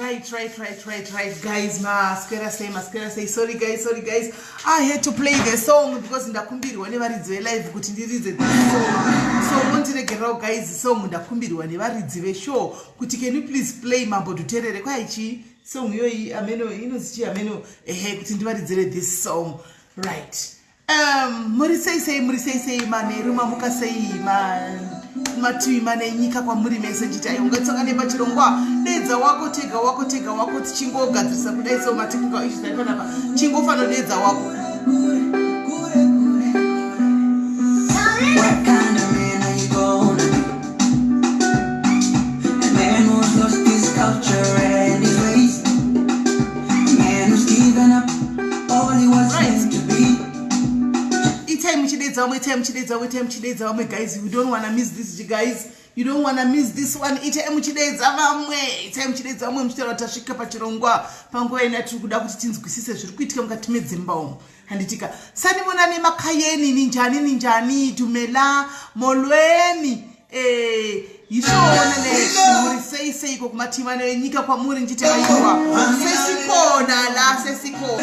Right, right, right, right, right, guys. Maswera sei, maswera sei. Sorry, guys, sorry, guys. I had to play the song because ndakumbirwa nevaridzi velive kuti ndiridze this song. So mondiregererawo guys, song ndakumbirwa nevaridzi veshow kuti can you please play Mambo Dhuterere kwai chii song iyoyi ameno inonzi chii ameno ehe kuti ndivaridzire this song. Right. Um, muri sei sei muri sei sei manheru mamuka sei mativi mana enyika kwamuri mese ndichiti ayo ungatsangane pachirongwa dedza wako tega wako tega wako tichingogadzirisa kudai so matechnical issues ari panapa chingofano dedza wako. What kind of man are you gonna be? A man who's lost his culture and his ways. A man who's given up all he was meant to be. Itai muchidedza vamwe, itai muchidedza vamwe, itai muchidedza vamwe guys. You don't wanna miss this guys, you don't wanna miss this one. Itai muchidedza vamwe, itai muchidedza vamwe muchitaura tasvika pachirongwa panguva ina tiri kuda kuti tinzwisise zviri kuitika mukati medzimba umu, handitika? Sanibonani emakhayeni, ninjani, ninjani, dumela, molweni, yishoona muri sei seiko kumativi ano enyika kwamuri, ndichiti aiwa, sesikhona la, sesikhona.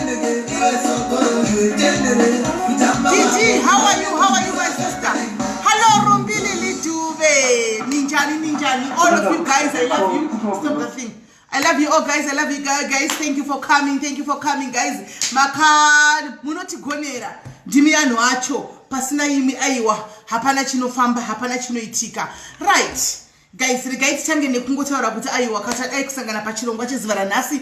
Gigi, how are you? How are you, my sister? Hello, Rumbili Liduve. Ninjani, ninjani. All of you guys, I love you. Stop the thing. I love you all guys. I love you guys. Thank you for coming. Thank you for coming, guys. Maka munotigonera. Ndimi anhu acho. Pasina imi aiwa. Hapana chinofamba, hapana chinoitika. Right. Guys, regai titange nekungotaura kuti aiwa, katadai kusangana pachirongwa chezuva ranhasi.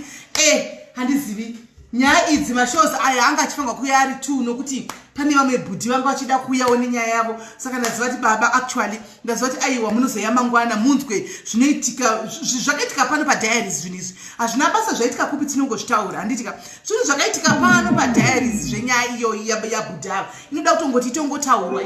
Handizivi nyaya idzi, mashows aya anga achifanirwa kuuya ari two nokuti pane vamwe bhudhi vanga vachida kuuyawo nenyaya yavo. Saka ndaziva kuti baba, actually ndaziva kuti aiwa, munozoya mangwana munzwe zvinoitika, zvakaitika pano padiaries. Zvinhu izvi hazvina basa zvaitika kupi, tinongozvitaura, handitika? Zvinhu zvakaitika pano padiaries zvenyaya iyoyi yabhudhi ava inoda kutongoti itongotaurwa,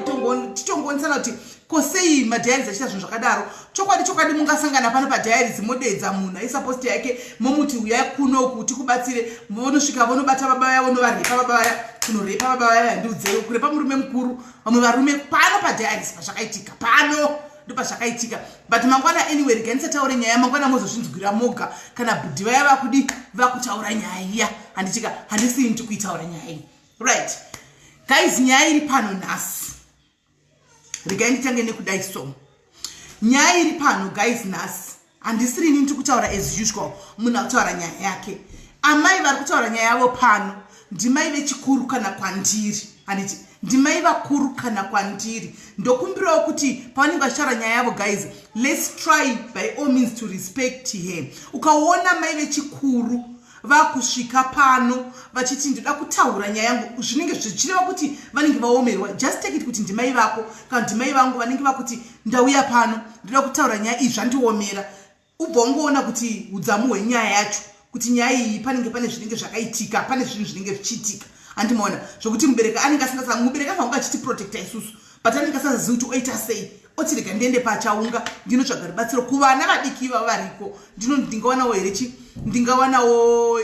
titongoonetsana kuti ko sei madiaries achiita zvinhu zvakadaro. Chokwadi chokwadi, mungasangana pano padiaries, modedza munhu aisa post yake, momuti uyai kunoku tikubatsire, vonosvika vonobata baba vaya, vonovarepa baba vaya, kunorepa baba vaya. Handiudzei, kurepa murume mukuru, vamwe varume pano padiaries pazvakaitika pano, ndopazvakaitika. But mangwana, anyway, regai ndisataure nyaya, mangwana mozozvinzwira moga kana bhudhi vaya vakudi vakutaura nyaya iya, handitika? Handisini ndikuitaura nyaya iyi. Right guys, nyaya iri pano nhasi, regai nditange nekudai. So nyaya iri pano guys nhasi, handisirini ndiri kutaura as usual, munhu akutaura nyaya yake. Amai vari kutaura nyaya yavo pano ndimai vechikuru kana kwandiri, handiti? Ndimai vakuru kana kwandiri. Ndokumbirawo kuti pavanenge vachitaura nyaya yavo guys, let's try by all means to respect her. Ukaona mai vechikuru vakusvika pano vachiti ndoda kutaura nyaya yangu, zvinenge zvichireva kuti vanenge vaomerwa. Just take it kuti ndimai vako kana ndimai vangu vanenge vakuti ndauya pano, ndoda kutaura nyaya iyi, zvandiomera. Ubva wangoona kuti udzamu hwenyaya yacho, kuti nyaya iyi panenge pane zvinenge zvakaitika, pane zvinhu zvinenge zvichiitika, handimaona? Zvokuti mubereki anenge asingasa, mubereki afanira kunge achitiprotecta isusu, but anenge asazivi kuti oita sei, oti rega ndiende pachaunga ndinotsvaga rubatsiro kuvana vadiki ivavo variko. Ndingawanawo here chi, ndingawanawo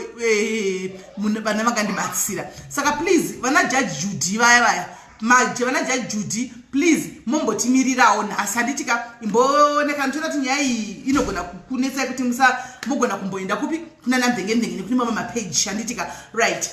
vana vangandibatsira? Saka please, vana Judge Judy vaya vaya, vana Judge Judy, please mombotimirirawo nhasi, handitika? Imbooneka ndichiona kuti nyaya iyi inogona kunetsai kuti musa mugona kumboenda kupi, kuna namvenge-mvenge nekune mamwe mapeji, handitika? Right,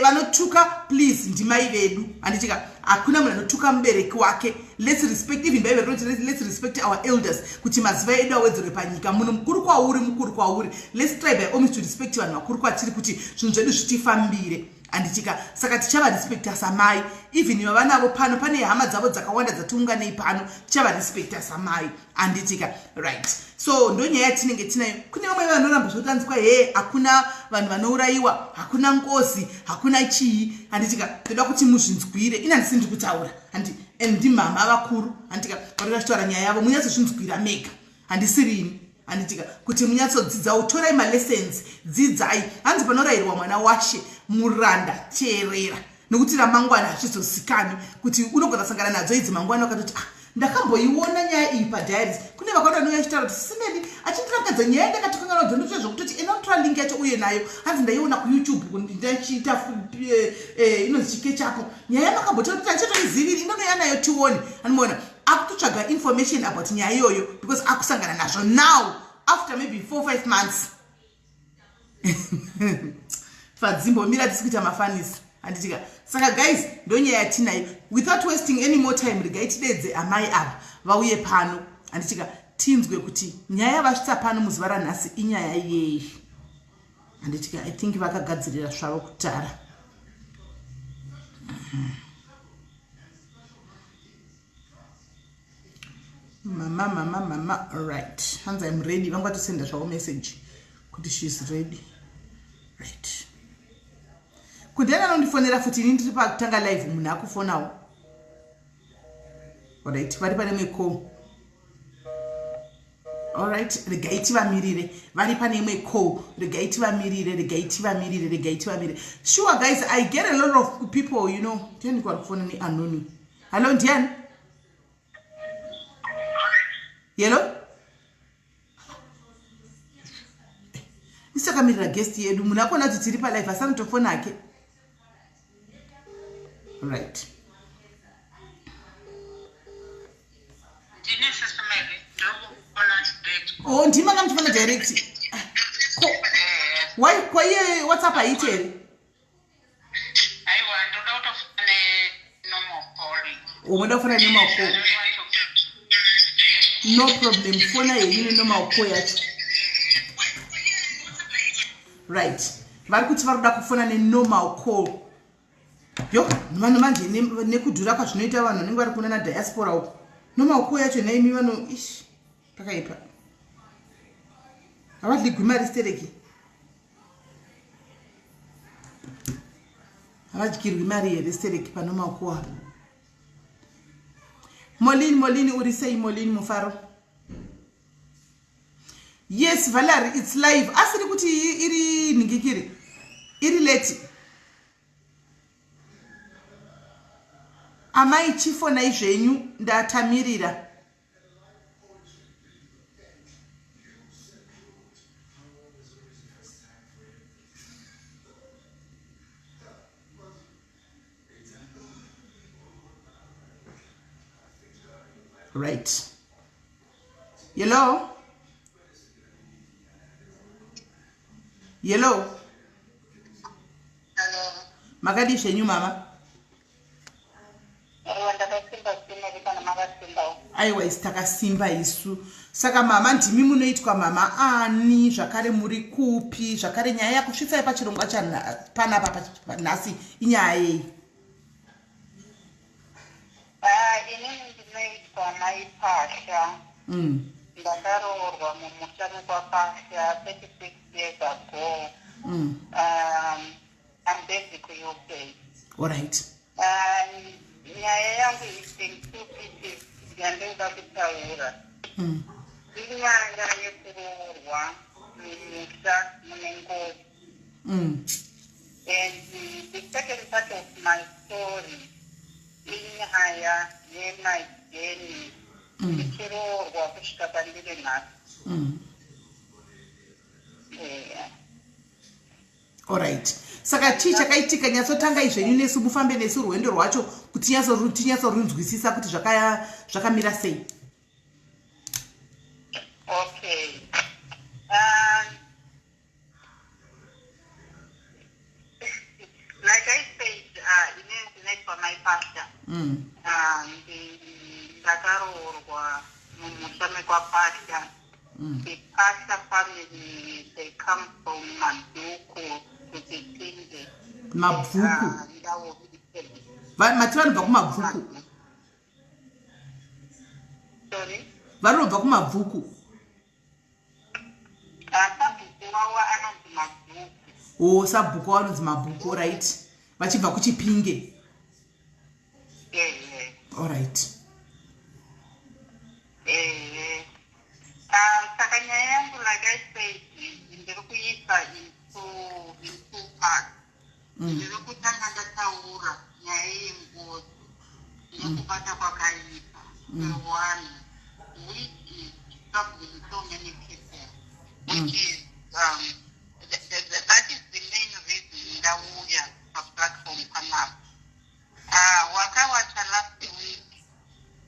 vanotuka please, ndimai vedu, handitika? Hakuna munhu anotuka mubereki wake. Let's respect. Even Bible rinoti let's respect our elders kuti mazuva edu awedzerwe panyika. Munhu mukuru kwauri, mukuru kwauri. Let's try by all means to respect vanhu vakuru kwatiri kuti zvinhu zvedu zvitifambire, handitika? Saka tichavarespecta samai, even vavanavo pano, pane hama dzavo dzakawanda dzatiunganei pano, tichavarespecta samai, handitika? Right, so ndonyaya yatinenge tinayo. Kune vamwe vanoramba zvotanzwa he, hakuna vanhu vanourayiwa, hakuna ngozi, hakuna chii, handitika? Ndoda kuti muzvinzwire. Ina handisi ndiri kutaura, handi, and ndimama vakuru, handitika? Vari vachitaura nyaya yavo, munyatsozvinzwira mega, handisirini, handitika? Kuti munyatsodzidzawo, torai malessons, dzidzai. Hanzi panorayirwa mwana washe muranda teerera, nokuti ramangwana hazvizozikanwi kuti unogona sangana nadzo idzi mangwana ukatoti ah, Ndakamboiona nyaya iyi padiaries. Kune vakawanda vanouya vachitaura kuti Simeli achindirangadza nyaya yandakatokanganwa dzondotoita zvokutoti enda unotora link yacho uye nayo. Hanzi ndaiona kuYouTube ndachiita eh, eh, inonzi chikechapo. Nyaya yamakambotaura kuti handichatoizivi ndinonouya nayo tione. Anomuona akutotsvaga information about nyaya iyoyo because akusangana nazvo now after maybe 4 5 months. Fadzimbomira tisi kuita mafanisi handitika. Saka guys, ndonyaya yatinayo. Without wasting any more time, regai tidedze amai ava vauye pano handitika, tinzwe kuti nyaya yavasvitsa pano muzuva ranhasi inyaya yei handitika. I think vakagadzirira zvavo kutara. Mama, mama, mama, right. Hanzi I'm ready. Vanga vatosenda zvavo message kuti she's ready. Right. Kundiyani anondifonera futi ini ndiri pakutanga live munhu akufonawo. Alright, vari pane imwe call. Alright, regai tivamirire. Vari pane imwe call. Regai tivamirire, regai tivamirire, regai tivamirire. Sure guys, I get a lot of people, you know. Ndiani kwari kufona ni anoni. Hello, ndiani? Hello? Isakamirira guest yedu. Munhu akona kuti tiri pa live asi anotofona hake. Right. Ndine Sister Mary, ndokufona direct. Oh, ndima kamufona direct. Ko, why kwa iye WhatsApp haiti here? Aiwa, ndoda kutofona ne normal calling. Oh, unoda kufona normal call. No problem, fona yenyu nenormal call yacho. Right. Vari kuti vari kuda kufona nenormal call. Yo, vanhu manje nekudhura kwazvinoita vanhu vanenge vari kuna na diaspora uko. Normal call yacho naimi vano ish pakaipa. Havadligwi mari stereki. Havadyirwi mari here stereki pano maoko apa. Molini, Molini, uri sei Molini mufaro? Yes, Valerie, it's live. Asiri kuti iri nhingikiri. Iri late. Amai chifonai zvenyu ndatamirira. Right. Hello? Hello? Hello. Makadii zvenyu mama? Aiwa ndakasimba sina kana makasimbawo. Aiwa isi takasimba isu. Saka mama ndimi munoitwa mama ani zvakare muri kupi zvakare nyaya yakusvitsai pachirongwa panapa nhasi inyaya yei? Ah, inini ndinoitwa mai Pasha. Ndakaroorwa mumusha mekwaPasha 36 years ago. I'm based kuUK. Alright. Nyaya yangu is in two pieces yandinoda kutaura. Inyaya yekuroorwa mumusha mune ngozi. And the second part of my story inyaya yemy journey ndichiroorwa kusvika pandiri nhasi. Yeah. Alright. Saka chii chakaitika? Nyatsotangai zvenyu nesu mufambe nesu rwendo rwacho kuti tinyatsorunzwisisa kuti zvakamira sei. Okay. Like I said, inini ndinoitwa mai Pasha. Ndakaroorwa mumusha mekwaPasha. The Pasha family, they come from Madhuku to Chipinge. Mabvuku. Mati vanobva kuMabvuku. Sorry? Vanobva kuMabvuku. Sabhuku wavo anonzi Mabvuku. Oh, sabhuku wavo anonzi Mabvuku, right. Vachibva kuChipinge. Yeah. All right. Saka nyaya yangu, like I said, ndiri kuisa in two parts. Ndiri kutanga ndataura nyaya yengozi nekubata kwakaipa. One which is troubling so many people, which is that is the main reason ndauya paplatform panapa. Wakawacha last week,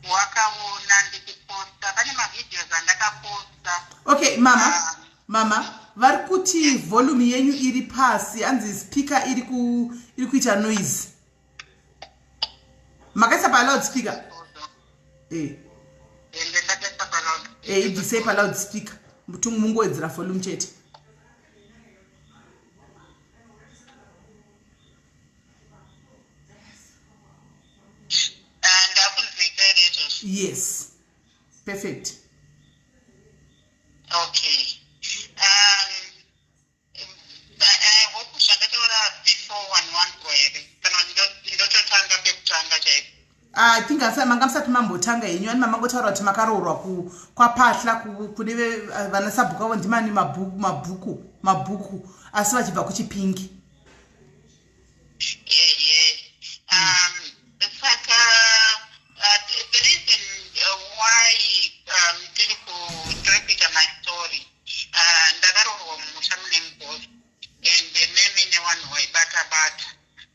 wakaona ndichiposta, pane mavideos andakaposta. Okay, mama. Mama, vari kuti volume yenyu iri pasi, hanzi speaker iri kuita noise. Makaisa paloud speaker? Ende ndakaisa paloud. Ibvisei paloud speaker, mungowedzera volume chete. Ndakunzwika here izvozvo? Yes, perfect. Okay. I hope zvandataura before one wanzwa here, kana kuti ndototanga pekutanga chaipo? I think manga musati mambotanga henyu, ani mamangotaura kuti makaroorwa kwaPahla, kune vana sabhuku avo, ndimani, mabhuku mabhuku, asi vachibva kuChipingi. Ehe. Saka the reason why ndiri kuita my story, ndakaroorwa mumusha mune ngozi and meme nevanhu vaibata bata.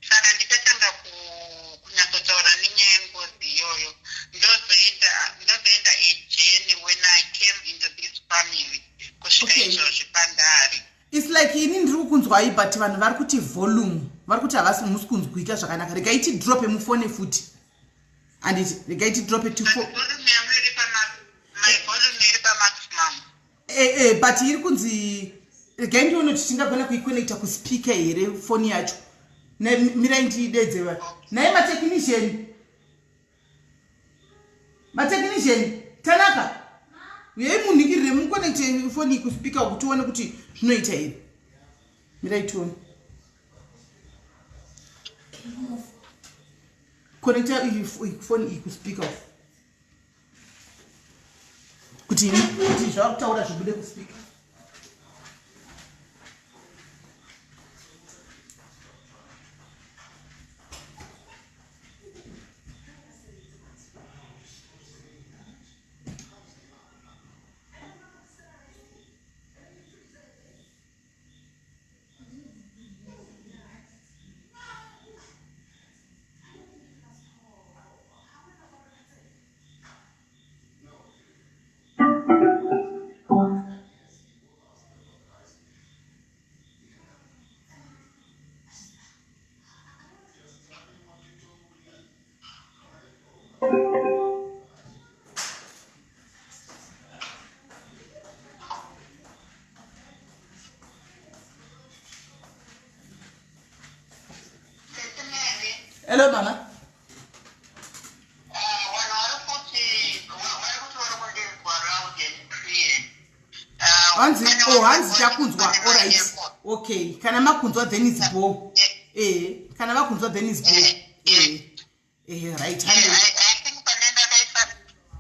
Saka ndichatanga kunyatsotaura nenyaya yengozi iyoyo, ndozoenda a journey when I came into this family kusvika izvozvi pandari. It's like ini ndiri kukunzwai, but vanhu vari kuti volume, vari kuti havasi musi kunzwika zvakanaka. Regai tidrope, mufone futi, handiti? Regai tidrope. Volume yangu iri my volume iri pamaximum. But iri kunzi, regai ndione kuti tingagona kuiconnecta kuspeaker here foni yacho. Mirai ndiidedze naye matechnician. Matechnician, Tanaka, uyai munhingirire, muconnecte foni kuspeaker kuti tione kuti zvinoita here. Mirai tione. Connecta foni iyi kuspeaker kuti zvava kutaura zvibude kuspeaker. Hello, mama. Vanhu vari kuti vari kundinzwa loud and clear. Hanzi, oh, hanzi takunzwa. Alright, okay, kana makunzwa then is bo. Kana makunzwa then is bo. Right. I think pane ndakaisa,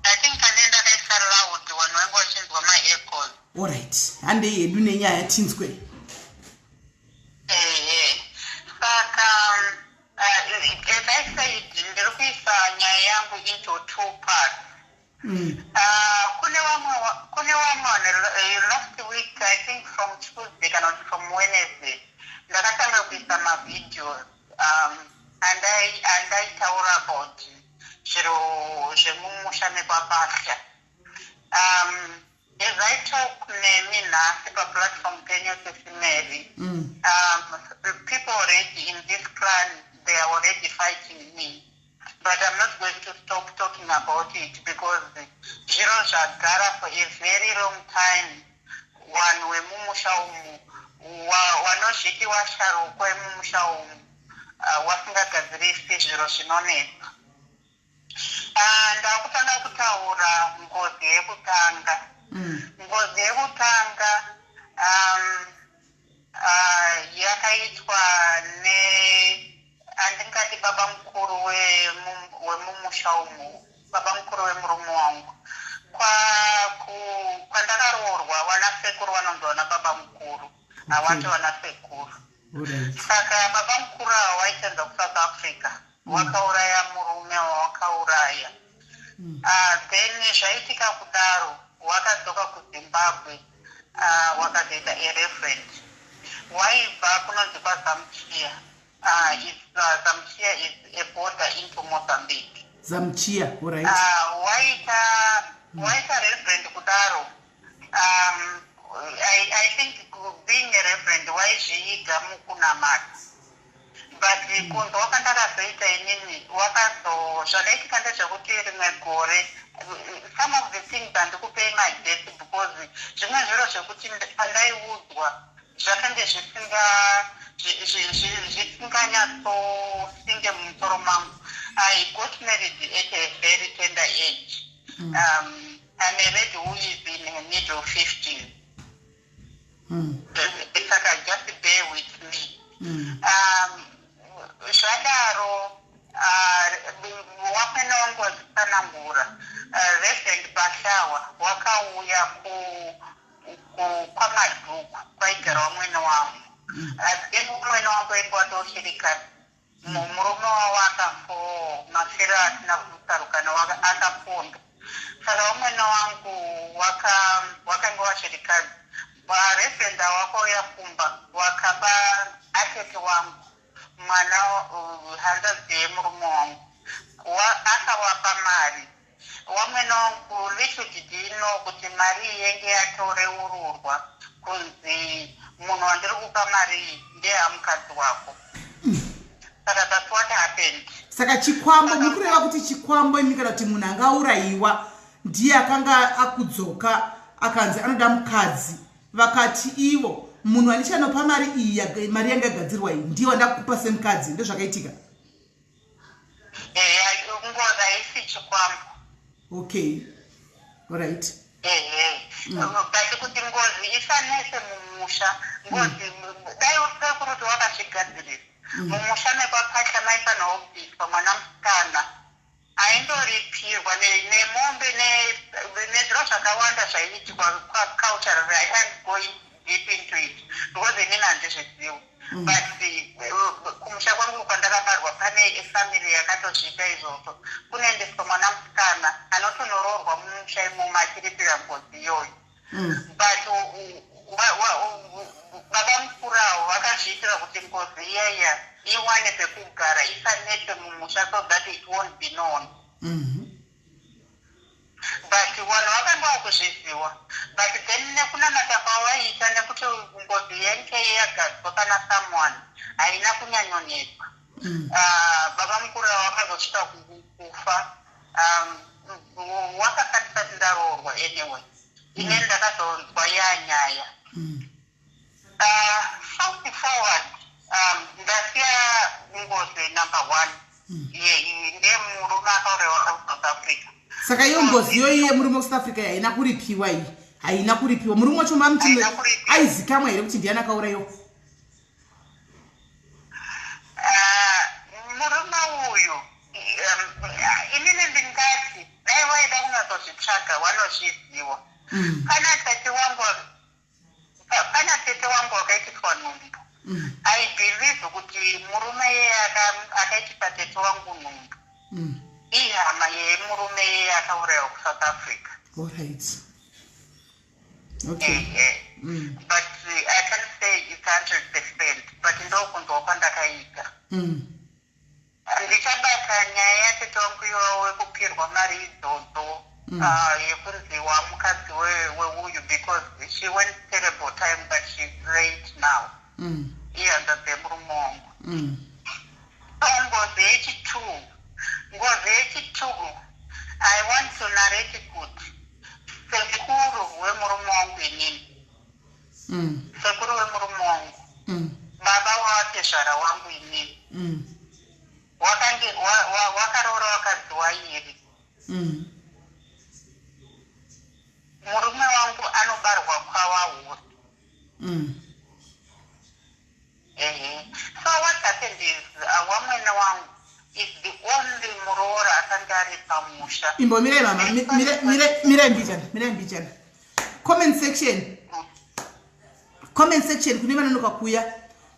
I think pane ndakaisa loud, vanhu vange vachinzwa maechoes. Alright, handei hedu nenyaya, tinzwe. Ehe, saka as I said, ndiri kuisa nyaya yangu into two parts. Kune vamwe vanhu, last week, I think from Tuesday kana kuti from Wednesday, ndakatanga kuisa mavideos andaitaura about zviro zvemumusha mekwaPahla. As I talk nemi nhasi paplatform penyu, Sisi Mary, people already in this clan, they are already fighting me, but I'm not going to stop talking about it because zviro zvagara for a very long time. Vanhu vemumusha umu vanozviti vasharukwa vemumusha umu, vasingagadzirisi zviro zvinonetsa. Ndakutanga kutaura ngozi yekutanga. Ngozi yekutanga yakaitwa ne, handingati baba mukuru wemumusha umu, baba mukuru wemurume wangu. Kwandakaroorwa, vana sekuru vanonzi vana baba mukuru, havati vana sekuru. Saka baba mukuru ava vaishanda kuSouth Africa, vakauraya murume wawakauraya. Then zvaitika kudaro, wakadzoka kuZimbabwe, wakazoita a reverend. Waibva kunonzi kwaZamchia. Zamchia is a border into Mozambique. Zamchia, alright. Waita reverend kudaro. I think being a reverend, waizviiga mukunamata, but kunzwa kwandakazoita inini, wakazo zvakaitika ndezvekuti rimwe gore, some of the things handikupei madates because zvimwe zviro zvekuti pandaiudzwa zvakange zvisinganyatsosinge mumusoro mangu. I got married at a very tender age. I'm a lady who is in her middle 50s. Saka just bear with me. Zvadaro, wamwene wangu wazitsanangura, Reverend Bashawa, wakauya kwaMadhuku kwaigara wamwene wangu. Then umwene wangu ainge watoshirikadzi, murume wavo akafo mafiro asina kutsarukana, akapondwa. Saka umwene wangu wakange washirikadzi. Vareverend wakauya kumba, wakaba atete wangu mwana, hanzvadzi yemurume wangu, akawapa mari. Wamwene wangu, little did he know kuti mari iyi yenge yatoreururwa kunzi munhu wandiri kupa mari iyi ndeyamukadzi wako. Saka that's what happened. Saka chikwambo, muri kureva kuti chikwambo imi, kana kuti munhu angaurayiwa ndiye akanga akudzoka akanzi anoda mukadzi, vakati ivo munhu andichanopa mari iyi, mari yanga yagadzirwa iyi ndiye wandakupa semukadzi? Ndozvakaitika? Eya, ngozi haisi chikwambo. Okay, alright. Ehe, but kuti ngozi isanese mumusha, ngozi dai sekuru kuti wakazvigadzirisa mumusha mekwapasha, maifanirwa kubviswa mwana musikana aindoripirwa nemombe nezviro zvakawanda zvaiitikwa culturally. I can't go deep into it because inini handizvizivi, but kumusha kwangu kwandakabarwa pane family yakatozviita izvozvo. Kunoendeswa mwana musikana anotonoroorwa mumusha imomo achiripira ngozi iyoyo. But baba mukuru avo vakazviitira kuti ngozi iya iya iwane pekugara, isanetse mumusha, so that it won't be known. But vanhu vakanga vakuzviziva, but then nekunamata kwavaiita, nekuti ngozi yenge yagadzwa kana someone, haina kunyanyonetswa. Ah, baba mukuru avo vakazosvika kufa, wakafa ndisati ndaroorwa. Anyway, ineni ndakazonzwa yanyaya. Fast forward, ndasiya ngozi number one. Ndemurume akaurayiwa kuSouth Africa. Saka iyo ngozi iyoyi yemurume wekuSouth Africa haina kuripiwa iyi, haina kuripiwa. Murume wacho mamuti Haina kuripiwa. Aizikamwa here kuti ndiani akaurayiwa? Ah, murume uyu, inini ndingati dai waida kunyatsozvitsvaga wanozviziva. Pana tete wangu wakaitiswa nhumbu. I believe kuti murume yeye akaitisa tete wangu nhumbu ihama yemurume yeye akaurayiwa kuSouth Africa. Alright, okay. Ehe. But I can say it's 100%, but ndokunzwa kwandakaita. Ndichabata nyaya yatete wangu iwawo wekupirwa mari idzodzo, yekunzi wamukadzi weuyu, because she went terrible time, but she's late now. Ihanzvadzi yemurume wangu. So ngozi yechi2, ngozi yechi2, I want to narrate kuti sekuru wemurume wangu inini, sekuru wemurume wangu, baba wavatezvara wangu inini, wakange wakaroora wakadzi wairi. Murume wangu anobarwa kwawauri. Ehe, so what happened is, wamwene wangu is the only muroora akanga ari pamusha. Imbomirai mama, mirai mbijana, mirai mbijana. Comment section, comment section, kune vanonoka kuya,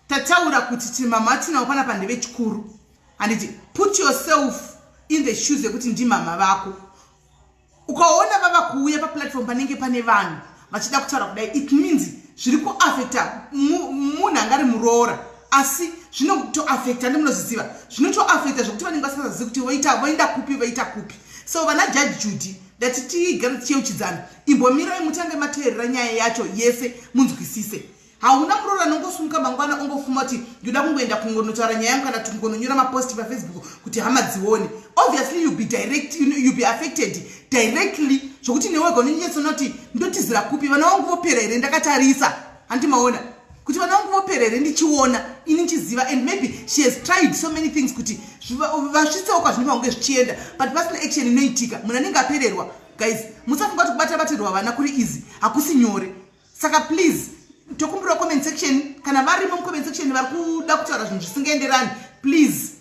tataura kuti mama tinawo panapa ndevechikuru, handiti? Put yourself in the shoes yekuti ndimama vako. vava kuuya paplatform panenge pane vanhu vachida kutaura kudai, it means zviri kuafecta munhu anga ari muroora, asi zvinotoafecta, ndimunozviziva, zvinotoafecta zvekuti vanenge vasingazivi kuti voita, voenda kupi, voita kupi. So vana Judge Judy, ndati tigare tichiyeuchidzana, imbomirai mutange mateerera nyaya yacho yese munzwisise. Hauna muroora anongosumuka mangwana ongofuma kuti ndoda kungoenda kungonotaura nyaya yangu kana kuti kungononyora mapost paFacebook kuti hama dzione. Obviously you be direct, you be affected directly, zvokuti newega unonyatsona kuti ndotizira kupi, vana vangu vopera here ndakatarisa. Handi maona kuti vana vangu vopera here ndichiona ini ndichiziva? And maybe she has tried so many things kuti vasvitsewo kwazvinofanira kunge zvichienda, but pasina action inoitika. Munhu anenge apererwa. Guys, musafunga kuti kubata batirwa vana kuri easy, hakusi nyore. Saka please, tokumbira comment section, kana varimo mucomment section vari kuda kutaura zvinhu zvisingaenderani, please,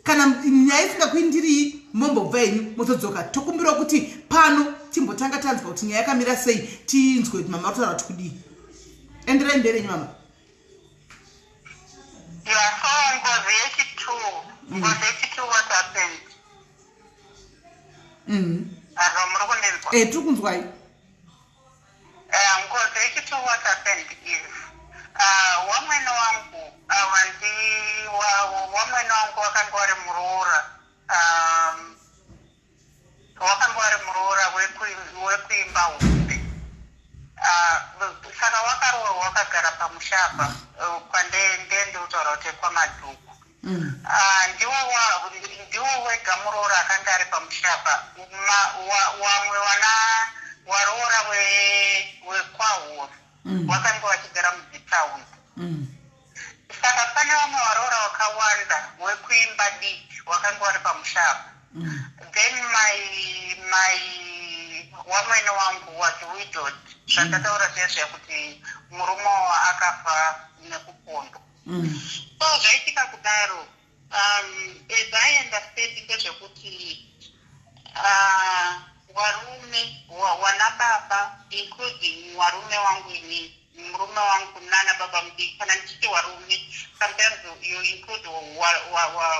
kana nyaya isingakuindirii, mombobva henyu motodzoka. Tokumbirawo kuti pano timbotanga tanzwa kuti nyaya yakamira sei, tinzwe kuti mama vari kutaura kuti kudii. Enderai mberi henyu, mama. Yeah, so ngozi yechi2, ngozi yechi2, what happened? Aro, muri kundinzwa? E, tiri kunzwai. Ngozi yechi2, what happened is wamwene wangu wandi wamwene wangu wakanga wari muroora, wakanga wari muroora wekuimba hombe. Saka wakaroorwa, wakagara pamusha apa kwandendinotaura kuti kwaMadhuku. Ndiwo wega muroora akanga ari pamusha apa. Wamwe wana waroora wekwahosi wakanga wachigara mudzitaundi. Saka pane vamwe varoora vakawanda wekuimba diki wakanga vari pamusha apa. Then my wamwene wangu was widowed, zvandataura zviya zviya kuti murume akafa nekupondwa. So zvaitika kudaro, as I understand, ndezvekuti warume wana baba, including warume wangu inini, murume wangu nana baba mudiki. Kana ndichiti warume, sometimes you include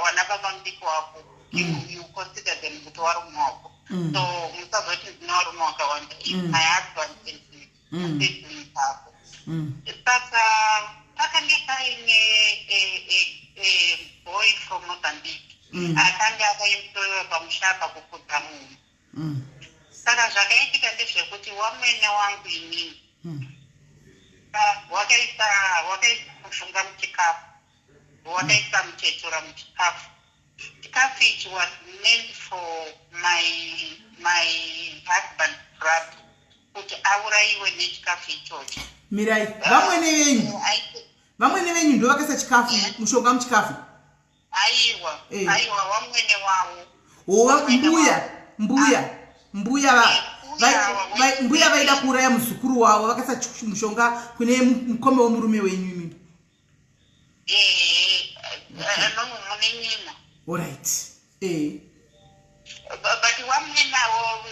wana baba mudiki wako, you consider them kuti warume wako. So musazoti ndine warume wakawanda. My husband and siblings ako. Saka pakange paine a boy from Mozambique akanga akaemployiwa pamusha apa kufudza munhu. Saka zvakaitika ndezvekuti wamwene wangu inini wakaisa mushonga muchikafu, wakaisa muchetura muchikafu. Chikafu ichi was meant for my husband brother kuti aurayiwe nechikafu ichocho. Mirai, vamwene venyu, vamwene venyu ndo vakaisa chikafu, mushonga muchikafu? Aiwa. Aiwa, wamwene wavo. Hova, mbuya, mbuya vaida kuuraya muzukuru wavo, vakaisa mushonga kune mukome wemurume wenyu imimi. Ehe, no, munin'ina. Alright, eh. But wamwenawo,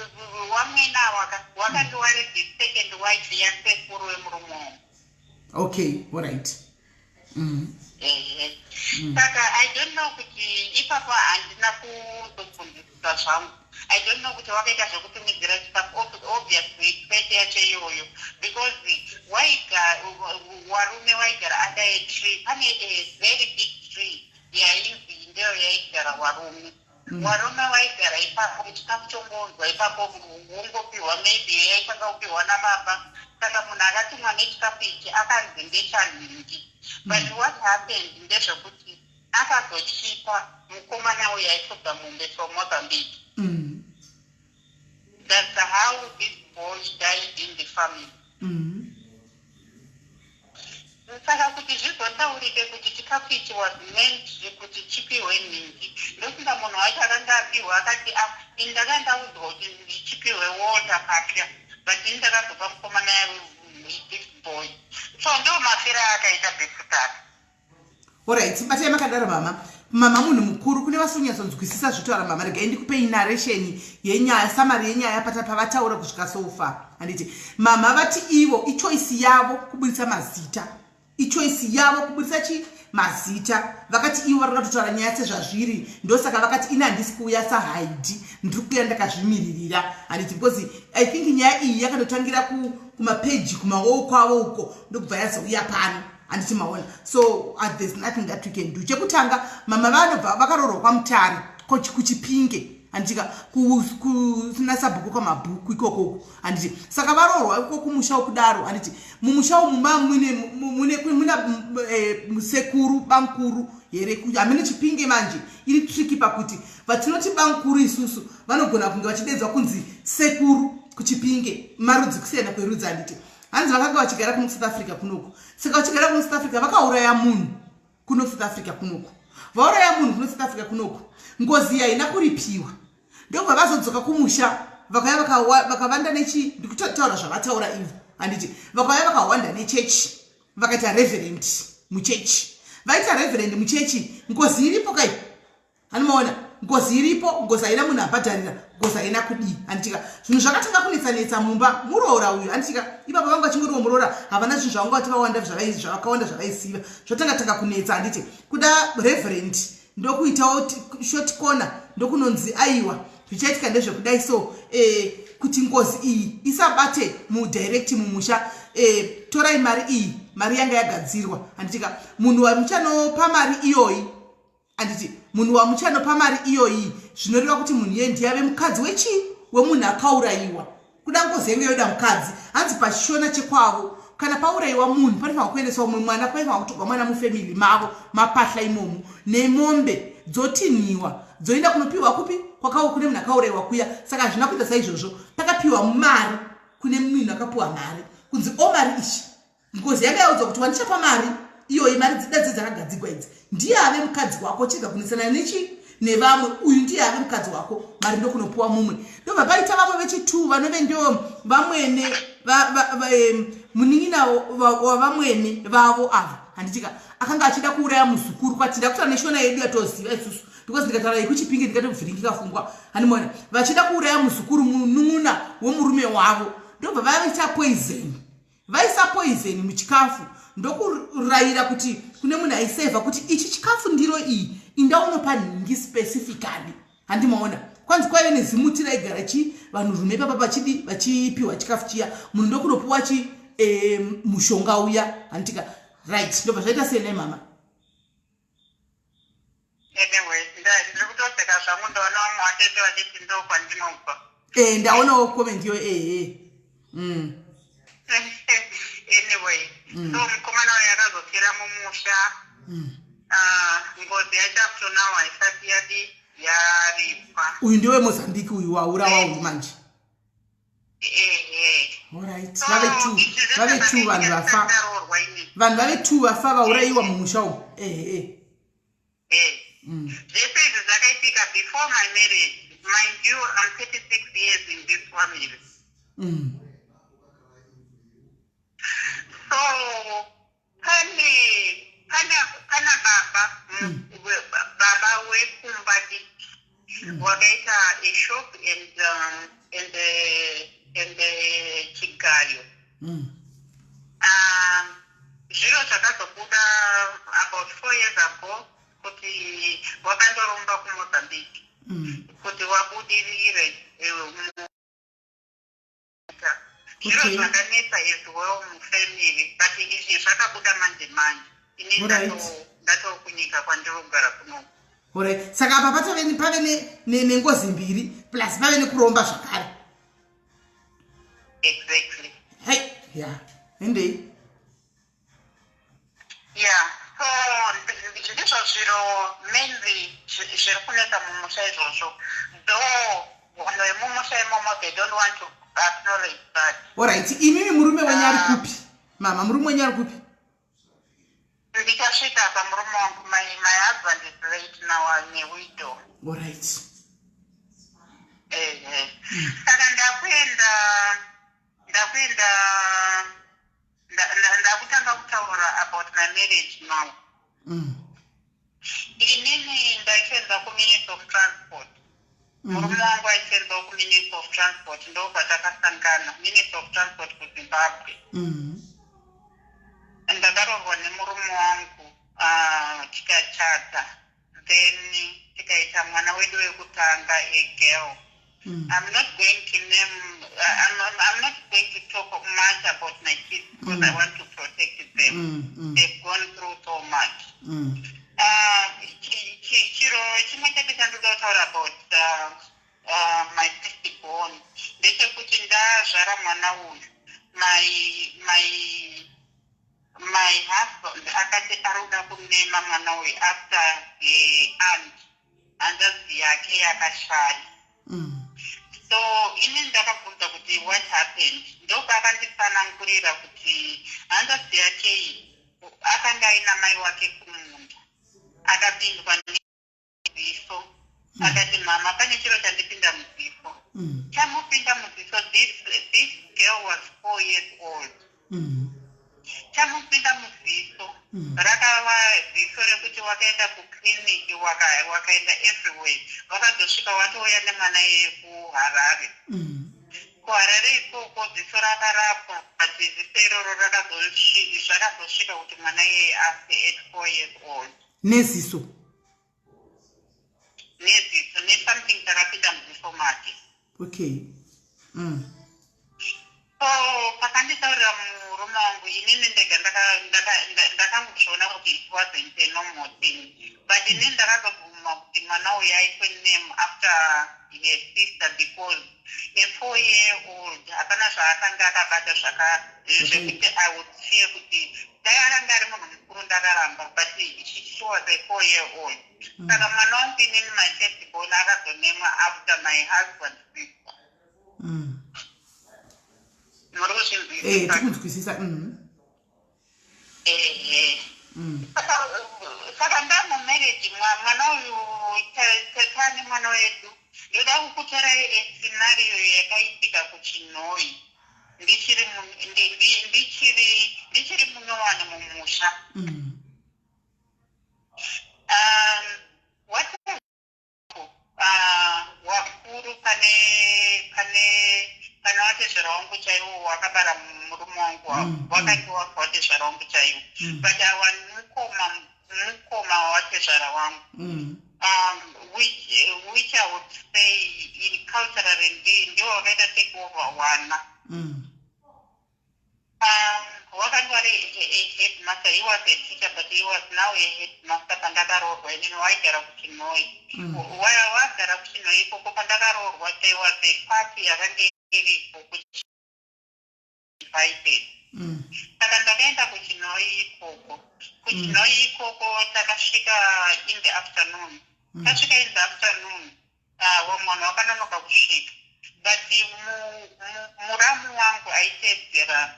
wamwenawo wakange wari the second wife yasekuru wemurume wangu. Okay, alright. Ehe, saka I don't know kuti ipapo handina kuzobvunzisisa zvangu. I don't know kuti wakaita zvekutumidzira chikafu, obviously plate yacho iyoyo, because waiga warume waigara under a tree. Pane a very big tree yainzi ndeyo yaigara warume. Warume waigara ipapo, chikafu chongounzwa ipapo, wongopiwa. Maybe yaitanga kupiwa nababa. Saka munhu akatumwa nechikafu ichi akanzi ndechanhingi, but what happened ndezvekuti akazochipa mukomana uyu aifudza mombe from Mozambique. That's how this boy died in the family. Saka kuti zvizotaurike kuti chikafu ichi was meant kuti chipiwe nhingi, ndofunga munhu wacho akanga apiwa akati, "Ah, ini ndakanga ndaudzwa kuti chipiwe water patya, but ini ndakazopa mukomana, this boy." So ndo mafiro aakaita basically. Alright, batai makadaro, mama. Mama munhu mukuru, kune vasinyatsonzwisisa zvitaura mama, regai ndikupei narration yenyaya, summary yenyaya pata pavataura kusvika so far. Handiti mama vati ivo ichoice yavo kubudisa mazita, ichoice yavo kubudisa chi Mazita vakati ivo vari kuda kutotaura nyaya sezvazviri, ndosaka vakati ini handisi kuuya saHaidi, ndiri kuuya ndakazvimiririra, handiti? Because I think nyaya iyi yakandotangira kumapeji kumaoo kwavo uko, ndokubva yazouya pano, handiti maona? So there's nothing that we can do. Chekutanga, mama vanobva vakaroorwa kwaMutare, kuChipinge, handitika? Kusina sabhuku kwamabhuku ikokoko, handiti? Saka varoorwa iko kumusha wokudaro, handiti? Mumusha umu mune muna sekuru, bamukuru here? Hamene. Chipinge manje iri tricky pakuti vatinoti bamukuru isusu vanogona kunge vachidedzwa kunzi sekuru kuChipinge. Marudzi, kusiyana kwerudzi, handiti? Hanzi vakanga vachigara kuno South Africa kunoku. Saka vachigara kuno South Africa, vakauraya munhu kuno South Africa kunoku. Vauraya munhu kuno South Africa kunoku, ngozi haina kuripiwa, ndobva vazodzoka kumusha, vakauya vakavanda nechi, ndikutotaura zvavataura ivo, handiti? Vakauya vakawanda nechechi, vakaita reverend muchechi. Vaita reverend muchechi, ngozi iripo kai, hanimaona? Ngozi iripo, ngozi haina munhu abhadharira, ngozi haina kudii, handitika? Zvinhu zvakatanga kunetsanetsa mumba. Muroora uyu, handitika? Ipapo vanga vachingoriwo muroora, havana zvinhu zvavanga vati vawanda, zvakawanda zvavaisiva. Zvatanga tanga kunetsa, handiti? Kuda reverend ndokuitawo short corner, ndokunonzi aiwa, zvichaitika ndezvekudai. So kuti ngozi iyi isabate mudirect mumusha, torai mari iyi. Mari yanga yagadzirwa, handitika? Munhu wamuchanopa mari iyoyi, handiti? Munhu wamuchanopa mari iyoyi, zvinoreva kuti munhu iye ndiye ave mukadzi wechii? Wemunhu akaurayiwa. Kuda ngozi yange yoda mukadzi. Hanzi pachishona chekwavo, kana paurayiwa munhu, panofanira kuendeswa umwe mwana, paifanira kutorwa mwana mufamily mavo mapahla imomo, nemombe dzotinhiwa, dzoenda kunopiwa kupi? Kwakao kune munhu akaurayiwa kuya. Saka hazvina kuita saizvozvo. Pakapiwa mari kune munhu akapiwa mari, kunzi o mari ichi. Ngozi yanga yaudzwa kuti wandichapa mari iyoyi, mari dzidadze dzakagadzigwa idzi, ndiye ave mukadzi wako. Chega kunesana nechi nevamwe, uyu ndiye ave mukadzi wako. Mari ndokunopiwa mumwe. Ndobva paita vamwe vechi2, vanove ndo vamwene, munin'ina wavamwene vavo ava, handitika? Akanga achida kuuraya muzukuru. Kwati ndakutaura neshona yedu yatoziva isusu, because ndikataura yekuChipinge ndingatovhiringika fungwa, hanimona? Vachida kuuraya muzukuru, munun'una wemurume wavo, ndobva vaita poison. Vaisa poison muchikafu, ndokurayira kuti kune munhu aisevha kuti ichi chikafu, ndiro iyi, inda unopa nhingi specifically, handimaona? Kwanzi kwaive nezimuti raigara chi vanhurume ipapa, vachidi vachipiwa chikafu chiya, munhu ndokunopiwa chi mushonga uya, handitika? Right, ndobva zvaita sei nai mama? Anyway, ndiri kutoseka zvangu. Ndaona vamwe vatete vachiti ndo kwandinobva. Ndaonawo comment iyo, ehe. Anyway, so mukomana uyo akazofira mumusha. Ah, ngozi yacho up to now haisati yadi yaripwa. Uyu ndewe Mozambique uyu waurawa uyu manje? Ehe. Alright. So, Vave two, izvi zvese vave two vanhu zvakaitika vafa. ndaroorwa inini. Vanhu vave two vafa, vaurayiwa mumusha umu, ehe. Zvese izvi zvakaitika before my marriage. Mind you, I'm 36 years in this family. So pane baba, baba wekumba diki, wakaita a shop and chigayo. Zviro zvakazobuda about 4 years ago kuti wakandoromba kuMozambique kuti wabudirire zviro zvakanetsa as well mufamily, but izvi zvakabuda manje manje ini ndatokunyika kwandiri kugara kunoku. Alright, saka apa patove pave nengozi mbiri, plus pave nekuromba zvakare. Exactly. Hei, ya, endei. Yeah, so ndizvo zviro mainly zviri kunetsa mumusha izvozvo, though vanhu vemumusha imomo, they don't want to acknowledge that. Alright, imimi murume wenyu ari kupi, mama? Murume wenyu ari kupi? Ndichasvika pamurume wangu. My husband is late now. I'm a widow. Ehe, saka ndakuenda ndakutanga kutaura about my marriage now. Inini ndaisenza kuMinistry of Transport. Murume wangu aisenzawo kuMinistry of Transport, ndopatakasangana, Ministry of Transport kuZimbabwe. Ndakaroorwa nemurume wangu. Tikachata, then tikaita mwana wedu wekutanga, a girl. I'm not going to name, I'm not going to talk much about my kids because I want to protect them. They've gone through so much. Chiro chimwe chete chandoda kutaura about my first born ndechekuti ndazvara mwana uyu, my husband akati ari kuda kunema mwana uyu after the aunt, hanzvadzi yake yakashaya. So ini ndakabvunza kuti, "What happened?" Ndopaakanditsanangurira kuti hanzvadzi yake iyi akanga aina mai wake kumunda, akapindwa neziso, akati, "Mama, pane chiro chandipinda muziso." Chamupinda muziso, this girl was 4 years old. Chamupinda muziso, rakava ziso rekuti wakaenda kukliniki, wakaenda everywhere, wakazosvika watouya nemwana iyeye kuHarare. KuHarare ikoko ziso rakarapwa, but ziso iroro zvakazosvika kuti mwana iyeye afe at 4 years old. Neziso? Neziso, nesomething chakapinda muziso make. Okay. So pakanditaurira murume wangu, inini ndega ndakangozviona kuti it wasn't a normal thing, but inini ndakazobvuma kuti mwana uyu aitwe name after her sister because a 4 year old hapana zvaakanga akabata zvaka zvekuti I would fear kuti dai akanga ari munhu mukuru ndakaramba, but she was a 4 year old. Saka mwana wangu inini, my first born, akazonemwa after my husband sister. Muri kuzvinzwisisa? Tikunzwisisa. Ehe. Saka ndamumarriage, mwana uyu, tane mwana wedu. Ndoda kukutorai scenario yakaitika kuChinhoyi ndichiri ndichiri munyowani mumusha. What wakuru pane watezvara wangu chaiwo wakabara murume wangu, wakati wafa watezvara wangu chaiwo, but awa mukoma wawatezvara wangu, which I would say in culturally ndiwo wakaita take over wana. Wakanga ari a headmaster. He was a teacher, but he was now a headmaster pandakaroorwa inini. Waigara kuChinhoyi. Wagara kuChinhoyi ikoko pandakaroorwa, there was a party yakanga iripo kuinvited. Saka ndakaenda kuChinhoyi ikoko. KuChinhoyi ikoko takasvika in the afternoon. Tasvika in the afternoon, vamwe vanhu vakanonoka kusvika, but muramu wangu aiteedzera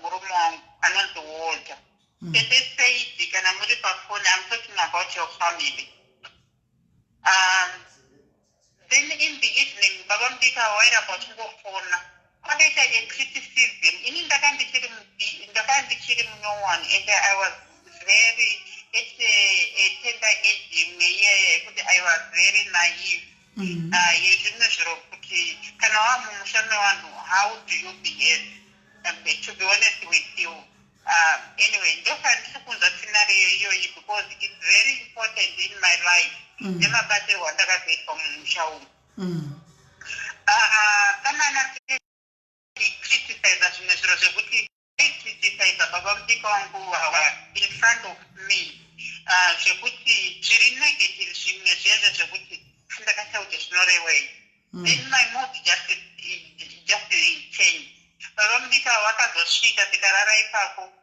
murume wangu anonzi Walter. Tete said, kana muri pafoni, I'm talking about your family. Then in the evening baba mudika wairamba vachingofona, kwakaita a criticism. Ini ndaka ndichiri munyowani and I was very at a tender age imwe iyaya yekuti I was very naive. Yezvimwe zviro kuti kana wava mumusha mevanhu, how do you behave? To be honest with you, anyway, ndofa ndiri kunzwa scenario iyoyi because it's very important in my life nemabatirwo andakazoitwa mumusha umu. Kana criticiza zvimwe zviro zvekuti criticiza baba mudika wangu wawa in front of me, zvekuti zviri negative, zvimwe zvezvo zvekuti ndakasha kuti zvinorevei. Then my mood just change. Baba mudika vakazosvika, tikarara ipapo.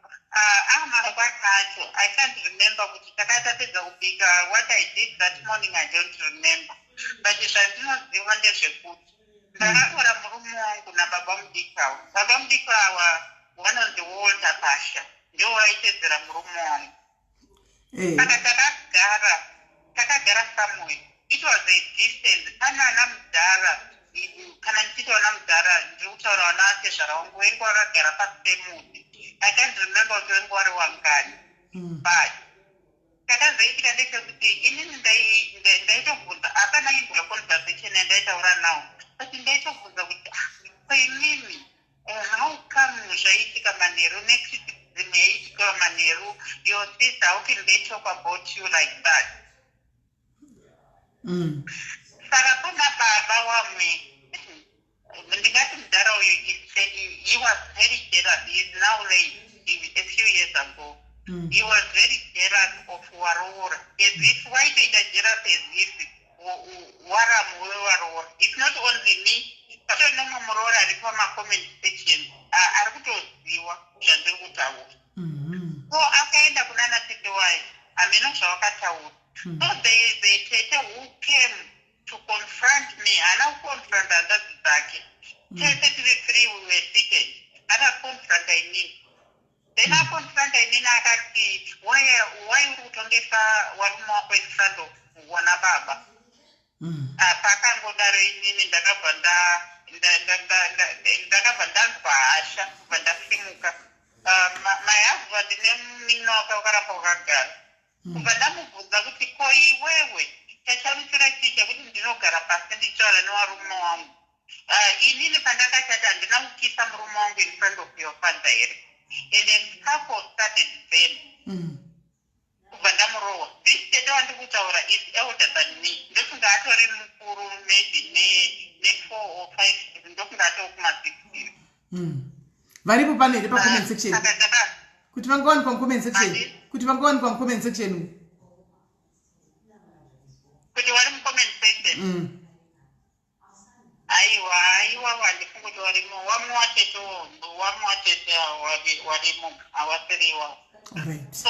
Mangwana acho I can't remember kuti takatapedza kubika. What I did that morning I don't remember, but zvandinoziva ndezvekuti ndakatora murume wangu nababa mudikawa. Baba mudikawa vanonzi Walter Pasha, ndiwo vaitedzera murume wangu. Saka takagara somewhere, it was a distance. Pane ana mudhara, kana ndichiti vana mudhara ndiri kutaura vana atezvara wangu, wenge wakagara pasi pemuti. I can't remember kuti wenge wari wangani, but chakazoitika ndechekuti inini ndaitobvunza, hapana imbwa conversation yandaitaura nawo, but ndaitobvunza kuti, "Ah, ko inini, how come zvaitika manheru necriticism yaitika manheru, your sister, how can they Talk about you like that?" Saka pana baba wamwe, ndingati mudhara uyu, he was very jealous. He is now late, a few years ago. He was very jealous of waroora, as if waitoita jealous as if waramu wewaroora. It's not only me, patori nomwe muroora ari pamacomment section ari kutoziva zvandiri kutaura. So akaenda kuna natete wayo, hameno zvavakataura. So the tete who came to confront me, haana kuconfronta hanzvadzi dzake. Tese tiri three, we were seated. Akaconfronta inini. Then aconfronta inini, akati, Why uri kutongesa warume wako in front of wana baba?" Pakangodaro inini ndakabva ndanzwa hasha, kubva ndasimuka. Ah, my husband nemunin'ina wake wakaramba wakagara. Kubva ndamubvunza kuti, "Ko iwewe, chachamisira chii chekuti ndinogara pasi ndichitaura newarume wangu? Ah, inini pandakachata handina kukisa murume wangu in front of your father here?" And then scuffle started then. Kubva ndamurohwa. This tete wandiri kutaura is elder than me. Ndofunga atori mukuru maybe ne4 or 5, ndofunga atoo kuma6 years. Varipo pano here pacomment section? Saka ndaka Kuti vangawanikwa mucomment section? Adi? Kuti vangawanikwa mucomment section? Kuti vari mucomment section? Mm. Aiwa, aiwa, handifungi kuti varimo. Wamwe watete, wamwe watete warimo, havasiriwa. So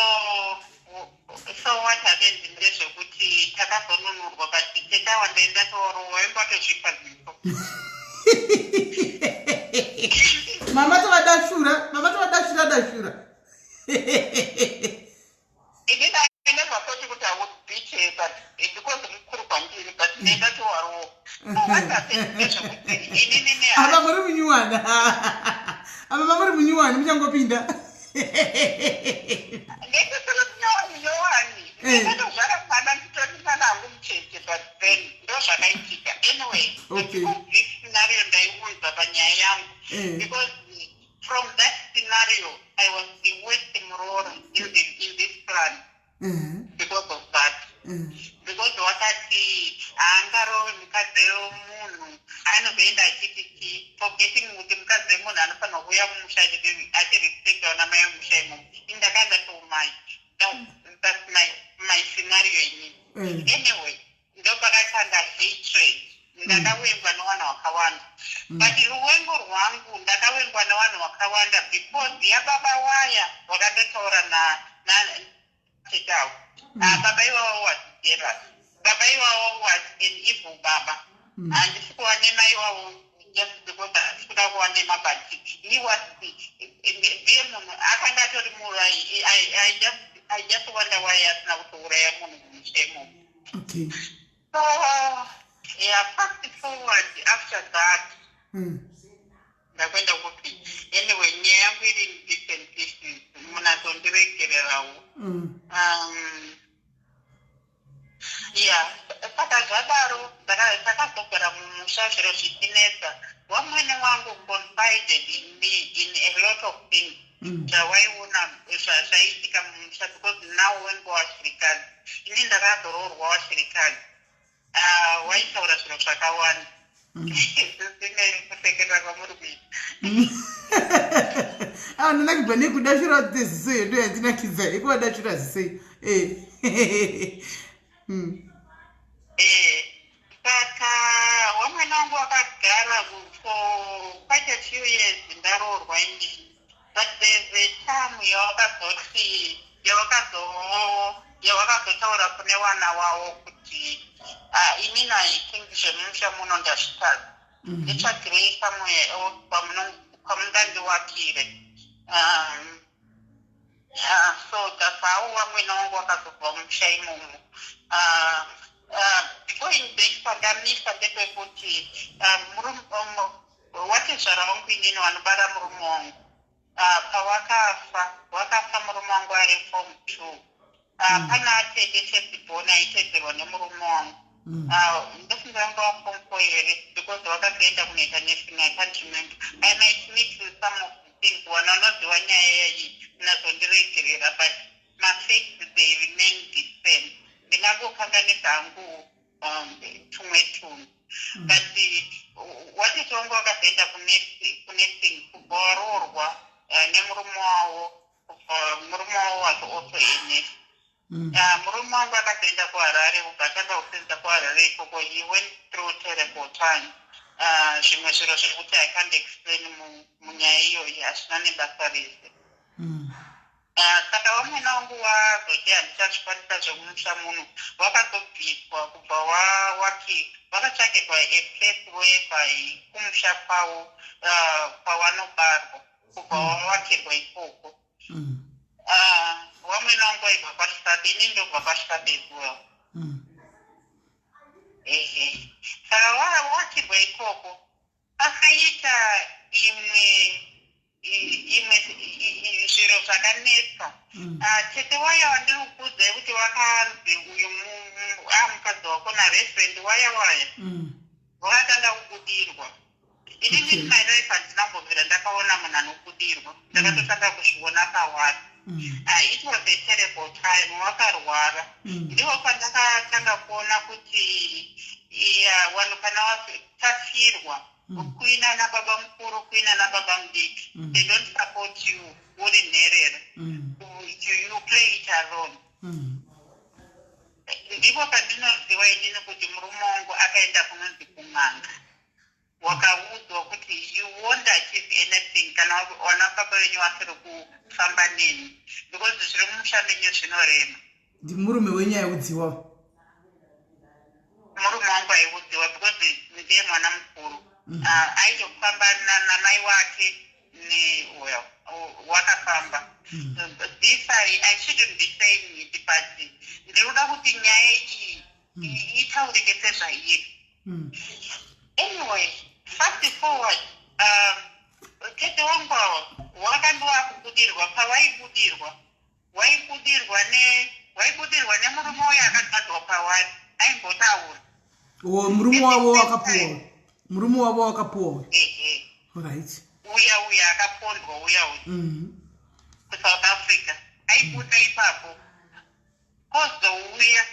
what happened ndezvekuti takazonunurwa, but tete wandaenda torowa imbatozvipa ziso. Mama tovadashura, mama tovadashura, dashura. Inini I never thought kuti I would beat her, but because mukuru kwandiri, but ndaenda towarowa. So what happened ndezvekuti inini Apa muri munyuwana, apa mamuri munyuwani, muchangopinda. Ndendisiri munyowani. Ndakatozvara mwana, nditori mwana hangu mucheche, but then ndo zvakaitika anyway. Because this scenario ndaiunza panyaya yangu because from that scenario I was the worst muroora in this plan because of that, because wakati haangarovi mukadzi wemunhu, anozoenda achiti chi, forgetting kuti mukadzi wemunhu anofanira kuuya mumusha achirespecta vana mai vemusha imomo. Ini ndakanga tomai. That's my scenario inini. Anyway, ndopakatanga hatred. Ndakawengwa nevanhu vakawanda, but ruwengo rwangu, ndakawengwa nevanhu vakawanda because yababa waya wakandotaura natetawo. Ah, baba iwawo was jealous. Baba iwawo was an evil baba. Handisi kuvanema iwawo just because handisi kuda kuvanema, but he was ndiye munhu akanga atori murai. I just wonder why asina kutouraya munhu mumusha imomo. So yeah, fast forward after that, ndakuenda kupi? Anyway, nyaya yangu iri in different pieces, munazondiregererawo. Yeah, saka zvadaro, takazogara mumusha, zviro zvichinetsa. Wamwene wangu confided in me in a lot of things zvawaiona zvaiitika mumusha, because now wenge washirikadzi, ini ndakazoroorwa washirikadzi. Ah, waitaura zviro zvakawanda zvisine kusekerera kwamuri kuita. Ah, ndinakigwa nekudashura ziso yedu yandinakidza ikuvadashura ziso. Saka wamwene wangu wakagara for quite a few years ndaroorwa inini, but there's a time yawakazoti yawakazotaura kune wana wavo kuti, "Ah, inini I think zvemusha muno ndazvitadza. Nditsvagirei somewhere else kwamungandiwakire." So that's how vamwene wangu wakazobva mumusha imomo. Going back, pandamisa ndepekuti watezvara wangu inini vanobara murume wangu, pawakafa, wakafa murume wangu ari form 2. Pana atete chezibhoni aitedzerwa nemurume wangu. Ndofunga vanga waform 4 here, because wakazoenda kunoita nursing. I can't remember, I might mix some of the things. Vanhu vanoziva nyaya iyi munazondiregerera, but mafacts, they remain. Kunursing kubva waroorwa nemurume wavo. Kubva murume wavo was also a nurse. Murume wangu akazoenda kuHarare, kubva atanga kusenza kuHarare ikoko. He went through terrible time, zvimwe zviro zvekuti I can't explain munyaya iyoyi, hazvina nebasa rese. Saka vamwene wangu wazoti, "Handichazvikwanisa zvemumusha muno." Wakazobviswa kubva waki vakatsvagirwa a place whereby kumusha kwavo kwavanobarwa, kubva wavakirwa ikoko. Vamwene wangu waibva kwaChitabe, ini ndobva kwaChitabe as well. Ehe, saka wavakirwa ikoko, akaita imwe imwe zviro zvakanetsa. Tete waya wandiri kukuudzai kuti wakanzi uyu mukadzi wako nareverend waya waya, wakatanga kubudirwa. Inini in my life handina kumbobvira ndakaona munhu anobudirwa, ndakatotanga kuzviona pawari. It was a terrible time. Wakarwara. Ndipo pandakatanga kuona kuti iya vanhu kana tafirwa, kuina nababa mukuru, kuina nababa mudiki, they don't support you uri nherera. You play it alone. Ndipo pandinoziva inini kuti murume wangu akaenda kunonzi kun'anga, wakaudzwa kuti, "You won't achieve anything kana wana baba venyu vasiri kufamba neni, because zviri mumusha menyu zvinorema." Ndimurume wenyu aiudziwa? Murume wangu aiudziwa because ndiye mwana mukuru. Aitofamba namai wake ne, well, wakafamba. This I shouldn't be saying it, but ndinoda kuti nyaya iyi itaurike sezvairi. Anyway, fast forward, tete wangu ava wakange wakubudirwa. Pawaibudirwa, waibudirwa ne waibudirwa nemurume uyo akagadzwa pawari aimbotaura. O, murume wavo wakapuwa, murume wavo wakapuwa? Ehe. Right. Uya uya akapondwa uya uya kuSouth Africa, aibuda ipapo, kozouya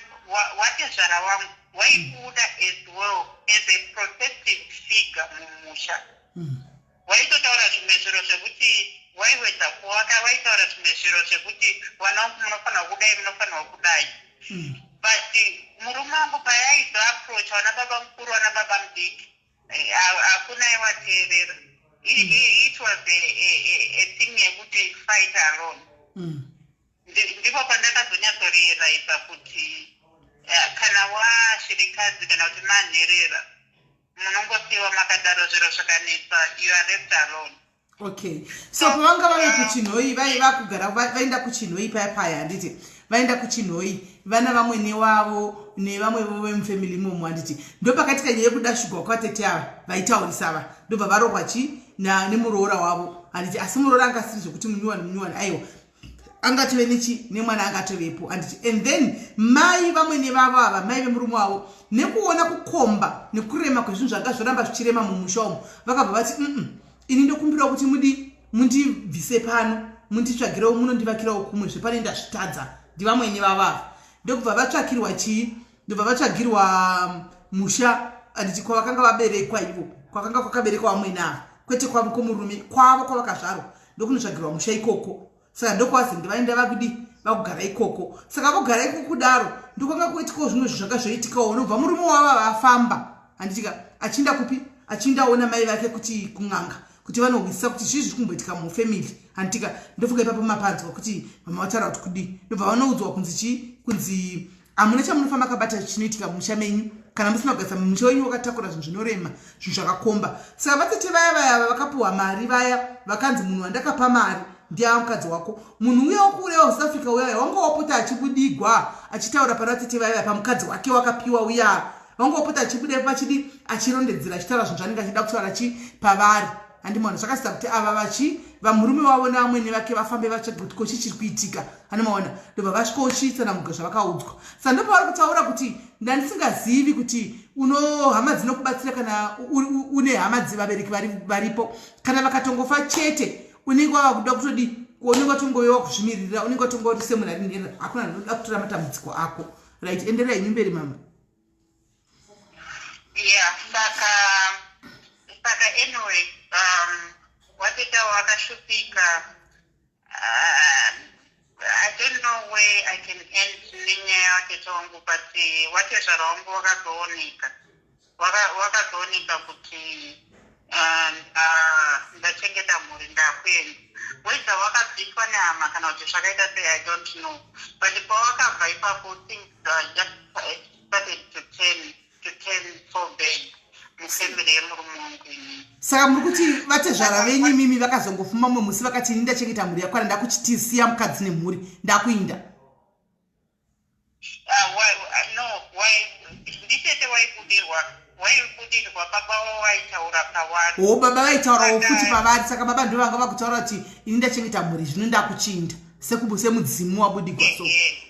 watezvara wangu waibuda as well as a protective figure mumusha. Waitotaura zvimwe zviro zvekuti waiwedza kuvaka, waitaura zvimwe zviro zvekuti, "Vana vangu, munofanirwa kudai, munofanirwa kudai." But murume wangu paaizoapproach vana baba mukuru, vana baba mudiki, hakuna aiwateerera. It was a thing yekuti fight alone. Ndipo pandakazonyatsorealiza kuti kana washirikadzi kana kuti manherera, munongosiyiwa makadaro. Zviro zvakanetsa, you are left alone. Okay, so pavanga vave kuChinhoi, vakugara, vaenda kuChinhoi paya paya, handiti? Vaenda kuChinhoi, vana vamwene wavo nevamwe vemufamily imomo, handiti? Ndo pakaitika nyaya yekudashugwa kwatete ava vaitaurisa ava, ndobva varohwa chi nemuroora wavo, handiti? Asi muroora anga asiri zvekuti munyuwani munyuwani, aiwa, angatove nechi nemwana angatovepo, handiti? And then mai vamwene vavo ava, mai vemurume wavo, nekuona kukomba nekurema kwezvinhu zvanga zvoramba zvichirema mumusha umo, vakabva vati, Ini ndokumbirawo kuti mudi mundibvise pano, munditsvagirewo, munondivakirawo kumwe zvepane, ndazvitadza." Ndivamwene vavava, ndokubva vatsvakirwa chii, ndobva vatsvagirwa musha, handiti, kwavakanga vaberekwa ivo, kwakanga kwakaberekwa vamwene ava, kwete kwavo kwomurume, kwavo kwavakazvarwa, ndokunotsvagirwa musha ikoko. Saka ndokwazenge vaenda vakudi vakugara ikoko. Saka vogara ikoko kudaro, ndokwanga kuitikawo zvimwe zvinhu zvanga zvoitikawo. Nobva murume wava vafamba, handitika, achiinda kupi? Achiindaona mai vake kuti kun'anga, kuti vanohwisisa kuti zvii zviri kumboitika mufamily, handitika? Ndofunga ipapo mapanzwa kuti mama vataura kuti kudii. Ndobva vanoudzwa kunzi chii? Kunzi hamuna chamunofamba makabata chinoitika mumusha menyu kana musina kugadzisa musha wenyu wakatakura zvinhu zvinorema, zvinhu zvakakomba. Saka vatete vaya vaya vakapiwa mari vaya, vakanzi, "Munhu wandakapa mari ndiava mukadzi wako." Munhu uya wokuurewa kuSouth Africa uya wanga wapota achibudigwa achitaura pana vatete vaya vaya pamukadzi wake wakapiwa uya, vanga wapota achibuda pachidi, achirondedzera, achitaura zvinhu zvanenge achida kutaura chi pavari, handimaona? Zvakasita kuti ava vachi vamurume wavo nevamwene vake vafambe vatsvage kuti kochi chiri kuitika, handimaona? Ndobva vasvikawo chitsanangurwa zvavakaudzwa. Saka ndopavari kutaura kuti, "Ndandisingazivi kuti uno hama dzinokubatsira kana une hama dzevabereki varipo. Kana vakatongofa chete, unenge wava kuda kutodi, unenge watongovewa kuzvimiririra, unenge watongori semunhu ari nherera, hakuna anoda kutora matambudziko ako." Right, enderai henyu mberi, mama. Yeah, saka anyway, Ndakashupika. I don't know where I can end nenyaya yatete wangu, but watezvara wangu wakazooneka, wakazooneka kuti ndachengeta mhuri, ndakuenda. Whether wakabviswa nehama kana kuti zvakaita sei, I don't know, but pawakabva ipapo, things just started to turn so bad mufamily yemurume wangu inini. Saka muri kuti vatezvara venyu imimi vakazongofuma mumwe musi vakati, "Ini ndachengeta mhuri yakwana, ndakuchitisiya mukadzi nemhuri, ndakuinda"? No, nditete waibudirwa, baba wavo vaitaura pavari. O, baba vaitaurawo futi pavari. Saka baba ndo vanga vakutaura kuti, "Ini ndachengeta mhuri, zvino ndakuchinda," semudzimu wabudigwa so.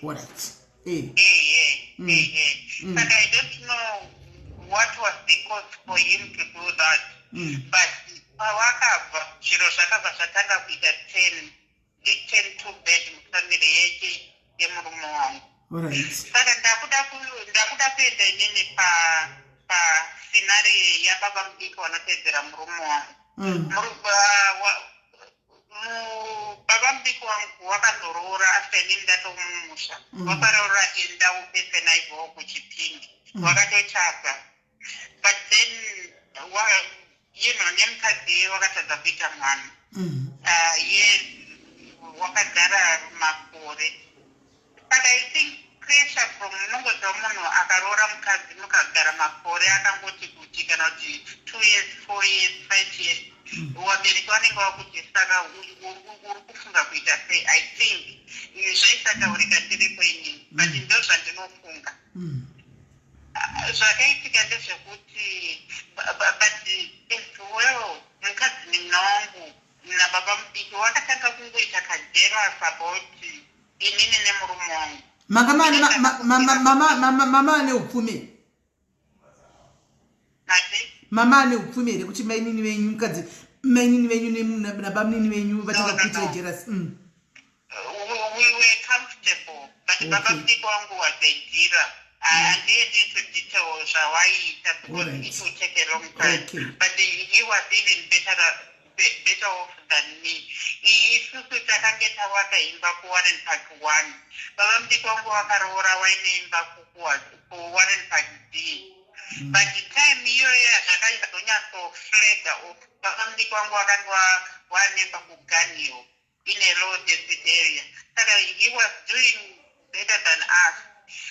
Alright. Ehe, ehe. Saka I don't know what was the cause for him to do that, but pawakabva, zviro zvakabva zvatanga kuita turn to bad mufamily yechi yemurume wangu. Saka ndakuda kuenda inini pascenario yababa mudiki vanotedzera murume wangu. Baba mudiki wangu wakazoroora after inini ndatomumusha. Wakaroora endau person aibvawo kuChipingi. Wakatochata, but then nemukadzi wakatadza kuita mwana. Ye wakagara makore, but I think pressure from, unongoziva munhu akaroora mukadzi, mukagara makore akangoti kuti kana kuti 2 years, 4 years, 5 years, vabereki vanenge vakuti, "Saka uri kufunga kuita sei?" I think zvaisataurika tiripo inini, but ndo zvandinofunga. Zvakaitika ndezvekuti, but as well, mukadzi mina wangu nababa mudiki wakatanga kungoita kajealous about inini nemurume wangu. Manga mama ane upfumi? Ati? Mama ane upfumi here, kuti mainini venyu, mukadzi mainini venyu nabamunini venyu vatanga No, kuitira no. jealous? We were comfortable, but baba mudiki wangu was a dealer. Handiendi into detail zvawaiita because it will take a long time, but he was even better off than me. Isusu takange tavaka imba kuWarren Park 1. Baba mudiki wangu wakaroora waine imba kuWarren Park D, but time iyoyo zvakaizonyatsoflaga off, baba mudiki wangu wakange wanemba kuGunhill in a low density area. Saka he was doing better than us,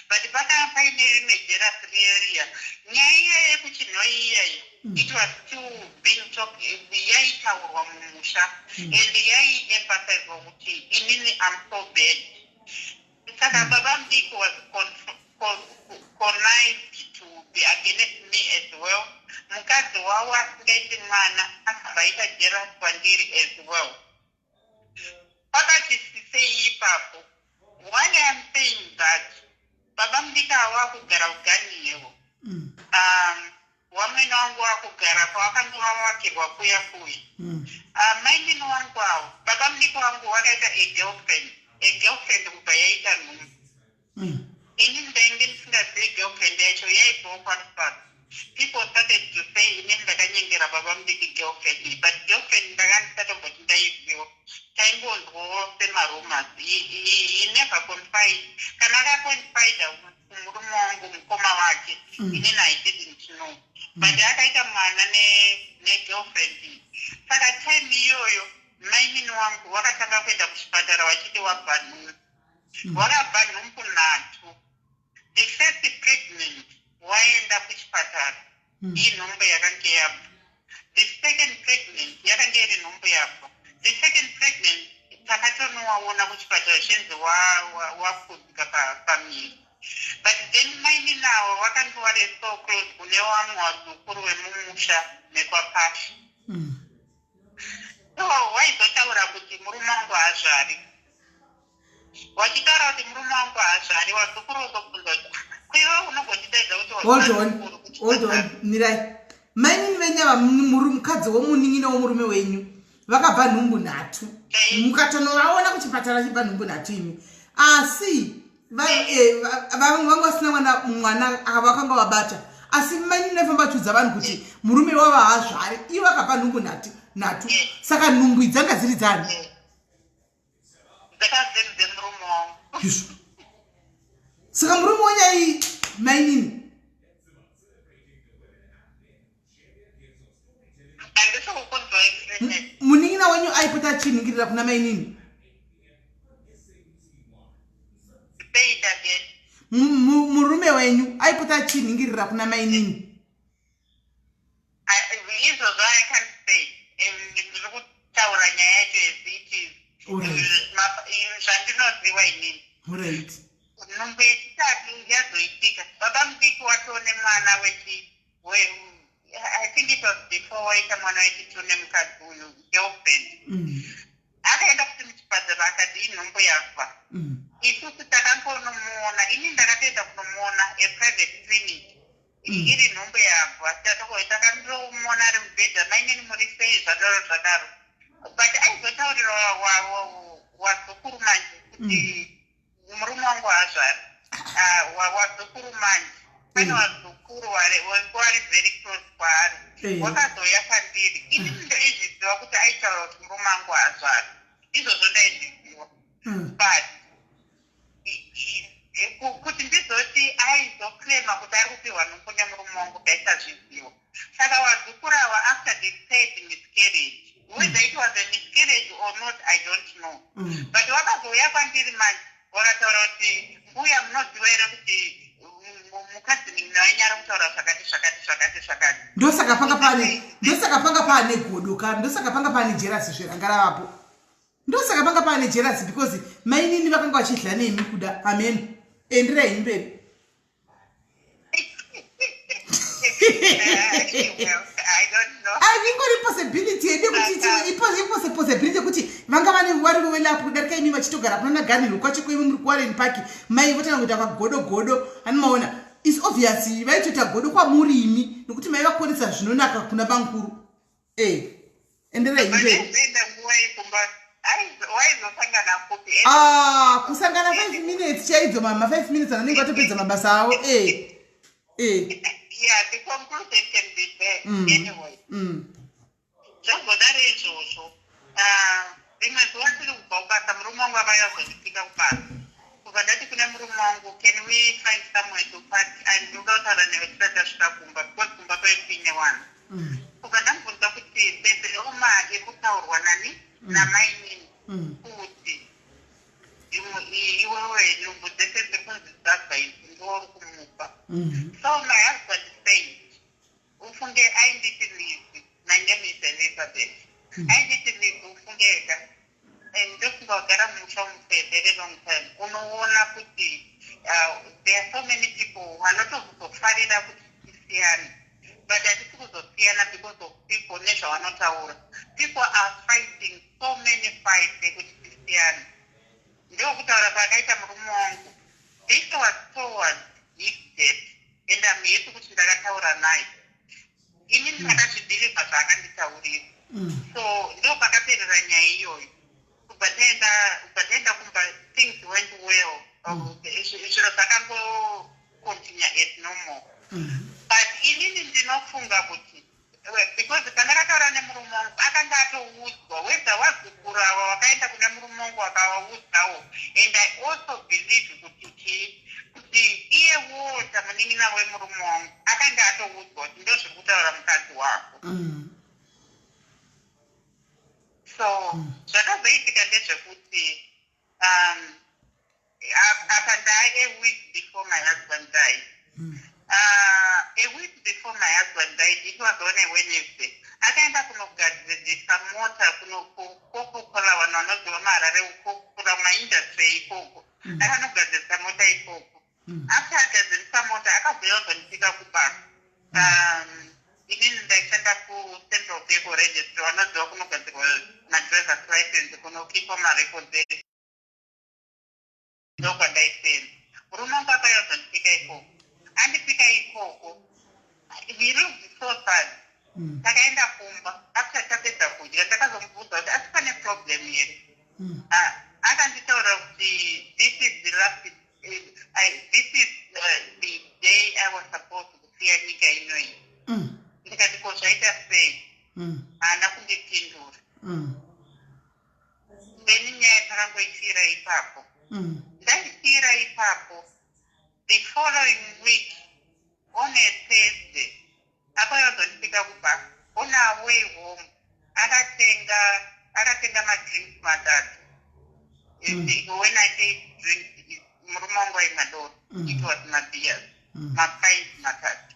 but pakanga paine rimwe jealous area. Nyaya iya yekuChinhoyi iyayi, it was still being talk, yaitaurwa mumusha and yaiemphasizwa kuti inini am so bad. Saka baba mudiki was connived to be against me as well. Mukadzi wavo asingaiti mwana akabva aita jealous kwandiri as well. Pakati sisei ipapo, why I am saying that, baba mudiki ava kugara kuGunhill, wamwene wangu wakugara kwawakanga wavakirwa kuya kuya. Mainini wangu avo, baba mudiki wangu wakaita a girlfriend kubva yaita nhumbu. Ini ndainge ndisingazivi girlfriend yacho yaibvawo kwaRusape. People started to say inini ndakanyengera baba mudiki girlfriend, but girlfriend ndanga ndisatomboti ndaiziva, taingonzwawo semarumors. He never confide. Kana akaconfida kumurume wangu, mukoma wake, inini I didn't know, but akaita mwana negirlfriend. Saka time iyoyo mainini wangu wakatanga kuenda kuchipatara vachiti wabva nhumbu. Wakabva nhumbu nhatu. The first pregnant waenda kuchipatara, iyi nhumbu yakange yabva. The second pregnant yakange iri nhumbu yabva. The second pregnant takatonowaona kuchipatara chenzi wakudzika pamiri. But then mainini avo vakange vari so close kune vamwe vazukuru vemumusha mekwaPasha. So waizotaura kuti murume wangu haazvari. Wachitaura kuti murume wangu haazvari, wazukuru wozobvunza kuti, "Kuiwe unogonditaidza kuti Hold on. wazukuru kuti Hold on, mirai. Mainini venyu ava, mukadzi womunin'ina womurume wenyu, vakabva nhumbu nhatu. Mukatonovaona kuchipatara chibva nhumbu nhatu imi, asi vamwe vanga vasina mwana. Mwana vakanga vabata, asi mainini vaifamba vachiudza vanhu kuti murume wavo haazvari. Ivo vakabva nhumbu nhatu. Nhatu. Saka nhumbu dzanga dziri dzani? Dzaka dziri dzemurume wangu. Izvo. Saka murume wenyu ai mainini? Handisi kukunzwai Sisi. Munin'ina wenyu aipota achinhingirira kuna mainini? Say it again. Murume wenyu aipota achinhingirira kuna mainini? Izvozvo I can't say. Ndiri kutaura nyaya yacho as it is. Zvandinoziva inini. Alright. Nhumbu yechitatu yazoitika. Baba mudiki watoo nemwana wechi I think it was before waita mwana wechitu nemukadzi uyu, girlfriend. Akaenda kuti muchipatara, akati inhumbu yafa. Isusu takangonomuona, ini ndakatoenda kunomuona a private clinic. Iri nhumbu yabva, takandomuona ari mubhedha. "Mainini, muri sei?" Zvadaro zvadaro, but aizotaurira wazukuru manje kuti murume wangu haazvari. Ah, wazukuru manje, pane wazukuru wari very close kwaari. Wakazouya kwandiri. Ini ndaizviziva kuti aitaura kuti murume wangu haazvari, izvozvo ndaizviziva, but kuti ndizoti aizoclaima kuti ari kupiwa nhumbu nemurume wangu, ndaisazviziva. Saka wazukuru ava, after the third miscarriage, whether it was a miscarriage or not, I don't know, but wakazouya kwandiri manje, wakataura kuti, "Mbuya, munoziva here kuti mukadzi nin'ina wenyu ari kutaura zvakati zvakati zvakati zvakati?" Ndosaka panga pane godo ka, ndosaka panga pane jealousy zveranga ravapo, ndosaka panga pane jealousy, because mainini vakanga vachidla nemi kuda. Amen, enderai mberi. Well, I don't know. Ingori possibility yedu kuti possibility yekuti vanga vane vari velapo kudarika imi, vachitogara kuna naGarnhill kwacho kuimi muri kuWarren Park, mai votanga kuita kagodo godo. Anomaona is obvious vaitoita godo kwamuri imi, nokuti mai vakonesa zvinonaka kuna bankuru. E, enderai mberi. Vazoenda nguva yekumba, waizosangana kupi? Ah, kusangana 5 minutes chaidzo, mama, 5 minutes anenge vatopedza mabasa avo e. Yeah, the conclusion can be there. Anyway, zvazodaro izvozvo. Ah, rimwe zuva tiri kubva kubasa, murume wangu akauya kuzondipika kubasa. Kubva ndati kune murume wangu, "Can we find somewhere to park? Ndinoda kutaura newe tisati tasvika kumba," because kumba kwaive kuine vanhu. Kubva ndamubvunza kuti there's a rumour iri kutaurwa nani namainini kuti iwewe nhumbu dzese dziri kunzi dzabva idzi ndiwo uri kumupa. So my husband said, ufunge ainditi Lizzy, my name is Elizabeth, ainditi, "Lizzy, ufungeka and ndofunga kugara mumusha umu for a very long time, unoona kuti there are so many people vanotozofarira kuti tisiyane, but hatisi kuzosiyana because of people nezvavanotaura. People are fighting so many fights ekuti tisiyane." Ndokutaura kwaakaita murume wangu. This was towards his death, and I'm happy kuti ndakataura naye. Ini ndakazvibhilivha zvaakanditaurira. So ndo pakaperera nyaya iyoyo. Kubva taenda kumba, things went well. Zviro zvakangocontinue as normal. But inini ndinofunga kuti because pandakataura nemurume wangu, akanga atoudzwa, whether wazukuru ava wakaenda kune murume wangu wakavaudzawo, and I also believe kuti chii, kuti iye wota munin'ina wemurume wangu akanga atoudzwa kuti ndo zviri kutaura mukadzi wako. So zvakazoitika ndezvekuti apa ndaa a week before my husband died. A week before my husband died, it was on a Wednesday, akaenda kunogadzirisa mota kunoCoca-Cola. Vanhu vanoziva maHarare, Coca-Cola, maindustry ikoko. Akanogadzirisa mota ikoko. After agadzirisa mota, akabva azondipika kubasa. Inini ndaishanda kuCentral Vehicle Registry, vanoziva kunogadzirwa madrivers license, kunokipa marecords edu, ndokwandaisenza. Murume wangu akauya kuzondipika ikoko. Andipika ikoko, he looked so sad. Takaenda kumba. After tapedza kudya, ndakazomubvunza kuti asi pane problem here? Ah, akanditaura kuti this is the last this is the day I was supposed kusiya nyika inoyi. Ndikati, "Ko zvaita sei?" Haana kundipindura. Then nyaya takangoisiyira ipapo. Ndaisiyira ipapo. The following week, on a Thursday, akauya kuzondipika kubva on our way home, akatenga madrinks matatu. When I say drink, murume wangu aimwa doro. It was mabeers, mapint matatu.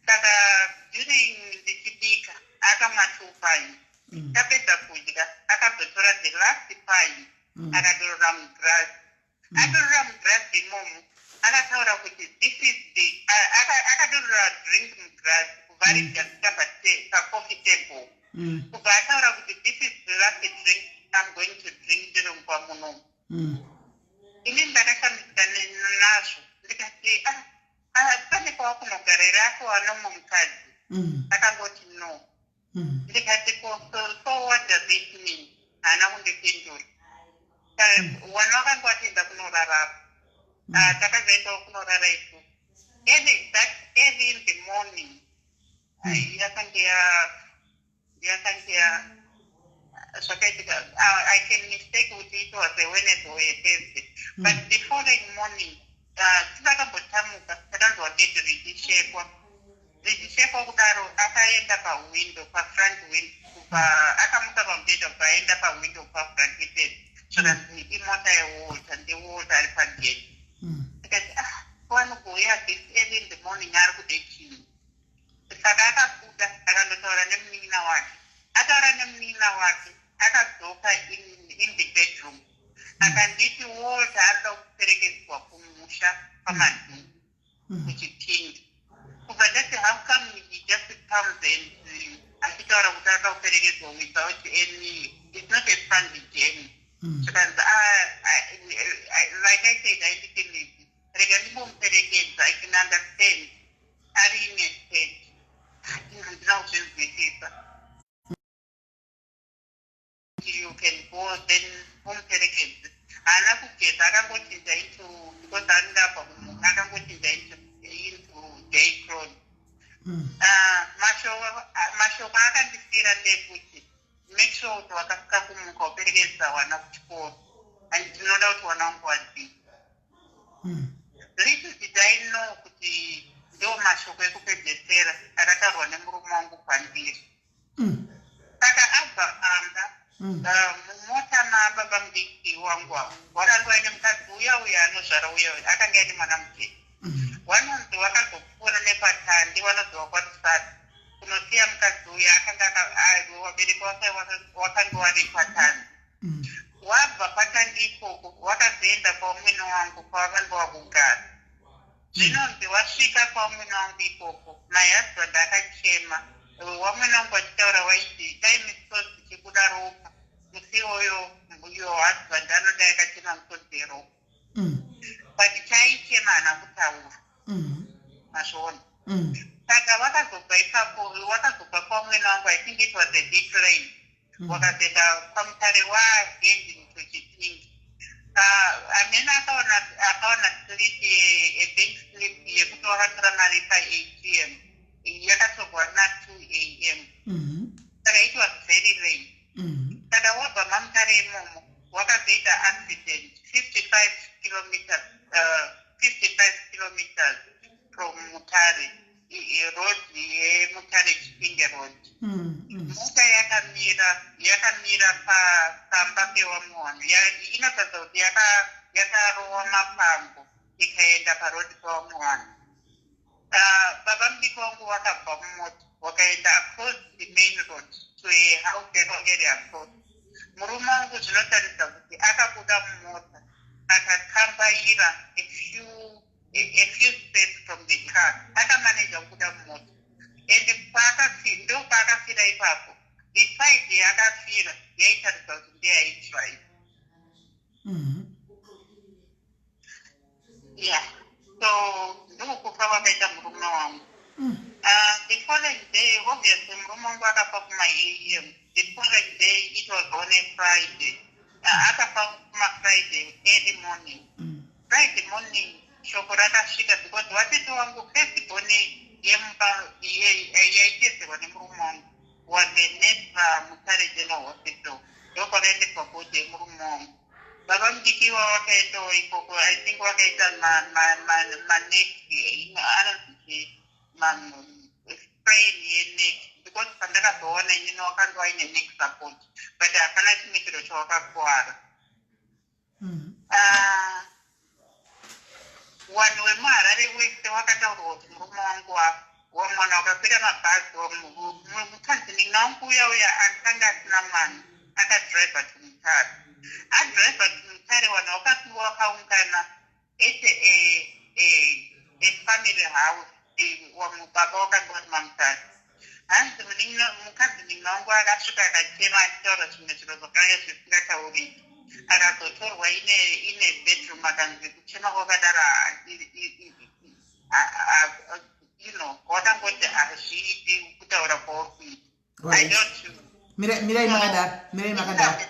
Saka during ndichibika, akamwa two pints. Tapedza kudya, akazotora the last pint, akadurura mugirazi. Adurura mugirazi imomo, akataura kuti this is the akadurura drink mugirazi kubva arigadzika pacoffee table, kubva ataura kuti, "This is the last drink I'm going to drink ndiri mumba munomu." Ini ndakashamisika nazvo, ndikati, "Ah, ah, pane kwawakunogara here akawana mumwe mukadzi?" Akangoti, "No." Ndikati, "So what does it mean?" Haana kundipindura. Wana wakanga watoenda kunorarapa. Ah, takazoendawo kunorara isu early, that early in the morning. Yakange ya zvakaitika, I can mistake kuti it was a Wednesday or a Thursday, but the following morning, tisakambotamuka, takanzwa gedhi richishekwa. Richishekwa kudaro, akaenda pahwindo, pafront window, kubva akamuka pamubhedha, kubva aenda pahwindo pafront pedu. Zvakanzi imota yeWalter, ndiWalter ari pagedhi. Tikati, "Ah, wanogouya this early in the morning, ari kude chii?" Saka akabuda, akandotaura nemunin'ina wake. Ataura nemunin'ina wake, akadzoka in the bedroom, akanditi Walter arida kuperekedzwa kumusha kwaMadhuku, kuChipinge. Kubva ndati, "How come he just comes and achitaura kuti arida kuperekedzwa without any? It's not a friendly journey." Zvikanzi, "Ah, like I said, aindikimidzi, rega ndimbomuperekedza. I can understand ari in a state." Handina kuzvinzwisisa. "You can go then, umuperekedze." Haana kugeza, akangochinja into, because anenge abva kumuka, akangochinja into day clothes. Ah, mashoko akandisiyira ndekuti, "Make sure kuti wakasika kumuka, uperekedza wana kuchikoro, and ndinoda kuti wana wangu wadzidza." Little did I know kuti ndo mashoko ekupedzesera akataurwa nemurume wangu kwandiri. Saka abva pamba, mumota mababa mudiki wangu avo wakanga aine mukadzi uya uya anozvara uya uya, akanga aine mwana mutete. Wanonzi wakazopfuura nepaTandi, wanozova kwaTusati kunosiya mukadzi uya akanga vabereki wakanga wari paTandi. Wabva paTandi ikoko, wakazoenda kwamwene wangu kwavanga wakugara. Zvinonzi wasvika kwamwene wangu ikoko, my husband akachema. Wamwene wangu achitaura waiti dai misodzi ichibuda ropa musi iwoyo, your husband anodai akachema misodzi yeropa. But chaichema haana kutaura. Mazviona? Saka wakazobva ipapo, wakazobva kwamwene wangu, I think it was a bit late, wakazoenda kwaMutare, waheading to Chipinge. Amene akaona slip, a bank slip yekuti wakatora mari paATM, yakatorwa na2 a.m. Saka it was very late. Saka wabva maMutare imomo, wakazoita accident 55 kilometers, 55 kilometers from Mutare, road yeMutare Chipinge Road. Mota yakamira pamba pewamwe vanhu. Inotaridza kuti yakarowa mapango, ikaenda parodi pawamwe vanhu. Baba mudiki wangu wakabva mumota, wakaenda across the main road to a house yakanga iri across. Murume wangu zvinotaridza kuti akabuda mumota, akakambaira a few steps from the car, akamaneja kubuda mumota, and ndo paakafira ipapo. The side yaakafira yaitaridza kuti ndeyaidrive. Yeah, so ndokufa kwakaita murume wangu. The following day, obviously murume wangu akafa kuma-am. The following day, it was on a Friday. Akafa kuma-Friday early morning. Friday morning shoko rakasvika, because vatete wangu, first born yemumba yaitedzerwa nemurume wangu. Was a nurse paMutare General Hospital, ndokwakaendeswa body yemurume wangu. Baba mudiki iwa wakaendawo ikoko. I think wakaita maneck, anonzi sprain yeneck, because pandakazoona inini wakanga waine neck support, but hapana chimwe chiro chawakakuwara. Ah, vanhu vemuHarare wese wakataurwa kuti murume wangu wamwana wakakwira mabhazi. Mukadzi ninga wangu uya uya akanga asina mwana, akadhiraivha to Mutare. Adhiraivha to Mutare, vanhu vakapiwa, vakaungana at a family house. Wamubaba wakanga vari maMutare. Hanzi mukadzi ninga wangu akasvika akachema achitaura zvimwe zviro zvakanga zvisingatauriki. Akazotorwa ine bedroom, akanzi kuchema kwakadaro, wakangoti hazviiti kutaura kwauri kuita. I don't Mirai makadaro, mirai makadaro,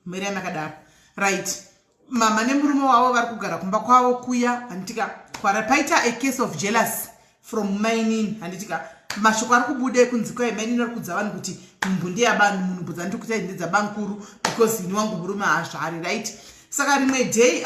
mirai makadaro. Right, mama nemurume wavo vari kugara kumba kwavo kuya, handitika? Kwara paita a case of jealous from mainini, handitika? Mashoko ari kubuda ekunzi kwai mainini ari kudza vanhu kuti nhumbu ndeyabanhu, munhumbu dzandiri kuita ndedzabankuru because ini wangu murume haazvari, right? Saka rimwe day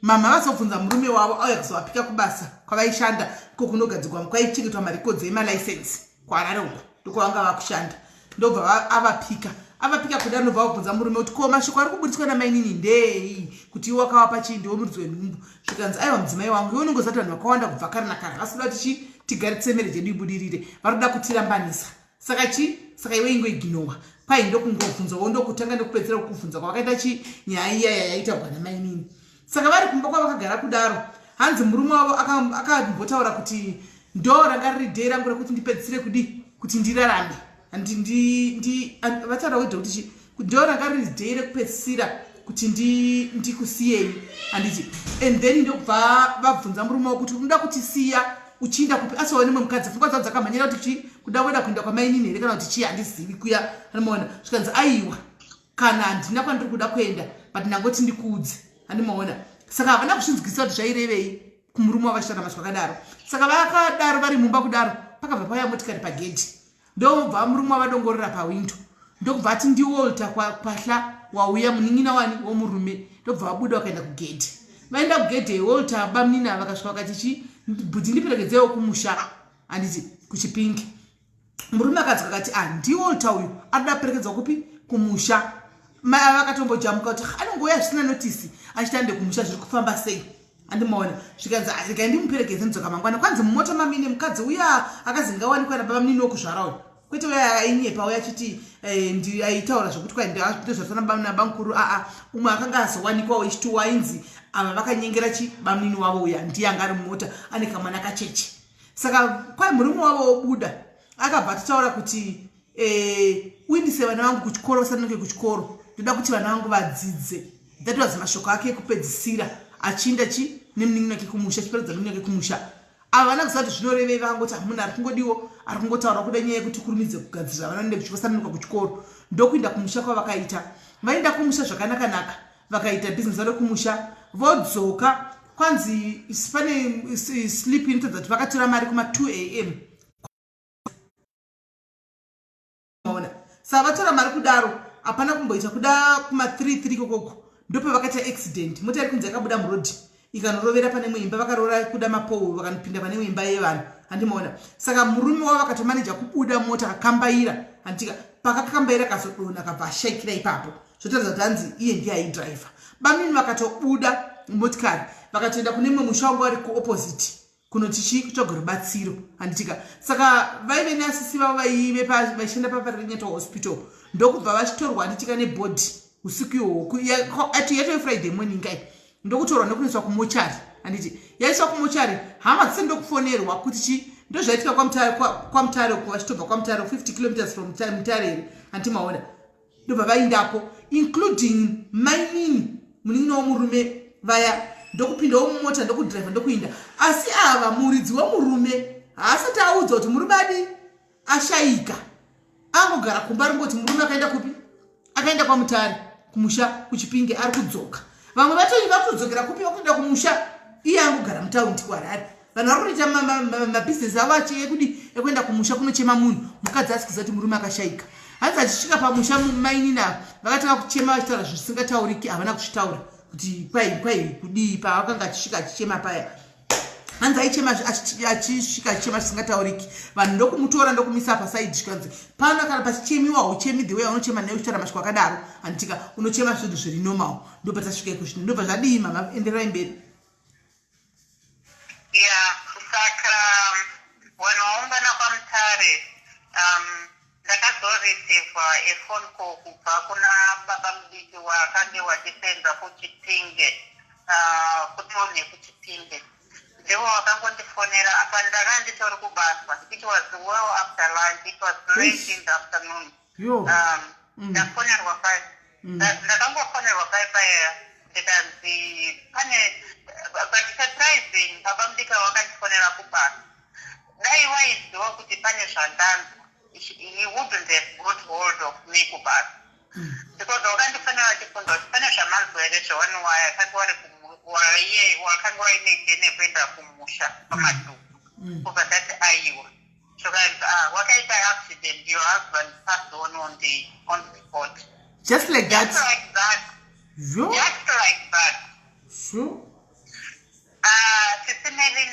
mama vazobvunza murume wavo auya kuzovapika kubasa kwavaishanda, ko kunogadzirwa, kwaichengetwa marecords emalicense kuHarare uko, ndokwavanga vakushanda. Ndobva avapika, avapika kudaro, ndobva vabvunza murume kuti, "Ko mashoko ari kuburitswa namainini ndei, kuti iwe wakavapa chii, ndiwe muridzi wenhumbu?" Zvikanzi, "Aiwa, mudzimai wangu, iwe unongoziva kuti vanhu vakawanda kubva kare nakare vasikuda kuti chi tigaritse marriage yedu ibudirire, vari kuda kutirambanisa. Saka chi saka iwe ingoignowa." Kwai ndokungobvunzawo, ndokutanga ndokupedzera kukubvunza kwavakaita chi nyaya iya yaitaurwa namainini. Saka vari kumba kwavakagara kudaro, hanzi murume wavo akambotaura kuti, "Ndo ranga riri day rangu rekuti ndipedzisire kudi kuti ndirarame." Vataura wedha kuti chi ndo ranga riri day rekupedzisira kuti ndikusiyei, handiti? And then ndokubva vabvunza murume wavo kuti, "Unoda kutisiya uchiinda kupi?" Asiwa nemwe mukadzi, pfungwa dzavo dzakamhanyira kuti chi kuda kuenda kuenda kwamainini here kana kuti chii, handizivi kuya anomaona. Zvikanzi, "Aiwa, kana handina kwandiri kuda kuenda, but ndangoti ndikuudze," handimaona? Saka havana kuzvinzwisisa kuti zvairevei kumurume wavachitaura mashoko akadaro. Saka vakadaro vari mumba kudaro, pakabva pauya motikari pagedhi, ndobva murume wavadongorera pawindo, ndokubva ati, "NdiWalter Kwahla wauya," munin'ina wani womurume. Ndobva vabuda vakaenda kugedhi. Vaenda kugedhi, Walter bamunina vakasvika vakati chi, "Bhuti, ndiperekedzewo kumusha," handiti, kuChipingi. Murume akadzoka akati, "Ah, ndiWalter uyu, arikuda kuperekedzwa kupi? Kumusha." Vakatombojamuka kuti anongouya zvisina notice achiti ande kumusha, zviri kufamba sei, andimaona? Zvikanzi, "Regai ndimuperekedze, ndidzoka mangwana." Kwanzi mumota mamine mukadzi uya akazi ngawanikwa nababa munini wokuzvara uyu, kwete uya ainyepa uya achiti aitaura zvokuti kwai ndozvatana nabamukuru. Aa, umwe akanga azowanikwawo ichiti wainzi ava vakanyengera chi bamunini wavo uya, ndiye anga ari mumota ane kamwana kacheche. Saka kwai murume wavo wobuda akabva atitaura kuti, "Uindise vana vangu kuchikoro, vasanonoke kuchikoro, ndoda kuti vana vangu vadzidze." That was mashoko ake ekupedzisira achiinda chi nemunin'ina wake kumusha, achiperedza munin'ina wake kumusha. Ava vana kuziva kuti zvinorevei, vangoti hamuna ari kungodiwo, ari kungotaura kuda nyaya yekuti kurumidze kugadzirira vana nende vasanonoka kuchikoro. Ndokuinda kumusha kwavakaita. Vaenda kumusha zvakanaka-naka, vakaita bhizinesi varo kumusha, vodzoka. Kwanzi pane slip inotaridza kuti vakatora mari kuma2 am. Maona? Saka vatora mari kudaro, hapana kumboita kuda kuma3 3 kokoko, ndopavakaita accident. Mota iri kunzi yakabuda murodhi ikanorovera pane imwe imba. Vakarora kuda mapowo, vakanopinda pane imwe imba yevanhu, handimaona? Saka murume wavo akatomaneja kubuda mota, akakambaira, handitika? Pakakambaira akazodonha, akabva ashaikira ipapo. Zvotaridza kuti hanzi iye ndiye aidhiraivha. Bamini vakatobuda motikari, vakatoenda kune imwe musha wanga vari kuopposite kunoti chii, kutsvaga rubatsiro, handitika? Saka vaive neasisi vavo vaive vaishanda paParirenyatwa Hospital, ndokubva vachitorwa, handitika, nebody usiku ihwohwo. Ati yatove Friday morning kai, ndokutorwa ndokunoiswa kumochari, handiti? Yaiswa kumochari, hama dzese ndokufonerwa kuti chi ndozvaitika kwaMutare uko, vachitobva kwaMutare, 50 kilometers from Mutare here, handiti maona? Ndobva vaindako, including mainini munin'ina womurume vaya, ndokupindawo mumota, ndokudhiraivha, ndokuinda. Asi ava muridzi wemurume haasati audzwa kuti murume adi ashayika. Angogara kumba ringoti murume akaenda kupi? Akaenda kwaMutare kumusha kuChipinge, ari kudzoka. Vamwe vatonyi vakutodzokera kupi? Vakutoenda kumusha. Iye angogara mutaundi kuHarare. Vanhu vari kutoita mabhizinesi avo achi ekudi ekuenda kumusha kunochema munhu. Mukadzi asi kuziva kuti murume akashaika. Hanzi achisvika pamusha mainini ava vakatanga kuchema vachitaura zvisingatauriki. Havana kuzvitaura kuti kwai kwai kudii pavakanga achisvika achichema paya. Hanzi aichema achisvika achichema zvisingatauriki. Vanhu ndokumutora ndokumisa pasaidi, zvikanzi pano kana pachichemiwa hauchemi the way aunochema naye uchitaura mashoko akadaro, handitika unochema zvinhu zviri normal. Ndobva tasvika iko zvino, ndobva zvadii mama? Enderai mberi. Ya, saka vanhu vaungana kwaMutare. Ndakazoreceiva a phone call kubva kuna baba mudiki wakange wachisenza kuChipinge, kutoni yekuChipinge. Ndivo vakangondifonera. Apa ndanga nditori kubasa. It was well after lunch, it was late in the afternoon. Yo. Ndafonerwa pai, ndakangofonerwa pai paya, ndikanzi pane, but surprising, baba mudiki wakandifonera kubasa. Dai waiziva kuti pane zvandanzwa, he wouldn't have got hold of me kubasa, because wakandifonera achibvunza kuti pane zvamanzwa here zvewanuwaya akati wari waiye wakanga waine jeni yekuenda kumusha kwaMadhuku. Kubva ndati aiwa. Zvokanzi, "Ah, wakaita accident, your husband passed on the spot." Just like that? Just like that. Yo. Just like that. Sure. Ah, Sisi Mary,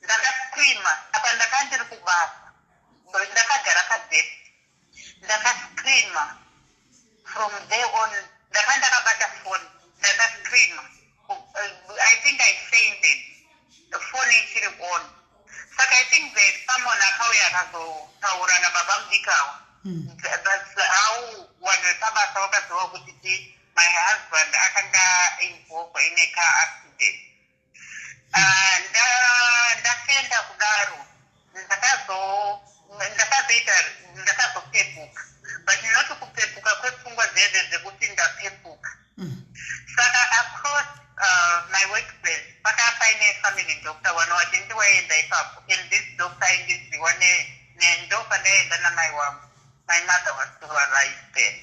ndakascreama. Apa ndaka ndiri kubasa, ndakagara padesk, ndakascreama from there on. Ndaka ndakabata phone, ndakascreama. I think I fainted phone ichiri on. Saka I think there's someone akauya akazotaura nababa mudikawa. That's how vanhu vepabasa vakaziva kuti ti my husband akanga involved in a car accident. Ah, ndafenda kudaro, ndakazoita ndakazopepuka, but not kupepuka kwepfungwa dzeze dzekuti ndapepuka. Saka across my workplace paka paine family doctor. Vanhu vazhinji waienda ipapo, and this doctor aindiziwa nendo pandaienda namai wangu. My mother was still alive then.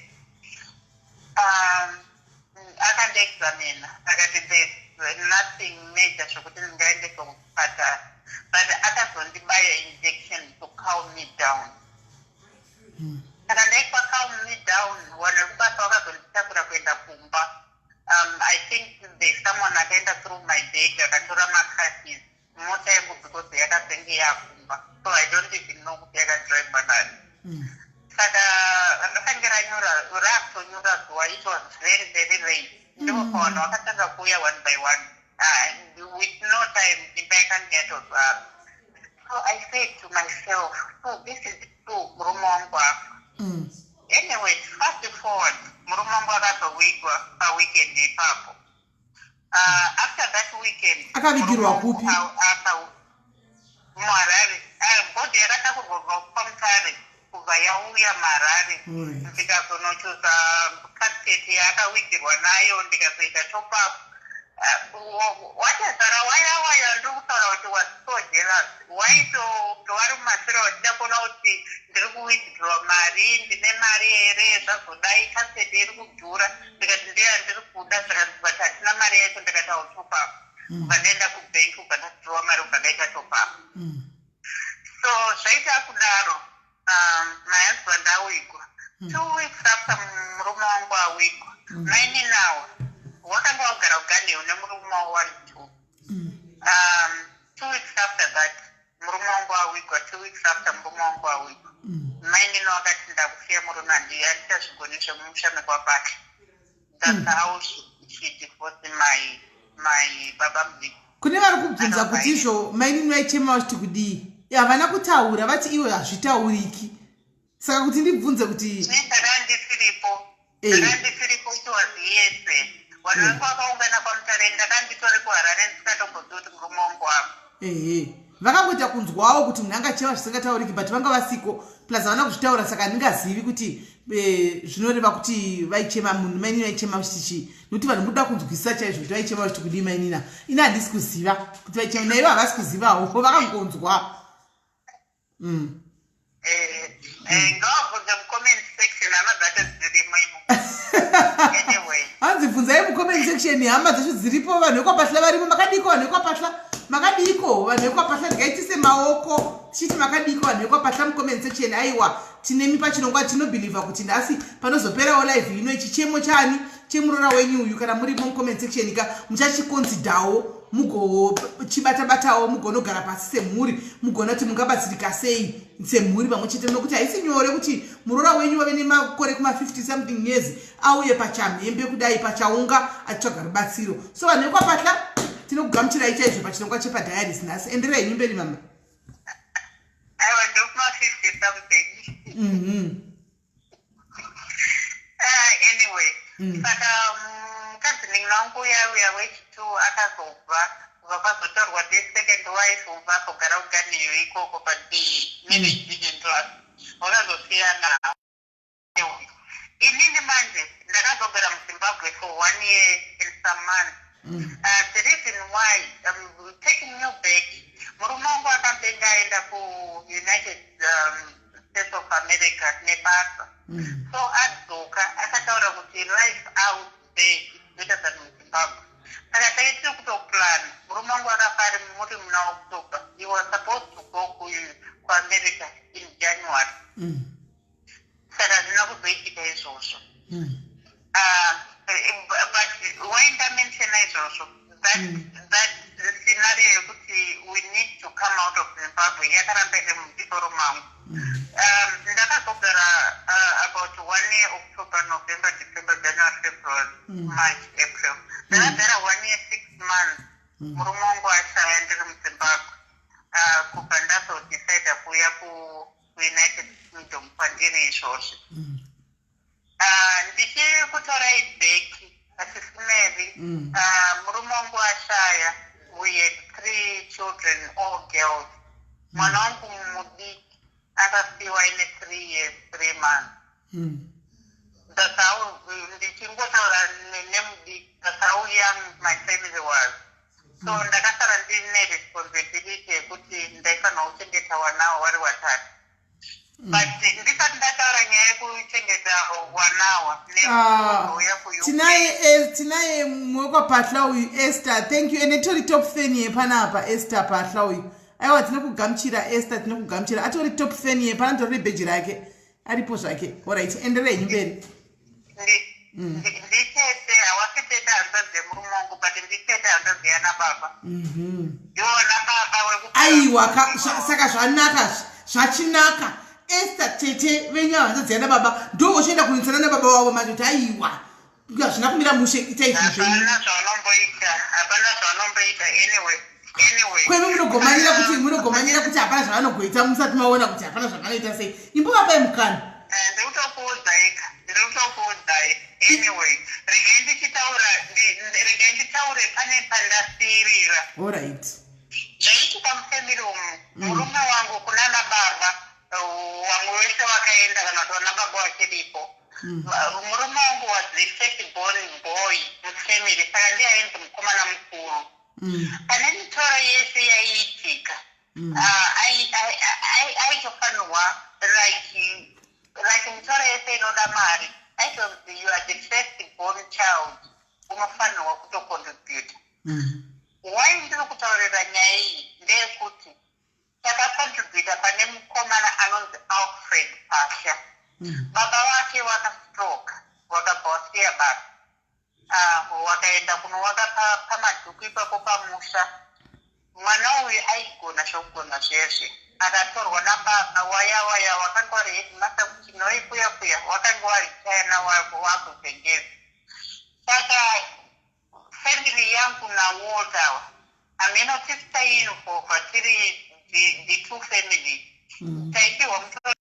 Akandiexamina akati there's nothing major zvokuti ndingaendeswa kuchipatara, but akazondibaya injection to calm me down. Saka ndaikwa calm me down, vanhu vekubasa vakazonditakura kuenda kumba. I think there's someone akaenda through my bag akatora makeys mota yangu, because yakazenge yakumba, so I don't even know kuti yakadriva nani. Saka rakange ranyura, rakutonyura zuva. It was very very late. Ndipo pavanhu vakatanga kuuya one by one. With no time imba yakange yatozara. So I said to myself, "So this is true, murume wangu afa." Anyway, fast forward, murume wangu akazowigwa paweekend ipapo. After that weekend Akavigirwa murume wangu kupi? muHarare. Body yakatakurwa kubva paMutare kubva yauya muHarare. Ndikazonochuza casket yaakawigirwa nayo, ndikazoita top up. Watezara waya waya ndiri kutaura kuti was so jealous. Waitovari mumashure vachida kuona kuti ndiri kuwithdraw mari, ndine mari here, zvazodai, casket iri kudhura. Ndikati ndeya ndiri kuda. Zvakanzi, "But hatina mari yacho." Ndikati, "I'll top up." Kubva ndaenda kubhenki, kubva ndadhirowa mari, kubva ndaita top up. So zvaita kudaro, my husband awigwa. 2 weeks after murume wangu awigwa, maininawa wakanga wagara kuGarden nemurume wawari two. 2 weeks after that murume wangu awigwa, 2 weeks after murume wangu awigwa, mainini wakati, "Ndakusiya murume, handichazvigoni zvemumusha mekwapatla." That's how she divorced my baba mudiki. Kune vari kubvunza kuti izvo mainini vaichema vachiti kudii, havana kutaura. Vati iwe hazvitauriki, saka kuti ndibvunze kuti Ndakanga ndisiripo. Ndakanga ndisiripo. It was yese vanhu vangu vakaungana kwaMutare. Ndakanga nditori kuHarare, ndisingatombozivi kuti murume wangu wako. Ehe, vakangoita kunzwawo kuti munhu angachema zvisingatauriki, but vanga vasiko, plus havana kuzvitaura. Saka handingazivi kuti zvinoreva kuti vaichema munhu mainini vaichema vachiti chii, nokuti vanhu muda kunzwisisa chaizvo kuti vaichema vachiti kudii mainina. Ini handisi kuziva kuti vaichema, naivo havasi kuzivawo, vakangonzwa. Ngavabvunze mucomment section, hama dzacho dzirimo imo. Anyway. Hanzi bvunzai mucomment section, hama dzacho dziripo. Vanhu vekwapatla varimo, makadiko vanhu vekwapatla? Makadiko vanhu vekwaPahla? Ndikaitise maoko tichiti makadiko vanhu vekwaPahla mucomment section. Aiwa, tinemi pachirongwa. Tinobhilivha kuti nhasi panozoperawo live ino, chichemo chani chemurora wenyu uyu, kana murimo mucomment section ka, muchachiconsiderwo, mugochibatabatawo, mugonogara pasi semhuri, mugona kuti mungabatsirika sei semhuri pamwe chete, nokuti haisi nyore kuti muroora wenyu wave nemakore kuma50 something years auye pachamhembe kudai pachaunga achitsvaga rubatsiro. So vanhu vekwaPahla, tinokugamuchirai chaizvo pachirongwa chepaDiaries nhasi. Enderai henyu mberi, mama. Aiwa, ndokuma50 something. Anyway, saka mukadzi nin'ina wangu uya uya wechitu akazobva, kubva kwazotorwa the second wife, ubva azogara kuganiyo ikoko, but the marriage didn't last, vakazosiyana. Inini manje ndakazogara muZimbabwe for one year and some months. The reason why I'm taking you back, murume wangu akapenge aenda kuUnited States of America nebasa. So adzoka akataura kuti life out there is better than muZimbabwe. Saka tai tiri kutoplan. Murume wangu akafa ari muri muna October. He was supposed to go kuAmerica in January. Saka hazvina kuzoitika izvozvo. But why ndamentiona izvozvo, that scenario yekuti we need to come out of Zimbabwe yakaramba iri mumusoro mangu. Ndakazogara about one year, October, November, December, January, February, March, April. Ndakagara one year 6 months murume wangu ashaya ndiri muZimbabwe, kubva ndazodecida kuuya kuUnited Kingdom kwandiri izvozvi. Ndichiri kutorai back, Sis Mary. Murume wangu ashaya, we had three children, all girls. Mwana wangu mudiki akasiyiwa ine 3 years 3 months. That's how, ndichingotaura nemudiki, that's how young my family was. So ndakasara ndine responsibility yekuti ndaifanira kuchengeta wanawo vari watatu. But ndisati ndataura nyaya yekuchengeta wanawa Ah, nekuuya kuUK, tinaye mwekwapahla uyu, Esther. Thank you. Ende tori top fan yepanapa, Esther Pahla uyu. Aiwa, tinokugamuchira, Esther, tinokugamuchira. Atori top fan yepana, tori nebheji rake, aripo zvake. Alright, enderei mberi. Nditete, hawasi tete hanzvadzi yemurume wangu, but nditete hanzvadzi yana baba. Iwona baba. Aiwa, saka zvanaka, zvachinaka. Esther, tete venyu hanzvadzi yana baba, ndo vochienda kunetsana nababa vavo manje kuti aiwa, hazvina kumira mushe, itai zvinhu zvenyu. Hapana zvaunomboita, hapana zvaunomboita. Anyway. Kwemi munogomanyira kuti hapana zvavanogoita, musati maona kuti hapana zvavanoita sei. Imbovapai mukana. Ndiri kutokuudzai ka, ndiri kutokuudzai. Anyway, regai ndichitaura, regai nditaure pane pandasiyirira. Alright. Zvaiitika mufamily umu, murume wangu kunana baba, vamwe vese vakaenda kana kuti vana baba vachiripo. Murume wangu was the first born boy mufamily, saka ndiye ainzi mukomana mukuru. Pane mitoro yese yaiitika, aitofanirwa like mitoro yese inoda mari, aitonzi, "You are the first born child, unofanirwa kutocontribute." Why ndiri kutaurira nyaya iyi ndeyekuti takacontributa pane mukomana anonzi Alfred Pasha. Baba vake wakastroke, wakabva wasiya basa. Wakaenda kunovaka pamadhuku ipapo pamusha. Mwana uyu aigona zvokugona zvezve. Akatorwa nababa waya waya wakanga wari headmaster kuChinhoyi kuya kuya, wakanga waritaya wakuzengeza. Saka family yangu naWalter, hameno tisi taiinvolva tiri the two families. Taipiwa mutoro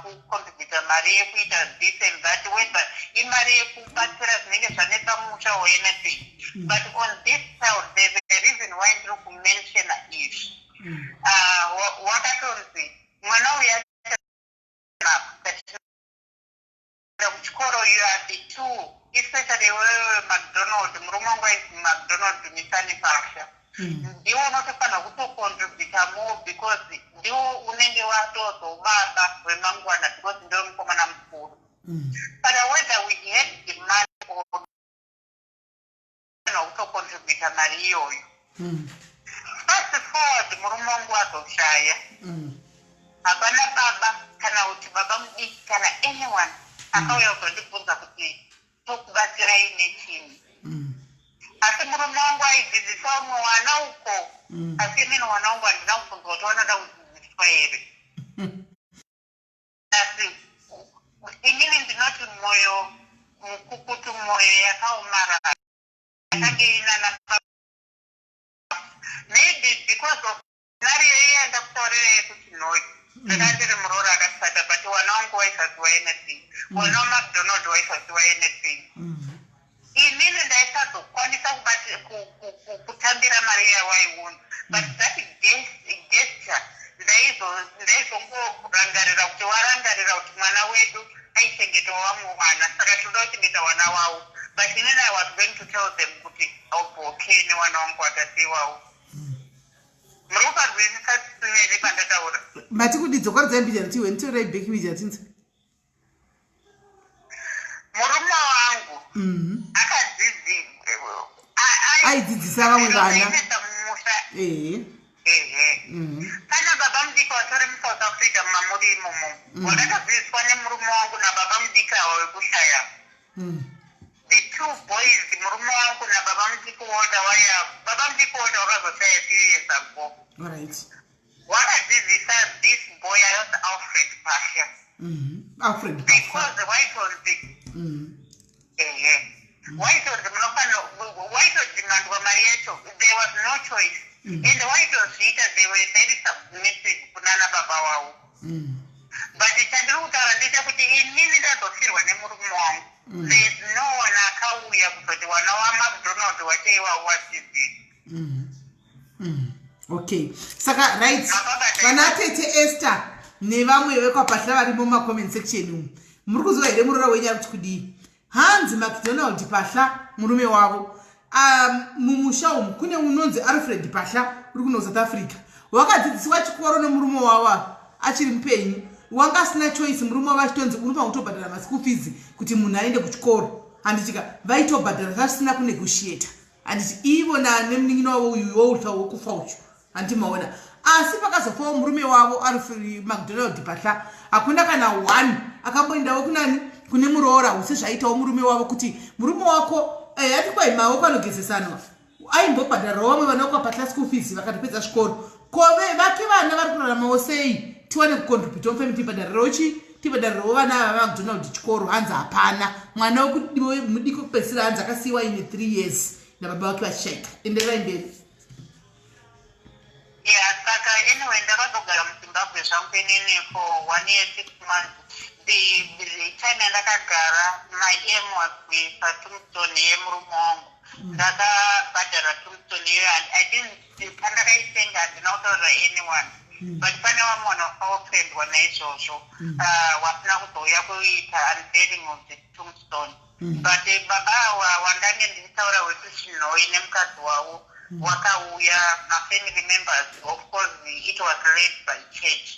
kucontributa mari yekuita this and that, whether imari yekubatsira zvinenge zvanetsa musha or anything. But on this child, there's a reason why ndiri kumentiona izvi. Wakatonzi mwana uyu kuchikoro, you are the two, especially wewe McDonald. Murume wangu ainzi McDonald Misani Pasha. Ndiwo unotofanira kutocontributa more because ndiwo unenge watozobaba wemangwana, because ndiwe mukomana mukuru. Saka whether we had the money or kutocontributa mari iyoyo. Fast forward, murume wangu azoshaya. Hapana baba kana kuti baba mudiki kana anyone akauya kuzondibvunza kuti tokubatsirai nechini. Asi murume wangu aidzidzisa umwe wana uko. Asi inini wana wangu handina kubvunzwa kuti wanoda kudzidziswa here. Asi inini ndinoti mwoyo mukukutu, mwoyo yakaomarara yakange inana, maybe because of scenario iya ndakutaurira yekuti noi ndanga ndiri muroora akasata, but wana wangu waisaziwa anything, wana waMacDonald waisaziwa anything. Inini ndaisazokwanisa kutambira mari yawaiunza, but that gesture ndaizongorangarira kuti warangarira kuti mwana wedu aichengetawo vamwe vana, saka tinoda kuchengeta vana wavo. But inini I was going to tell them kuti okay, newana wangu watasiwawo. Muri kupanzwisisa sineri pandataura? Mati kudii? Kwaridzai mbijana tiwe nitorai back mbijana tinzi. Murume wangu akadzidzi Aidzidzisa vamwe vana. Ainetsa mumusha. Ehe. Pana baba mudiki watori muSouth Africa mamuri imomo, wakatodzidziswa nemurume wangu nababa mudiki ava wekushaya. The two boys, murume wangu nababa mudiki woda waya, baba mudiki woda wakazoshaya few years ago. Wakadzidzisa this boy anonzi Alfred Pasha. Alfred Pasha. Because waitonzi, ehe, waitonzi munofanira, waitodhimandwa mari yacho. There was no choice and waitozviita. They were very submissive kunana baba wavo. But chandiri kutaura ndechekuti inini ndazofirwa nemurume wangu, there is no one akauya kuzoti wana waMacDonald wacho iwawo wadzidzisa. Okay, saka right, vana tete Esther nevamwe vekwaPahla varimo mumacomment section umu, muri kuziva here muroora wenyu ari kuti kudii? Hanzi MacDonald Pahla murume wavo, mumusha umu kune unonzi Alfred Pahla uri kuno South Africa, wakadzidziswa chikoro nemurume wavo achiri mupenyu. Wanga asina choice, murume wavo achitonzi unofanira kutobhadhara maschool fees kuti munhu aende kuchikoro, handitika? Vaitobhadhara zvavisina kunegotiata, handiti? Ivo nemunin'ina wavo uyu woutya wokufa uchu, handiti maona? Asi pakazofawo murume wavo Alfred MacDonald Pahla, hakuna kana one akamboendawo kunani, kune muroora usi zvaitawo murume wavo, kuti murume wako ati kwai maoko anogezesanwa, aimbobhadharirawo vamwe vana vekwaPahla school fees vakatopedza zvikoro. Kove vake vana vari kuraramawo sei? Tiwane kucontributa mufamily, tibhadharirawo chi, tibhadharirawo vana ava vaMacDonald chikoro. Hanzi hapana. Mwana mudiki wekupedzisira hanzi akasiyiwa ine 3 years nababa vake vachishaika. Endererai mberi. Yeah, saka anyway ndakazogara muZimbabwe zvangu inini for one year 6 months. The time yandakagara, my aim was kuisa tombstone yemurume wangu. Ndakabhadhara tombstone iyoyo and I didn't, pandakaitenga handina kutaurira anyone, but pane vamwe vanhu vakaofendwa naizvozvo, wasina kuzouya kuita unveiling of the tombstone. But baba awa wandange ndichitaura wekuChinhoyi nemukadzi wavo wakauya, mafamily members. Of course it was led by church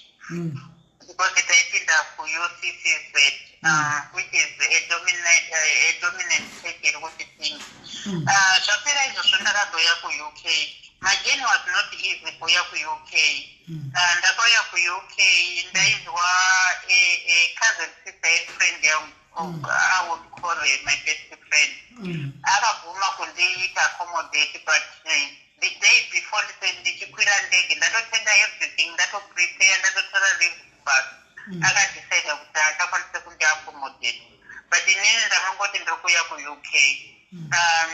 because taipinda kuUCCZ, which is a dominant church iri kuChipinge. Zvapera izvozvo ndakazouya kuUK. My journey was not easy kuuya kuUK. Ndakauya kuUK ndaizwa a cousin sister yefriend yangu, I would call her my best friend, akabvuma kundiita accommodate. But the day before ndichikwira ndege, ndatotenga everything, ndatoprepare, ndatotora leave kubasa, akadecida kuti achakwanisa kundiaccommodate. But inini ndakangoti ndiri kuuya kuUK.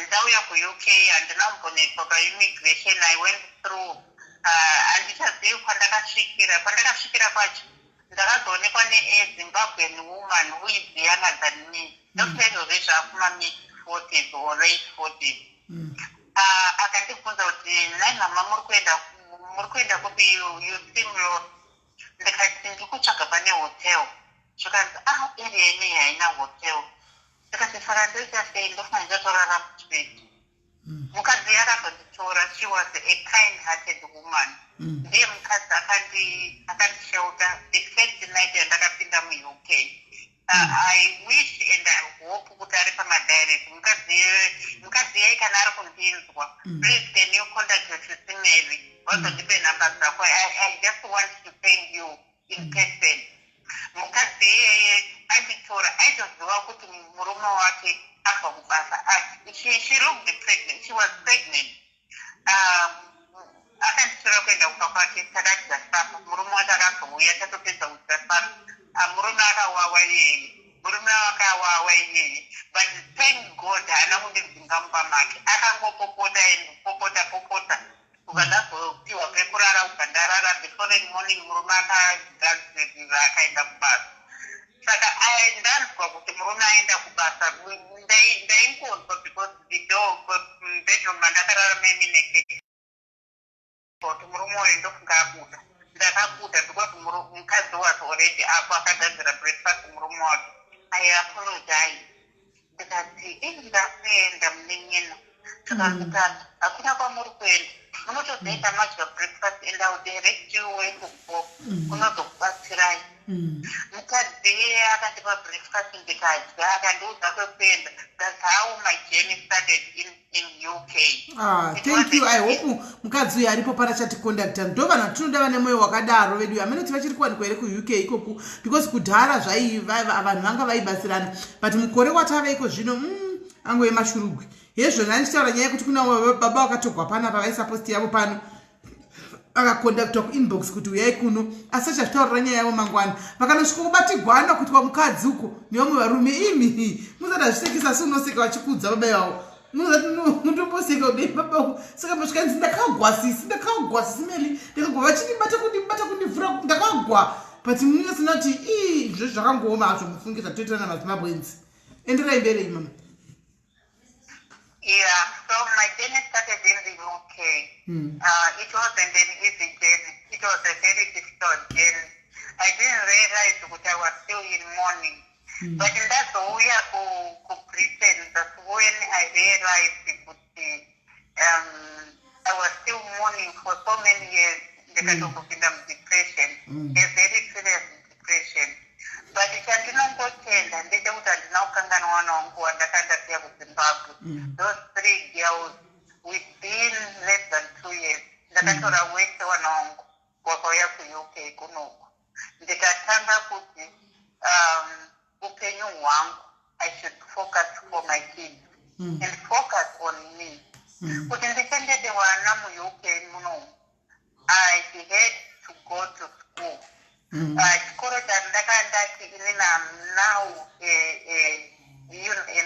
Ndauya kuUK handina kumbonetswa paimmigration. I went through, handichazivi kwandakasvikira. Kwandakasvikira kwacho ndakazoonekwa neaZimbabwean woman who is younger than me, ndokuti izvozvo zvakuma mid 40s or late 40s. Akandibvunza kuti, "Nai mama, muri kuenda kupi? You seem lost." Ndikati ndiri kutsvaga pane hotel. Zvikanzi, "Ah, area inei haina hotel." Ndikati, "Saka ndoita sei? Ndofanira ndatorara mustreet." Mukadzi akazonditora. She was a kind hearted woman. Ndiye mukadzi akandishelter the first night yandakapinda muUK. I wish and I hope kuti ari pamadiaries. Mukadzi yai, kana ari kundinzwa, please can you contact your Sisi Mary, vazondipe nhamba dzako. I just want to thank you in person. Mukadzi iyeye anditora, aitoziva kuti murume wake abva kubasa. She looked pregnant, she was pregnant. Akanditora kuenda kumba kwake, takadya supper. Murume wacho akazouya tatopedza kudya supper. Murume akawawa iyeye, murume akawawa iyeye, but thank God haana kundidzinga mumba make. Akangopopota and popota popota, kubva ndazopiwa pekurara, kubva ndarara. The following morning murume akagadzirira, akaenda kubasa. Saka ndanzwa kuti murume aenda kubasa, ndaingonzwa because the door, bedroom mandakarara memine, kuti murume uyu ndofunga abuda. Ndakabuda because mukadzi was already apo, akagadzira breakfast murume wake. I apologize, ndikati, "Ii, ndakuenda munenyena." Tikakutata, "Hakuna kwamuri kuenda, munotozoita madya breakfast and I will direct you where to go, kunozokubatsirai." Mukadzi iye akandipa breakfast, ndikadya, akandiudza kwekuenda. That's how my journey started in UK. Ah, thank you. I hope mukadzi uyu aripo pana chaticontacta. Ndo vanhu vatinoda, vane mwoyo wakadaro vedu. Hamene kuti vachiri kuwanikwa here kuUK ikoku, because kudhara vanhu vanga vaibatsirana, but mukore watava iko zvino, angove mashurugwi hezvona. Ndichitaura nyaya yekuti kuna baba vakatogwa panapa, vaisa post yavo pano, akacontactwa kuinbox kuti uyai kuno, asi achazvitaurira nyaya yavo mangwana. Vakanosvika kubatigwana kuitwa mukadzi uko nevamwe varume. Imi musati azvisekesa, asi unoseka vachikudza baba ivavo, munozati mutomboseka kudai baba. Saka masvika nzi, "Ndakagwa sisi, ndakagwa Sisi Meli, ndakagwa, vachindibata, kundibata, kundivhura, ndakagwa." But munosina kuti ii, izvo zvakangooma hazvo. Mufunge zvatoitirana maZimbabweans. Enderai mberi, mama. Yeah, so my journey started in the UK. It wasn't an easy journey. It was a very difficult journey. I didn't realize that I was still in mourning. But ndazouya ku Britain, that's when I realized kuti I was still mourning for so many years. Ndikatokupinda mudepression, a very serious depression. But chandinongotenda ndechekuti handina kukanganwa mwana wangu wandakandasiya kuZimbabwe. Those three girls, within less than 2 years ndakatora wese wana wangu, wakauya kuUK kunoku. Ndikatanga kuti upenyu hwangu, I should focus for my kids and focus on me. Kuti ndichengete vana muUK munomu, I had to go to school. Chikoro chandakandati inini, am now a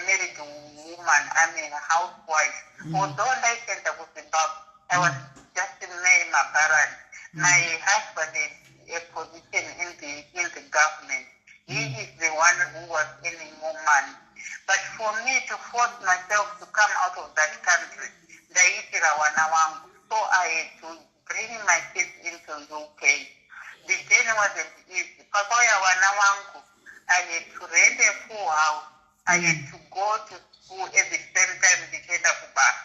married woman, I'm a housewife. Although ndaisenza kuZimbabwe, I was just Mary Mabarani. My husband had a position in the government. He is the one who was earning more money, but for me to force myself to come out of that country, ndaiitira wana wangu. So I had to bring my kids into UK. The journey wasn't easy. Pakauya wana wangu, I had to rent a full house. I had to go to school at the same time ndichienda kubasa.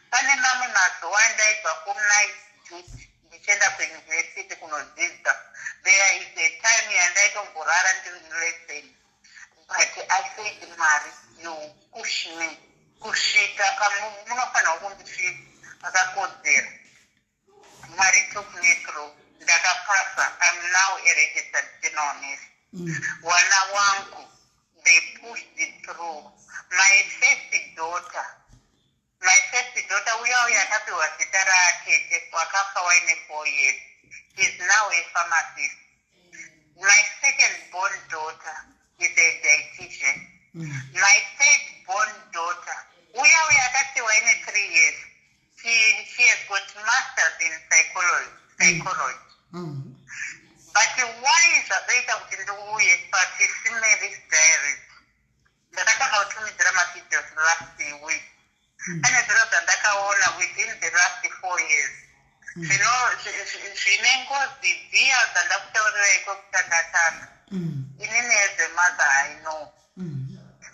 Pane mamwe mazuva ndaibva kunight duty ndichienda kuuniversity kunodzidza. There is a time yandaitomborara ndiri mulesson, but I said, "Mwari, you push me kusvika munofanirwa kundisvika pakakodzera." Mwari took me through, ndakapasa. I'm now a registered general nurse. Wana wangu, they pushed it through. My first daughter, uya uya akapiwa zita raatete wakafa waine 4 years, is now a pharmacist. My second born daughter is a dietitian. My third born daughter, uya uya akasiwa ine 3 years, she has got masters in psychology. But why zvakaita kuti ndiuye paSisi Mary's Diaries, ndakatanga kutumidzira mavideos last week. Pane zviro zvandakaona within the last 4 years zvine ngozi dziya dzandakutaurirai kwekutanga-tanga. Inini as a mother, I know.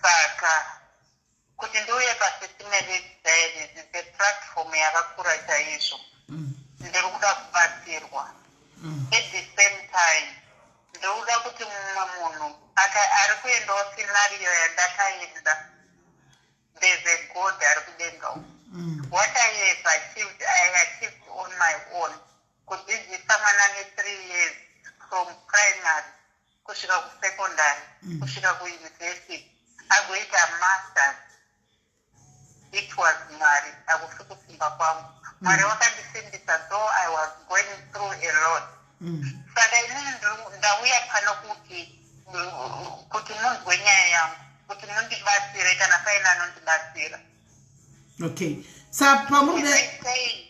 Saka kuti ndiuye paSisi Mary's Diaries is a platform yakakura chaizvo. Ndiri kuda kubatsirwa. At the same time, ndiri kuda kuti mumwe munhu Ari kuendawo scenario yandakaenda, there's a God ari kudenga uku. What I have achieved, I achieved on my own. Kudzidzisa mwana ne3 years from primary kusvika kusecondary, kusvika kuuniversity, agoita masters, it was Mwari, hakusi kusimba kwangu. Mwari wakandisimbisa, though I was going through a lot. Saka inini ndauya pano kuti munzwe nyaya yangu, kuti mundibatsire kana paine anondibatsira. Okay, sa pamuri As I say,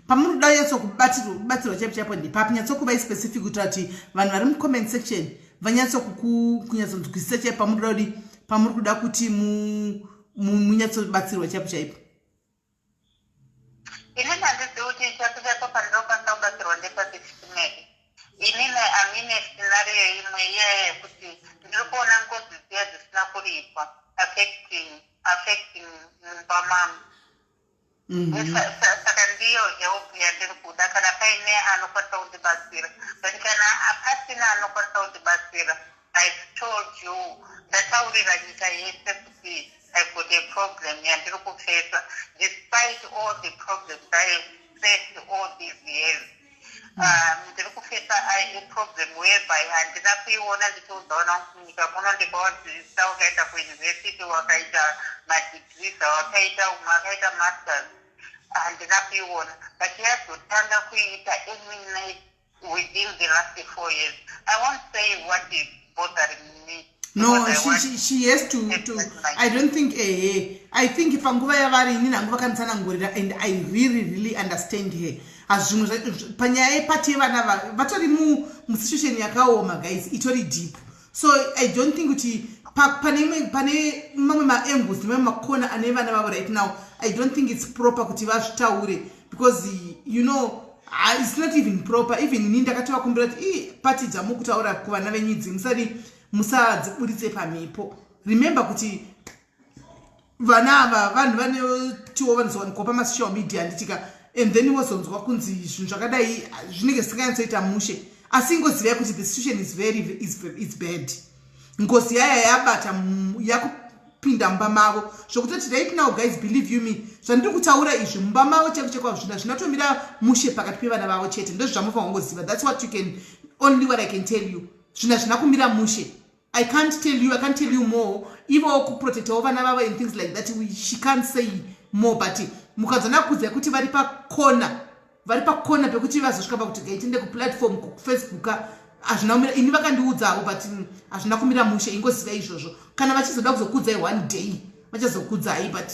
Pamuri kuda nyatsokubatsirwa chaipo chaipo ndepapi? Nyatsokuvai specific kuitira kuti vanhu vari mucomment section vanyatsonzwisisa chaipo pamuri kuda kuti, pamuri kuda kuti munyatsobatsirwa chaipo chaipo. Inini handizivi kuti chapo chapo pandinokwanisa kubatsirwa ndepapi, Mary. Inini amine scenario imwe iyaya yekuti ndiri kuona ngozi dziya dzisina kuripwa affecting mumba mangu. Saka ndiyo help yandiri kuda, kana paine anokwanisa kundibatsira. But kana pasina anokwanisa kundibatsira, I've told you, ndataurira nyika yese kuti I've got a problem yandiri kufesa, despite all the problems I have faced all these years. Ndiri kufesa a problem whereby handina kuiona ndichiudza vana vangu munyika muno, ndikawadzidzisa, wakaenda kuuniversity, wakaita madegrees awakaita, umwe akaita masters. Handina kuiona, but yazotanga kuita eminate within the last 4 years. I won't say what is bothering me No, because I want she has to I don't think, I think panguva yavari, inini hangu vakanditsanangurira and I really, really understand her. Hazvimwe panyaya yepati yevana vatori musituation yakaoma, guys, itori deep. So I don't think kuti pane mamwe maangles nemamwe makona ane vana vavo right now. I don't think it's proper kuti vazvitaure because it's not even proper. Even ini ndakatovakumbira kuti i pati dzamukutaura kuvana venyu idzi musadi, musadziburitse pamhepo. Remember kuti vana ava vanhu vanotiwo vanozowanikwa pamasocial media, handitika? And then wozonzwa kunzi zvinhu zvakadai zvinenge zvisinganyatsoita mushe. Asi ingozivai kuti the situation is very is bad. Ngozi yaya yabata, yakupinda mumba mavo, zvokutoti right now, guys, believe you me, zvandiri kutaura izvi, mumba mavo chaiko chaiko zvina zvinotomira mushe pakati pevana vavo chete. Ndozvamufanira kungoziva. That's what you can only, what I can tell you, zvina zvina kumira mushe. I can't tell you, I can't tell you more. Ivowo kuprotectawo vana vavo and things like that, she can't say more. But mukadzona kudzai kuti vari pakona, vari pakona pekuti vazosvika pakuti gaitende kuplatform kuFacebook, hazvina kumira. Ini vakandiudzawo, but hazvina kumira mushe. Ingoziva izvozvo. Kana vachizoda kuzokudzai one day, vachazokudzai, but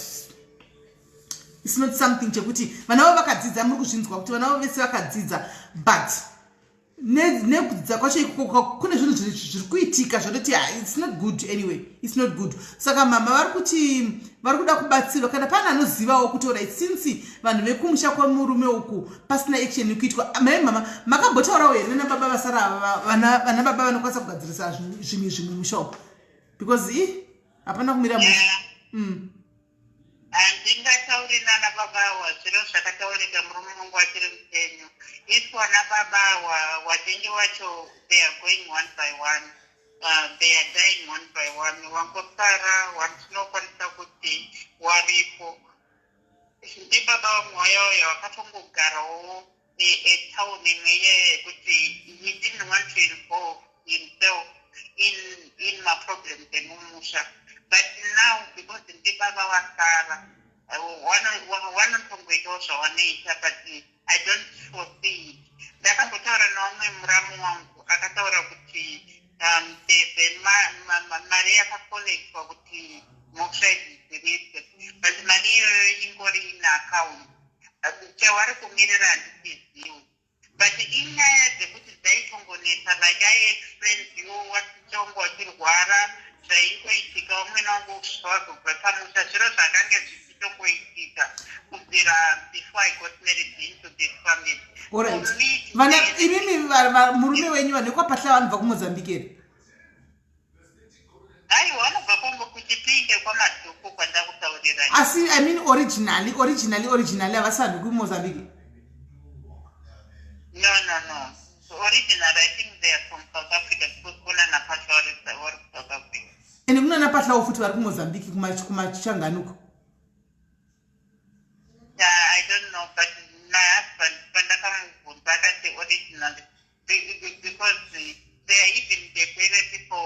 it's not something chekuti vana vavo vakadzidza. Muri kuzvinzwa kuti vana vavo vese vakadzidza, but nekudzidza kwacho ikoko kune zvinhu zviri kuitika zvototi it's not good. Anyway, it's not good. Saka mama vari kuti vari kuda kubatsirwa kana pane anozivawo kuti alright, since vanhu vekumusha kwamurume uku pasina action ikuitwa. Mai mama, makambotaurawo here nana baba vasara ava, vana baba vanokwanisa kugadzirisa zvinhu izvi mumusha uku? Because i hapana kumira musha. Handingatauri nana baba awa. Zviro zvakataurika murume wangu achiri mupenyu. Isu vana baba awa, wazhinji wacho, they are going one by one. They are dying one by one. Wangosara watinokwanisa kuti waripo ndibaba vamwoyoyo, wakatongogarawo etauni imwe iyeyo yekuti he didn't want to involve himself in maproblems emumusha. But now, because ndibaba wasara, vanotongoitawo zvavanoita, but I don't foresee it. Ndakambotaura neumwe muramu wangu, akataura kuti there's mari yakacollectwa kuti mhosva idzi dziripwe, but mari iyoyo ingori in account. Chavari kumirira handichizivi, but inyaya dzekuti dzaitongonetsa. Like I explained you, watichongo wachirwara, zvaingoitika, umwene wangu kusvika wazobva pamusha, zviro zvakange zvichitongoitika kubvira before I got married into this family. Alright, vana imimi, murume wenyu, vanhu vekwapahla vanobva kuMozambique here? Aiwa, vanobva kombo kuChipinge, kwaMadhuku kwandakutaurirai. Asi I mean, originally havasi vanhu vekuMozambique? No. Originally, I think they are from South Africa, because kuna napasha vari Kunana Pahlawo futi vari kuMozambique, kumachanganuko. Yeah, I don't know, but my husband, pandakamubvunza, akati originally because they are even the very people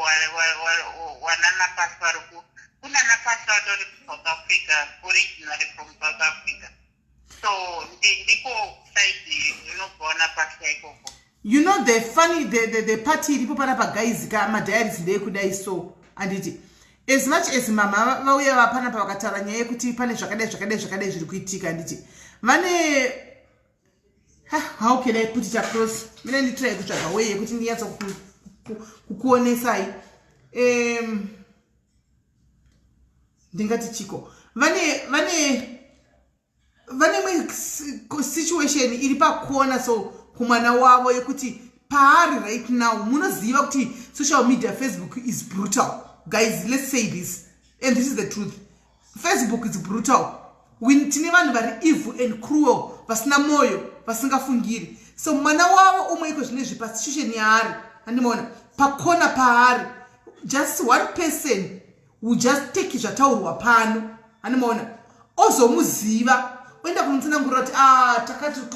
wanana vari kunana Pasha vatori kuSouth Africa, originally from South Africa. So ndiko side rinobva wana Pasha ikoko. You know the funny the party iripo panapa, guys, ka madiaries ndeyekudai. So handiti as much as mama vauya vapanapa vakataura nyaya yekuti pane zvakadai, zvakadai, zvakadai zviri kuitika, handiti vane, how can I put it across? Mina nditry kutsvaga way yekuti ndinyatsa kukuonesai. Ndingati chiko, vane imwe situation iri pakona so kumwana wavo yekuti paari right now, munoziva kuti social media, Facebook is brutal. Guys, let's say this, and this is the truth, Facebook is brutal. Tine vanhu vari evil and cruel, vasina mwoyo, vasingafungiri. So mwana wavo umwe iko zvinezvi pasituation yaari, handimaona pakona paari, just one person will just take zvataurwa pano, handimaona, ozomuziva, oenda kunotsanangurira kuti, "Ah,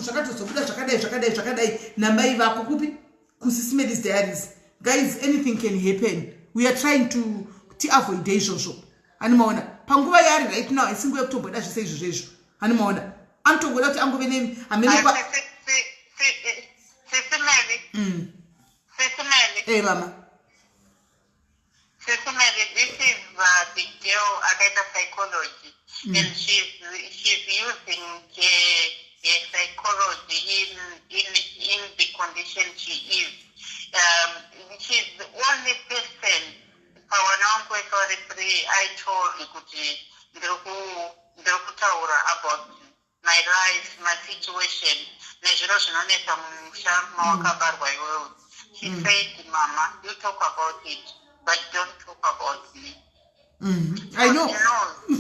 zvakatozobuda zvakadai, zvakadai, zvakadai namai vako kupi kuSis Melly's Diaries." Guys, anything can happen. We are trying to tiavoide izvozvo, handimaona. Panguva yaari right now, haisi nguva yekutomboda zvese izvozvo izvo, handimaona. Anotongoda kuti angove nehamenekwa. Sisi Melly. Sisi Melly. E, mama. Sisi Melly, this is the girl akaita psychology and she's using her psychology in the condition she is. She's the only person pavana vangu vese vari three I told kuti ndiri kutaura about my life, my situation, nezviro zvinonetsa mumusha mawakabarwa iwewe. She said, "Mama, you talk about it, but don't talk about me." I know.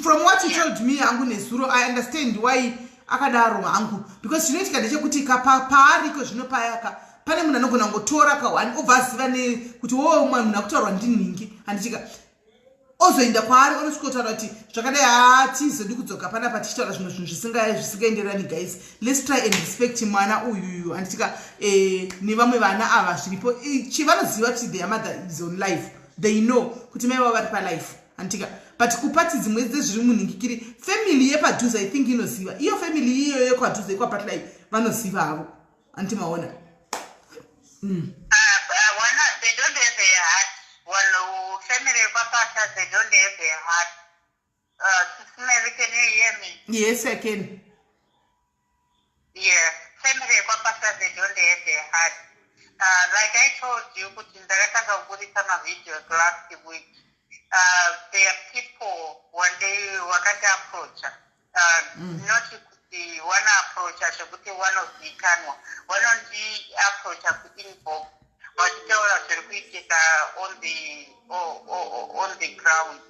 From what you told me hangu nezuro, I understand why akadaro hangu, because chinoitika ndechekuti paariko zvino payaka pane munhu anogona kungotora ka1 obva aziva nekuti wo munhu akutaurwa ndinhingi, handichika ozoenda kwaari, onosvikotaura kuti zvakadai. Hatizodi kudzoka panapa tichitaura zvimwe zvinhu zvisingaenderani. Guys, let's try and respect mwana uyuyu, handitika, nevamwe vana ava zviripo. Vanoziva kuti their mother is on life. They know kuti mai vavo vari palife, handitika. But kupati dzimwe dzezviri munhingikiri, family yepadhuze, I think inoziva iyo family iyoyo yekwadhuze ikwapatlai, vanoziva havo, handiti maona? They don't have a heart. One family yekwapasha, they don't have a heart. Mary, can you hear me? Yes, I can. Yeah, family yekwapasha, they don't have a heart. Like I told you kuti ndakatanga kuburitsa mavideos last week, there are people one day wakati-approacha, not kuti wanoapproacha zvekuti wanozivikanwa, vanondi-approacha kuinbox vachitaura zviri kuitika on the ground.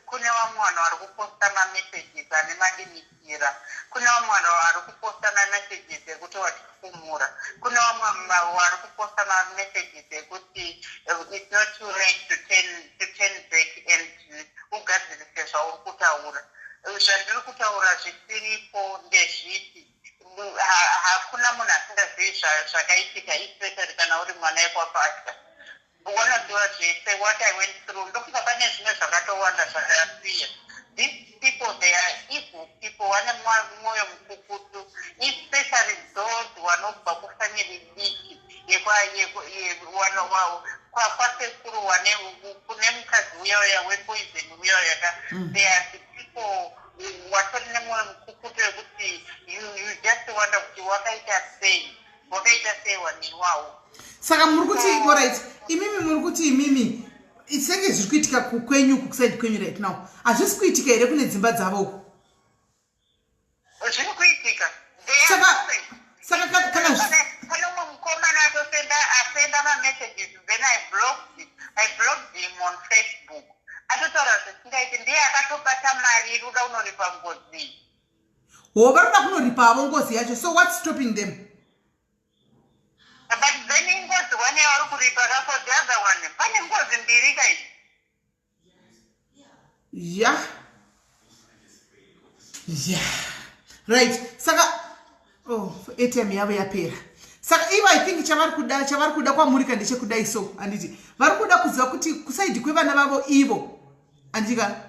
Kune vamwe vanhu vari kuposta mamessages ane madimikira, kune vamwe vanhu vari kuposta mamessages ekuti watifumura, kune vamwe vari kuposta mamessages ekuti it's not too late to turn back and ugadzirise zvauri kutaura. Zvandiri kutaura zvisiripo ndezvipi? Hakuna munhu asingazivi zvakaitika, especially kana uri mwana wekwapasha, wanoziva zvese what I went through. Ndofunga pane zvimwe zvakatowanda zvakasiya. These people, they are evil people, vane mwoyo mukukutu, especially those vanobva kufamily diki kwasekuru kune mukadzi uya uya wepoison uya uyaka. They are the people watori nemwoyo mukukutu wekuti you just wonder kuti wakaita sei, wakaita sei waniwawo. Saka muri kuti, alright, imimi muri kuti imimi senge zviri kuitika kwenyu, kuside kwenyu right now, hazvisi kuitika here kune dzimba dzavo uko? Zviri kuitika. Saka kana Pane umwe mukomana atosenda, asenda mamessages, then I blocked him on Facebook. Atotaura zvisingaiti, ndiye akatobata mari iri uda kunoripa ngozi. Ho, vari kuda kunoripa ngozi yacho, so what's stopping them? But then ingozi one yavari kuripa ka, for the other one pane ngozi mbiri kaizvi. Ya, ya, right. Saka, oh, airtime yavo yapera. Saka ivo, I think chavari kuda kwamuri ka ndechekudai. So handiti vari kuda kuziva kuti kuside kwevana vavo ivo, handika?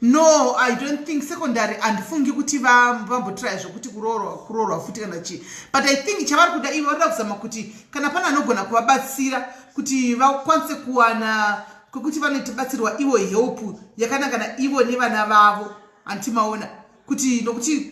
No, I don't think secondary. Handifungi kuti vambotraya zvokuti kuroorwa futi kana chii, but I think chavari kuda ivo, varikuda kuzama kuti kana pane anogona kuvabatsira kuti vakwanise kuwana kwekuti vanotibatsirwa ivo, help yakanaka naivo nevana vavo. Handimaona kuti nokuti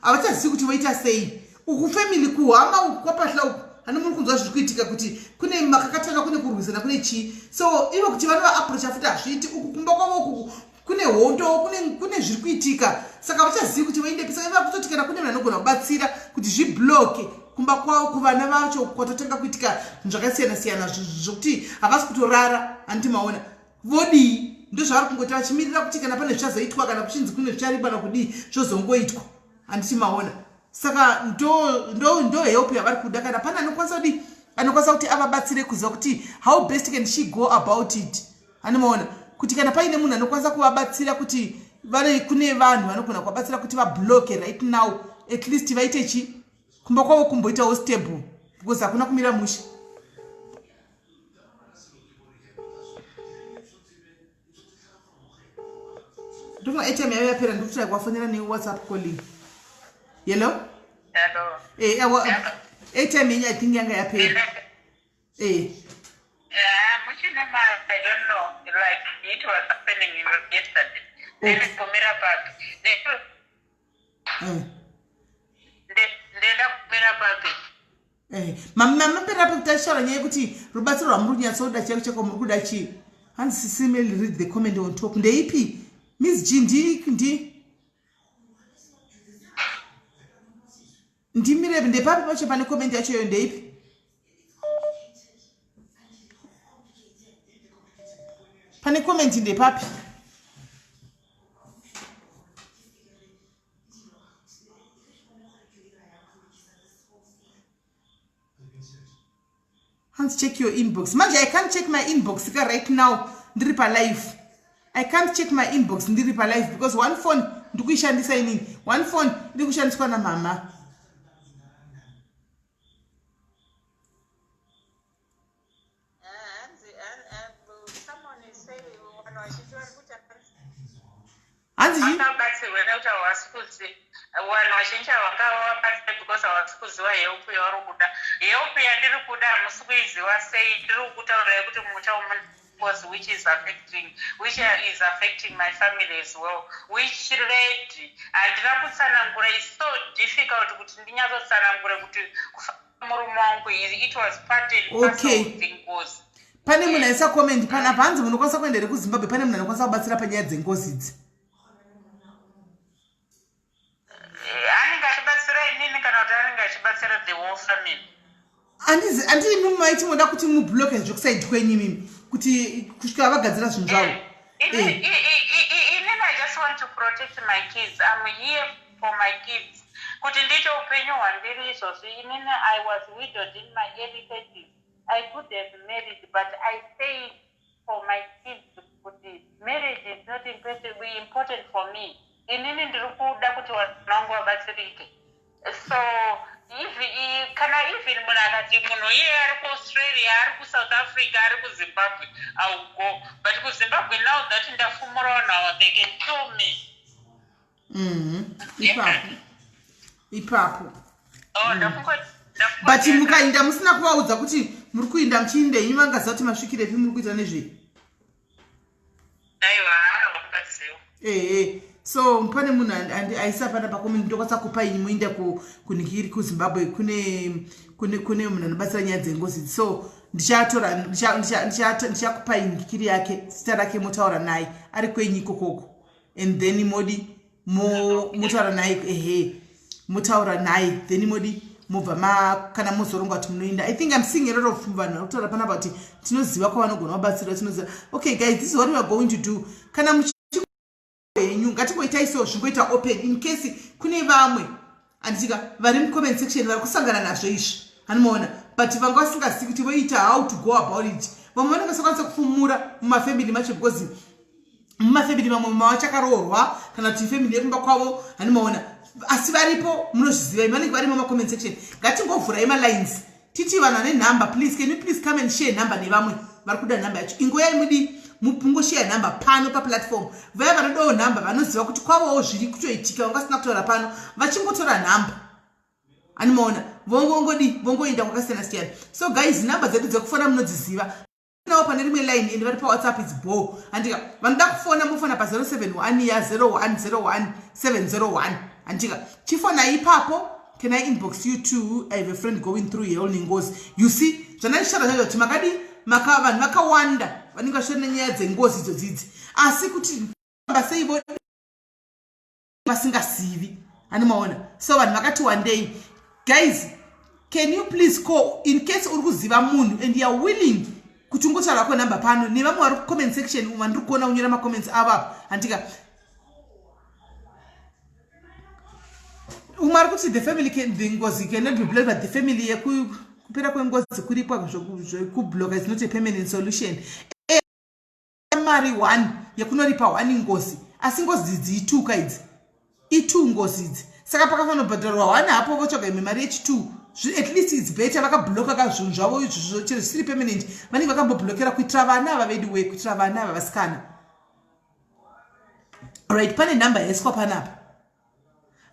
havachazivi kuti voita sei. Uku family, kuhama uku kwapahla uku, hani muri kunzwa zviri kuitika, kuti kune makakatana, kune kurwisana, kune chii. So ivo kuti vanovaapproacha futi hazviiti. Uku kumba kwavo uku kune hondo, kune zviri kuitika, saka vachazivi kuti voendepi. Saka iva kutoti kana kune vanhu vanogona kubatsira kuti zvibloke kumba kwavo, kuvana vacho kwatotanga kuitika zvinhu zvakasiyana siyana zvokuti havasi kutorara. Handiti maona vodii? Ndozvavari kungoti vachimirira kuti kana pane zvichazoitwa, kana kuchinzi kune zvicharipwa nakudii, zvozongoitwa. Handiti maona? Saka ndo help yavari kuda. Kana pane anokwanisa kudii, anokwanisa kuti avabatsire kuziva kuti how best can she go about it. Handimaona kuti kana paine munhu anokwanisa kuvabatsira kuti vane, kune vanhu vanogona kuvabatsira kuti vabloke right now, at least vaite chi kumba kwavo kumboitawo stable, because hakuna kumira mushe. Ndofunga airtime yavo yapera. Ndikutry kuvafonera neWhatsApp calling. Hello? Hello. Eh, awa airtime yenyu, I think yanga yapera. Muchine ma, I don't know, like it was happening yesterday. Ndiri kumira papi? Ndenda kumira papi? Mamapera pakuti achitaura nyaya yekuti rubatsiro rwamuri kunyatsoda chaiko chaiko, muri kuda chii? Hanzi, "Sisi Mel, read the comment on top." Ndeipi, Miss G? Ndi ndimirepi? Ndepapi pacho pane comment yacho iyo? Ndeipi pane comment? Ndepapi? Hanzi, "Check your inbox." Manje I can't check my inbox ka right now, ndiri palive. I can't check my inbox ndiri palive because one phone ndikuishandisa inini, one phone iri kushandiswa namama. Hanzi, someone is saying, vanhu vazhinji vari kuti Hanzi chii? Vakabatsirwa nekuti havasi kuzi, vanhu vazhinji havangavabatsire because havasi kuziva help yavari kuda. Help yandiri kuda hamusi kuiziva sei? Ndiri kukutaurirai kuti musha was which is affecting my family as well, which led, handina kutsanangura, is so difficult kuti ndinyatsotsanangure kuti kufa murume wangu, it was part and parcel of the ngozi. Pane munhu aisa comment panapa, hanzi, "Munokwanisa kuenda here kuZimbabwe? Pane munhu anokwanisa kubatsira panyaya dzengozi idzi." Anenge achibatsira inini kana kuti anenge achibatsira the whole family? Handizi, handii mimi maiti moda kuti mubloke zvekuside kwenyu imimi kuti kusvika vagadzira zvinhu zvavo? Inini I just want to protect my kids. I'm here for my kids, kuti ndiite upenyu hwandiri izvozvi. Inini I was widowed in my early 30s. I could have married, but I stayed for my kids, kuti marriage is not important for me. Inini ndiri kuda kuti vana vangu vabatsirike. So if, kana even munhu akati munhu iye ari kuAustralia, ari kuSouth Africa, ari kuZimbabwe, I will go. But kuZimbabwe, now that ndafumura vanhu ava, they can kill me. Ipapo ipapo. Oh, But mukainda musina kuvaudza kuti muri kuinda muchiinda, inyu vangaziva kuti masvikirepi, muri kuita nezvei? Aiwa, vangaziva. Ehe, so pane munhu aisa pana pacomment, ndokwanisa kupa inyi muinde kunhikiri kuZimbabwe, kune munhu anobatsira nyaya dzengozi. So ndichatora, ndichakupai nhikiri yake, zita rake, motaura naye ari kwenyu ikokoko, and then modi motaura naye. Ehe, motaura naye, then modi mobva ma kana mozoronga kuti munoinda. I think I'm seeing a lot of vanhu vari kutaura panapa kuti tinoziva kwavanogona kubatsirwa, tinoziva. Okay guys, this is what we are going to do. Kana muchi henyu, ngatingoitai so, zvingoita open in case kune vamwe, handitika, vari mucomment section vari kusangana nazvo izvi, hanimaona, but vanga vasingazivi kuti voita, how to go about it. Vamwe vanenge vasakwanisa kufumura mumafamily macho because Mumafamily mamwe mavachakaroorwa kana kuti family yekumba kwavo hanimaona, asi varipo, munozviziva imi, vanenge varimo macomment section. Ngatingovhurai malines titi vanhu vane nhamba, please, can you please come and share nhamba nevamwe vari kuda nhamba yacho. Ingoyai mudi mungosheya nhamba pano paplatform. Vaya vanodawo nhamba vanoziva kuti kwavowo zviri kutoitika, vangasina kutaura pano, vachingotora nhamba animaona, vongongodi vongoenda kwakasiyana siyana. So guys, nhamba dzedu dzekufona munodziziva. Nawo pane rimwe line and vari pawhatsapp its ball handika. Vanoda kufona mofona pa071 ya 0101 701, handika. Chifona ipapo. Can I inbox you too? I have a friend going through hell nengozi. You see, zvandandishara zvacho kuti makadi maka vanhu vakawanda vanenge vachishora nenyaya dzengozi idzodzidzi, asi kuti famba sei vo vasingasivi, animaona. So vanhu vakati wandei. Guys, can you please call in case uri kuziva munhu and you are willing kuti ungotaura ko nhamba pano nevamwe vari kucomment section vandiri kuona kunyora macomments avo apa, handika. Umwe ari kuti the family can, the ngozi cannot be blocked, but the family yekupera kwengozi kuripwa zvekubloka is not a permanent solution. Mari one yekunoripa one ngozi, asi ngozi idzi ituka idzi, itu ngozi idzi. Saka pakafanira kubhadharwa one hapo, votsvaga imwe mari yechi2. At least its better vakabloka ka zvinhu zvavo izvozvo, chero zvisiri permanent, vanenge vakamboblokera kuitira vana ava vedu we, kuitira vana ava vasikana. Right, pane nhamba yaiswa panapa,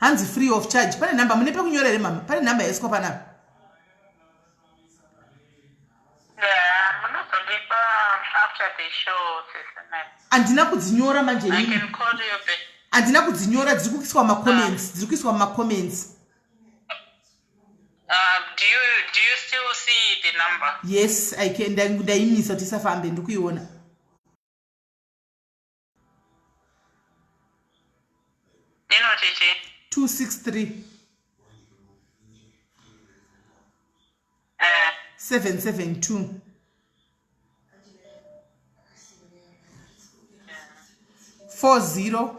hanzi free of charge. Pane nhamba, mune pekunyora here mama? Pane nhamba yaiswa panapa. Handina kudzinyora manje, handina kudzinyora, dziri kuiswa mumacomments, dziri kuiswa mumacomments. Yes, I can. Ndaimisa kuti isafambe, ndiri kuiona. Inoti chii? 263 772 40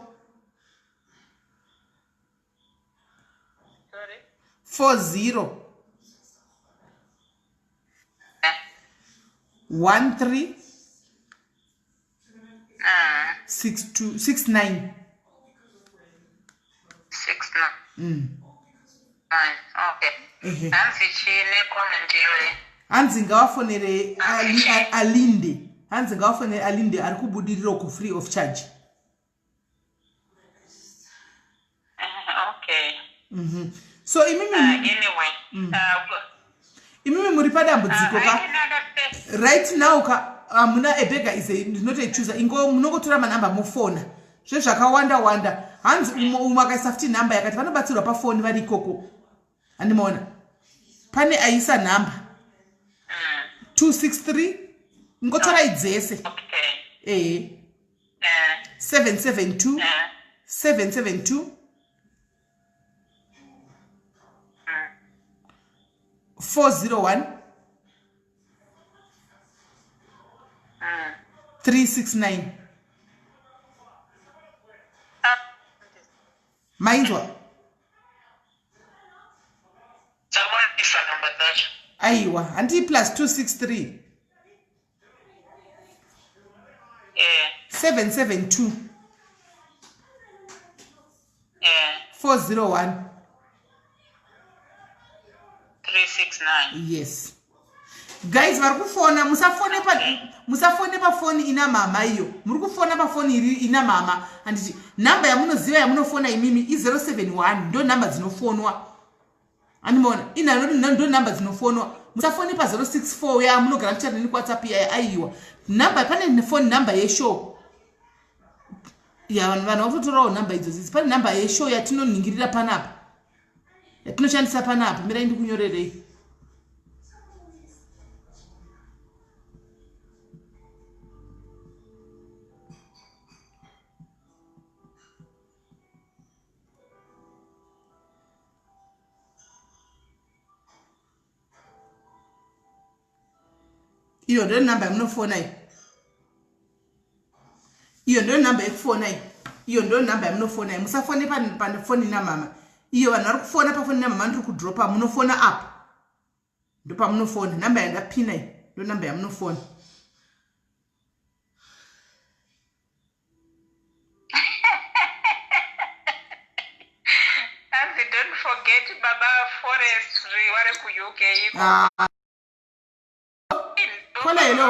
40 13 6 2 6 9. 6 9. Okay. Hanzi chii necomment iyoyi? Hanzi ngavafonere Alinde, hanzi ngavafonere Alinde ari kubudiriro ku free of charge. Okay. So imimi Anyway, imimi muri padambudziko ka right now ka, hamuna a beggar is a, not a chooser. Ingo munongotora manhamba mofona zvezvakawanda wanda. Hanzi umwe akaisa futi nhamba yakati vanobatsirwa pafoni vari ikoko, handimaona. Pane aisa nhamba 263, ingotorai dzese. Ehe, 772 772 401 369. Mainzwa? Dzawandisa namba dzacho. Aiwa, handii, plus 263 772 401 369. Yes. Guys, vari kufona, musafone pa musafone pafoni ina mama iyo. Muri kufona pafoni iri ina mama, handiti? Nhamba yamunoziva yamunofona imimi i071, ndo nhamba dzinofonwa, andimaona. Ndo nhamba dzinofonwa. Musafone pa064 ya munogara muchati neni kuwhatsapp yaya. Aiwa, nhamba, pane phone number yeshow ya vanhu vakutotorawo nhamba idzodzidzi. Pane nhamba yeshow yatinonhingirira panapa, yatinoshandisa panapa. Mirai ndikunyorerei. Iyo ndo nhamba yamunofona iyo. Iyo ndo nhamba yekufona iyo. Iyo ndo nhamba yamunofona iyo. Musafone pafoni namama iyo. Vanhu vari kufona pafoni namama, ndiri kudropa. Munofona apa, ndopamunofona. Nhamba yandapina iyo ndo nhamba yamunofona. Don't forget Baba Forestry vari kuUK iko. Ah. Caller, hello.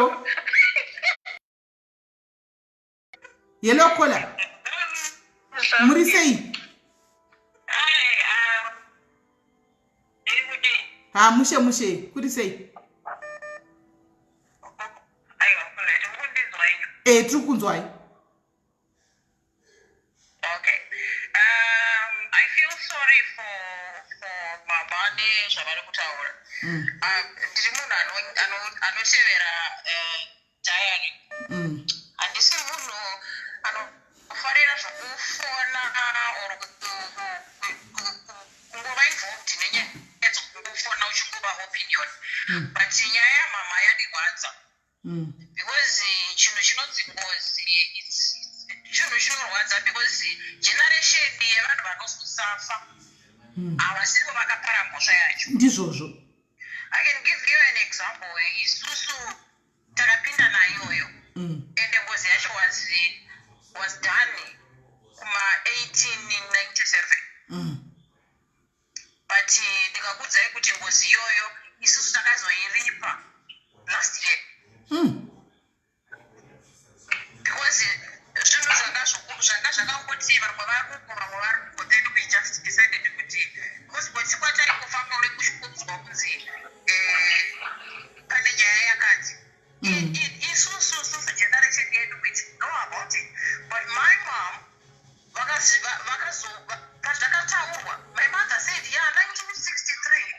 Hello, caller. Muri sei? Ha, mushe mushe. Kuri sei? Eh, tiri kunzwai. Okay. I feel sorry for baba nezvavari kutaura. Ndiri munhu anotevera diary. Handisi munhu anofarira zvokufona or kungova involved nenyaya dzokungofona uchingova opinion. But nyaya yamama yandirwadza because chinhu chinonzi ngozi chinhu chinorwadza, because generation yevanhu vanozosafa havasivo vakapara mhosva yacho. Ndizvozvo. I can give you an example. Isusu takapinda naiyoyo ende ngozi yacho was done kuma 1897, but ndikakuudzai kuti ngozi iyoyo isusu takazoiripa last year because zvinhu zvanga zvakangoti vamwe vari uko, vamwe vari uko. Then we just decided kuti, because kwetsi kwataingofamba uri kuchikunzwa kunzi pane nyaya yakati. Isusu generation yedu, we didn't know about it, but my mom pazvakataurwa, my mother said, "Yeah, 1963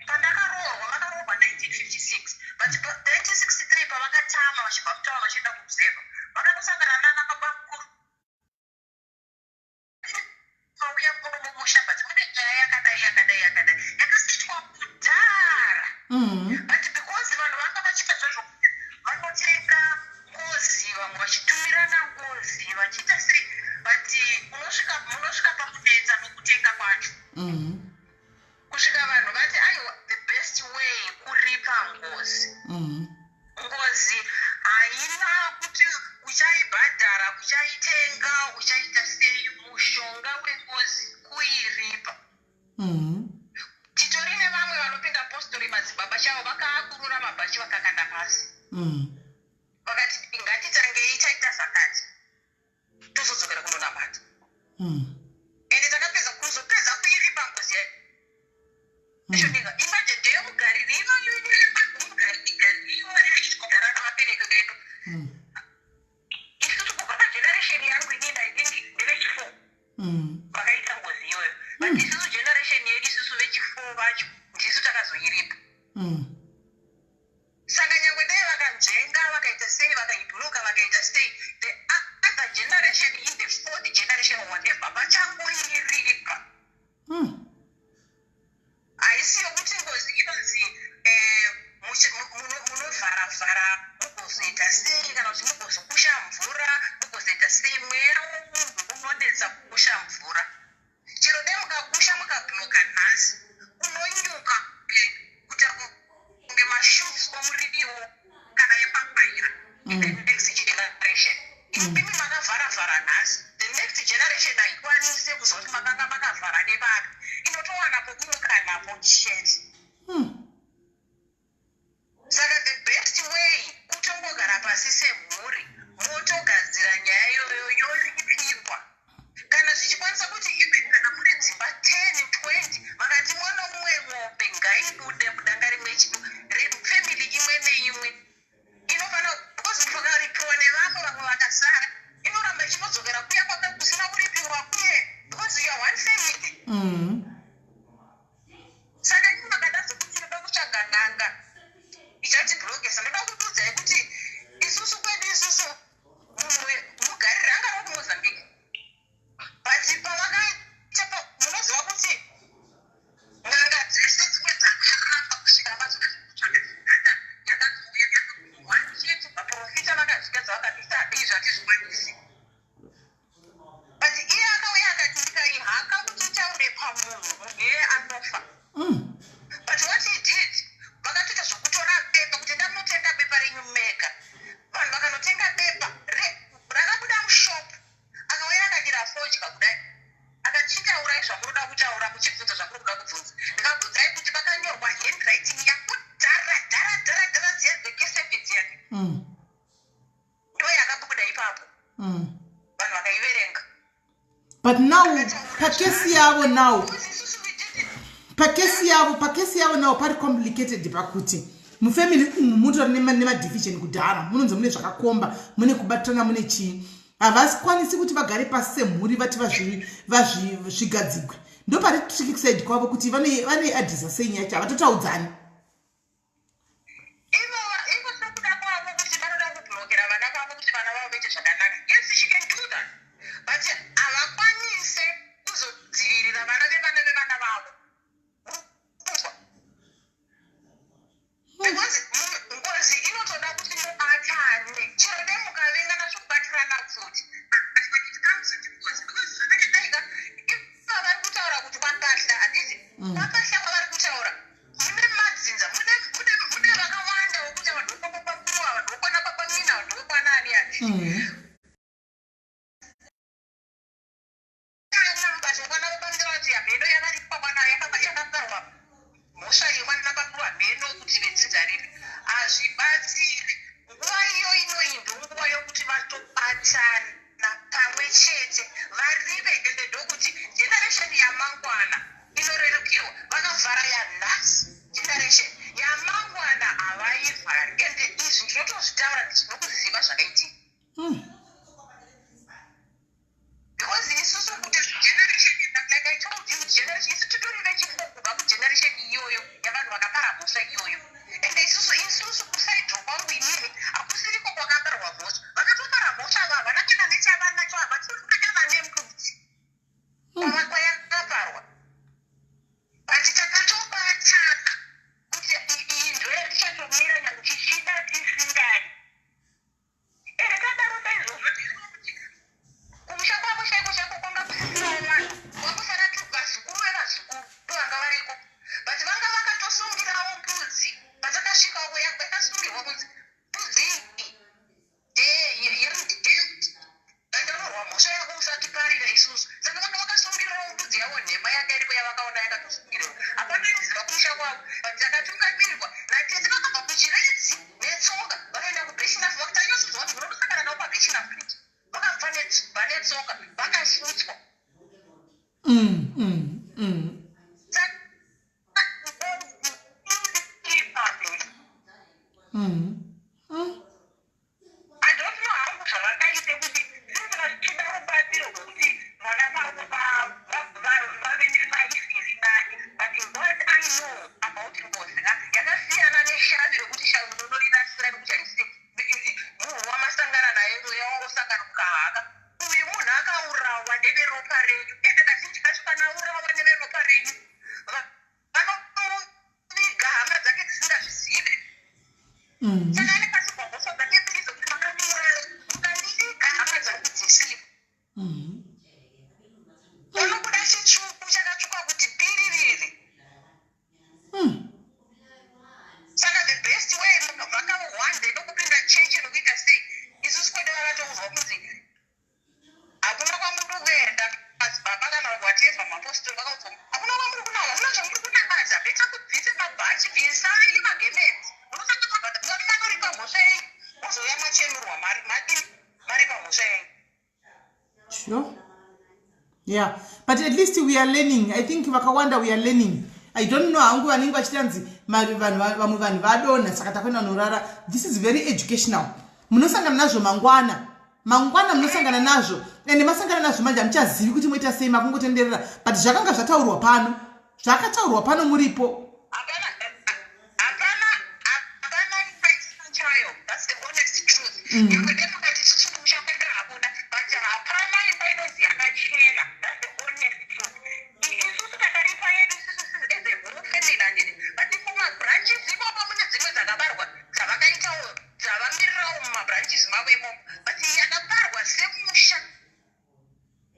pandakaroorwa." Vakaroorwa 1956, but 1963 pavakatama vachibva kutaura vachienda kuobserver, vakanosangana nana baba mukuru, mauya muno mumusha, but mune nyaya yakadai, yakadai, yakadai, yakasetwa kudhara. But because vanhu vanga vachiita zvezvo, vanotenga ngozi, vamwe vachitumirana ngozi, vachiita sei, but munosvika pakunetsa nokutenga kwacho, kusvika vanhu vati, "Aiwa, the best way kuripa ngozi." Ngozi haina kuti uchaibhadhara, uchaitenga, uchaita sei. Mushonga wengozi kuiripa. Titori nevamwe vanopinda postori, madzibaba chavo vakaakurura mabhachi, vakakanda pasi, vakati, "Ngatitangei taita zvakati, tozodzokera kunonamata." Ende takapedza kuzopedza kuiripa ngozi yacho. Ndinga imagine, ndeyemugariri inomugariri navabereki vedu. Isusu kubva pageneration yangu inini, I think ndevechifour vakaita ngozi iyoyo, but isusu generation yedu, isusu vechifour vacho, ndisu takazoiripa. Saka nyangwe dai vakanzvenga, vakaita sei, vakaibhuruka, vakaita sei, the other generation in the fourth generation or whatever vachangoiripa. Haisi yokuti ngozi inonzi munovharavhara, mugozoita sei, kana kuti mugozokusha mvura, mugozoita sei. Mweya womunhu unonetsa kukusha mvura. Chero dai mukakusha, mukabhuloka nhasi, unonyuka kuita kunge mashoots omuriwo kana epapaira in the next generation. Imimi makavharavhara nhasi, the next generation haikwanise kuzwa kuti makanga makavhara nevapi. Inotowana pokunyuka napo chete. Saka the best way kutongogara pasi semhuri, motogadzira nyaya iyoyo, yoripirwa kana zvichikwanisa, kuti even kana muri dzimba 10, 20, vakati mwana umwe, mombe ngaibude mudanga rimwe, family imwe neimwe inofanira, because pakaripiwa nevamwe, vamwe vakasara, inoramba ichinodzokera kuya kwaka kusina kuripiwa kuye, because you are one family. Saka imi makada zokuti ndoda kutsvaga n'anga ichatibhurokesa, ndoda kududzai kuti isusu kwedu isusu munhu Vanhu vakaiverenga. But now pakesi yavo now, pakesi yavo, pakesi yavo now pari complicated pakuti mufamily umu mutori nemadivision kudhara, munonzi mune zvakakomba, mune kubatana, mune chii. Havasikwanisi kuti vagare pasi semhuri vati vazvigadzigwe. Ndo pari tricky side kwavo kuti vanoiadresa sei nyaya yacho, havatotaudzani. Ivo sekuda kwavo kuti vanoda kublokera vana vavo kuti vana vavo vaite zvakanaka, yes, she can do that, but havakwanise kuzodzivirira vana vevana vevana vavo. Kuzwa, because ngozi inotoda kuti mubatane, chero dai mukavengana zvokubatirana pfuti, but when it comes to ngozi, because zvakadai, ivo vari kutaura kuti kwakahla, handiti? Kwakahla kwavari kutaura mune madzinza, mune vakawanda vokuti vanhu vokwapakuruwa, vanhu vokwana papamina, vanhu vokwana ani, handiti? Kana vachokwana vapamira vati hameno yavari kwakwana yakaparwa mhosva yekwana pakuruwa, mheno kuti vedzinza ripi, hazvibatsiri. Nguva iyo inoyi ndonguva yokuti vatobatana pamwe chete varive, ende ndokuti generation yamangwana inorerukirwa. Vakavhara yanhasi, generation yamangwana havaivhari. Ende izvi ndinotozvitaura ndichinokuziva zvakaitika, because isusu kuti generation, like I told you, generation, isu titori vechifour kubva kugeneration iyoyo yavanhu vakapara mhosva iyoyo. Ende isusu kuside kwangu inini hakusiriko kwakaparwa mhosva. Vakatopara mhosva ava havana kana nechavanacho, havatorina kana nembudzi kwayakaparwa, but takatobatana kuti iyi ndo yatichatomira nyange tichida tisingadi. Ende tadaro saizvozvo, kuti kumusha kwavo chaiko chaiko kwanga kusisinawo vanhu, kwangosara vazukuru vevazukuru vanga variko, but vanga vakatosungirawo mbudzi. Patakasvikawo yakasungirwa kunzi mbudzi iyi endanorwa mhosva yako, usatiparira isusu. Saka vanga vakasungirirawo mbudzi yavo nhema yanga iripo yavakaona yakatosungirwa. Hapana inoziva kumusha kwavo, but takatungamirirwa natete vakabva kuChiredzi netsoka vakaenda kuBirchenough. Vakatanyatsoziva kuti munondosangana navo paBirchenough Bridge. Vakabva netsoka vakafutswa. I don't know hangu zvavakaite kuti since vachida rubatsiro rwekuti vana vavo vave nelife iri nani, but what I know about ngozi ka, yakasiyana neshavi, rekuti shavi munorirasira nekuti haisi munhu wamasangana naye, mweya wangosangana mukahaka. Uyu munhu akaurawa neveropa renyu, ende kazhinji kacho kana aurawa neveropa renyu vanomuviga hama dzake dzisingazvizive. Saka ane pachigomboso dzake mbiri dzokuti makandiuraya mukandiviga hama dzangu dzisivo. Unobuda chitsvuku chakatsvuka kuti piririri. Saka the best way, vakawande nokupinda chechi nokuita sei, isusu kwedu vakatoudzwa kunzi hakuna kwamuri kuenda, madzibaba kana whatever mapostori vakaudzwa, hakuna kwamuri kunaya, hamuna zvamuri kunamata, better kubvise mabhachi, bvisai magemenzi, munosanga mabhadha manoripa mhosva yenyu, mozouya machenurwa mari madini, maripa mhosva yenyu. Sure, yeah, but at least we are learning. I think vakawanda we are learning. I don't know hangu vanenge vachitanzi vamwe vanhu vadonha, saka takuenda norara. This is very educational. Munosangana nazvo mangwana, mangwana munosangana nazvo, ende masangana nazvo manje hamuchazivi kuti moita sei, makungotenderera. But zvakanga zvataurwa pano, zvakataurwa pano muripo. Hapana, hapana, hapana chayo. That's the honest truth. Nyangwe dai mukati isusu kumusha kwedu hakuna, but hapana imba inonzi yakachena. That's the honest truth. Isusu takaripa yedu isusu as a whole family, handiti? But kumabranches ikoko mune dzimwe dzakabarwa dzavakaitawo, dzavamirirawo mumabranches mavo imomo, but yakaparwa semusha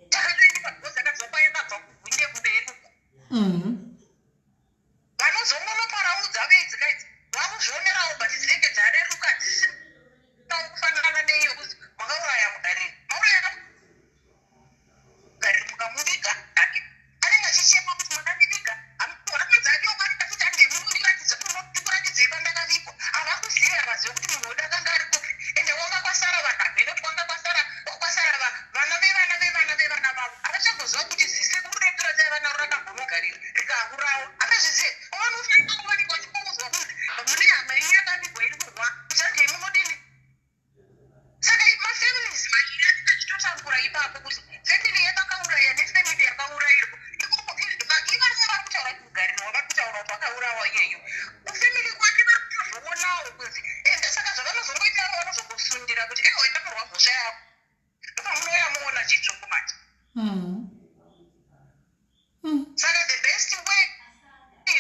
takatoendipa because yakabva kwayakabva kuhunde kumberi uko. Vanozongonoparaudza veidzikaidzi vakuzvionerawo, but dzinenge dzareruka, dzisinawo kufanana neiyo kuzi makauraya mugariri, mauraya mugariri mukamuviga hake, anenge achichema kuti makandiviga. Hama dzake ukanenge achiti andemundiratidze, ndikuratidzei pandakavigwa. Havakuzivi, havazivi kuti munhu wedu akanga ari kupi. Ende wanga kwasara vanhu, hameno kuti kwanga kwasara. Ipapo kuti family yavakauraya nefamily yakaurayirwa ikoko, ivavo vari kutaura kuti mugariro wavari kutaura kuti wakaurawa iyeyo, kufamily kwake vari kutozvionawo kunzi ende. Saka zvavanozongoita, vanozongosundira kuti ewo, endanorwa mhosva yako, ndopamunouya muona chitsvuku manje. Saka the best way,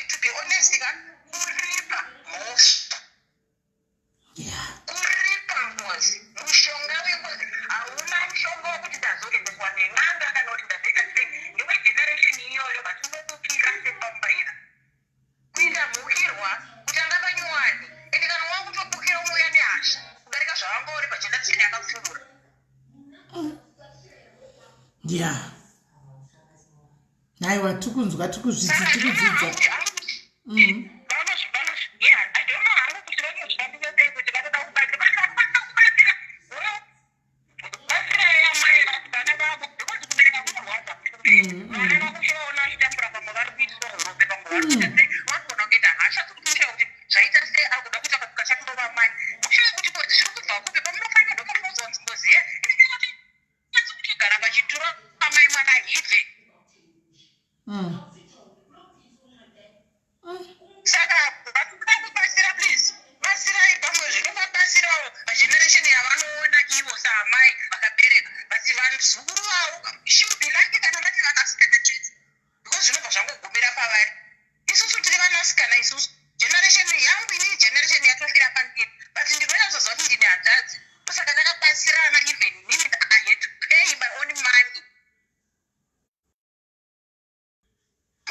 to be honest ka, kuripa mhosva, kuripa ngozi. Mushonga wengozi hauna mushonga wekuti ndazoendeswa nen'anga kana kuti ndazoita sei. Ndewegeneration iyoyo, vatinobukira sepambaira kuita mhukirwa kutanga panyuwani. Ende kana wakutobukira, unouya nehasha kudarika zvavanga uri pageneration yakapfuura. Ya, aiwa, tikunzwa, tikuzvidzi, tikudzidza. I don't know hangu kuti vanozvifambisa sei, kuti vanoda kubatsira, batsirai amai vana vavo, because kubereka kunorwadza. Vana vakuchivaona vachitambura, pamwe vari kuitiswa urope, pamwe vari kuita sei, vanogona kuita hasha dzekutoshaya kuti zvaita sei. Akuda kuita kachakundova mai, mushaya kuti ngozi zviri kubva kupi. Pamunofanira ndopamunozonzi ngozi ye inenge yatotadza kutogara pachituro amai mwana hibve. Saka vanoda kubatsira, please batsirai. Pamwe zvinovabatsirawo pageneration yavanoona ivo saamai vakabereka, but vazukuru vavo should be lucky kana vati vanasikana chete, because zvinobva zvangogumira pavari. Isusu tiri vanasikana isusu, generation yangu inini, generation yatofira pandiri, but ndinonyatsoziva kuti ndine hanzvadzi, ndosaka takabatsirana. Even inini, I had to pay my own money.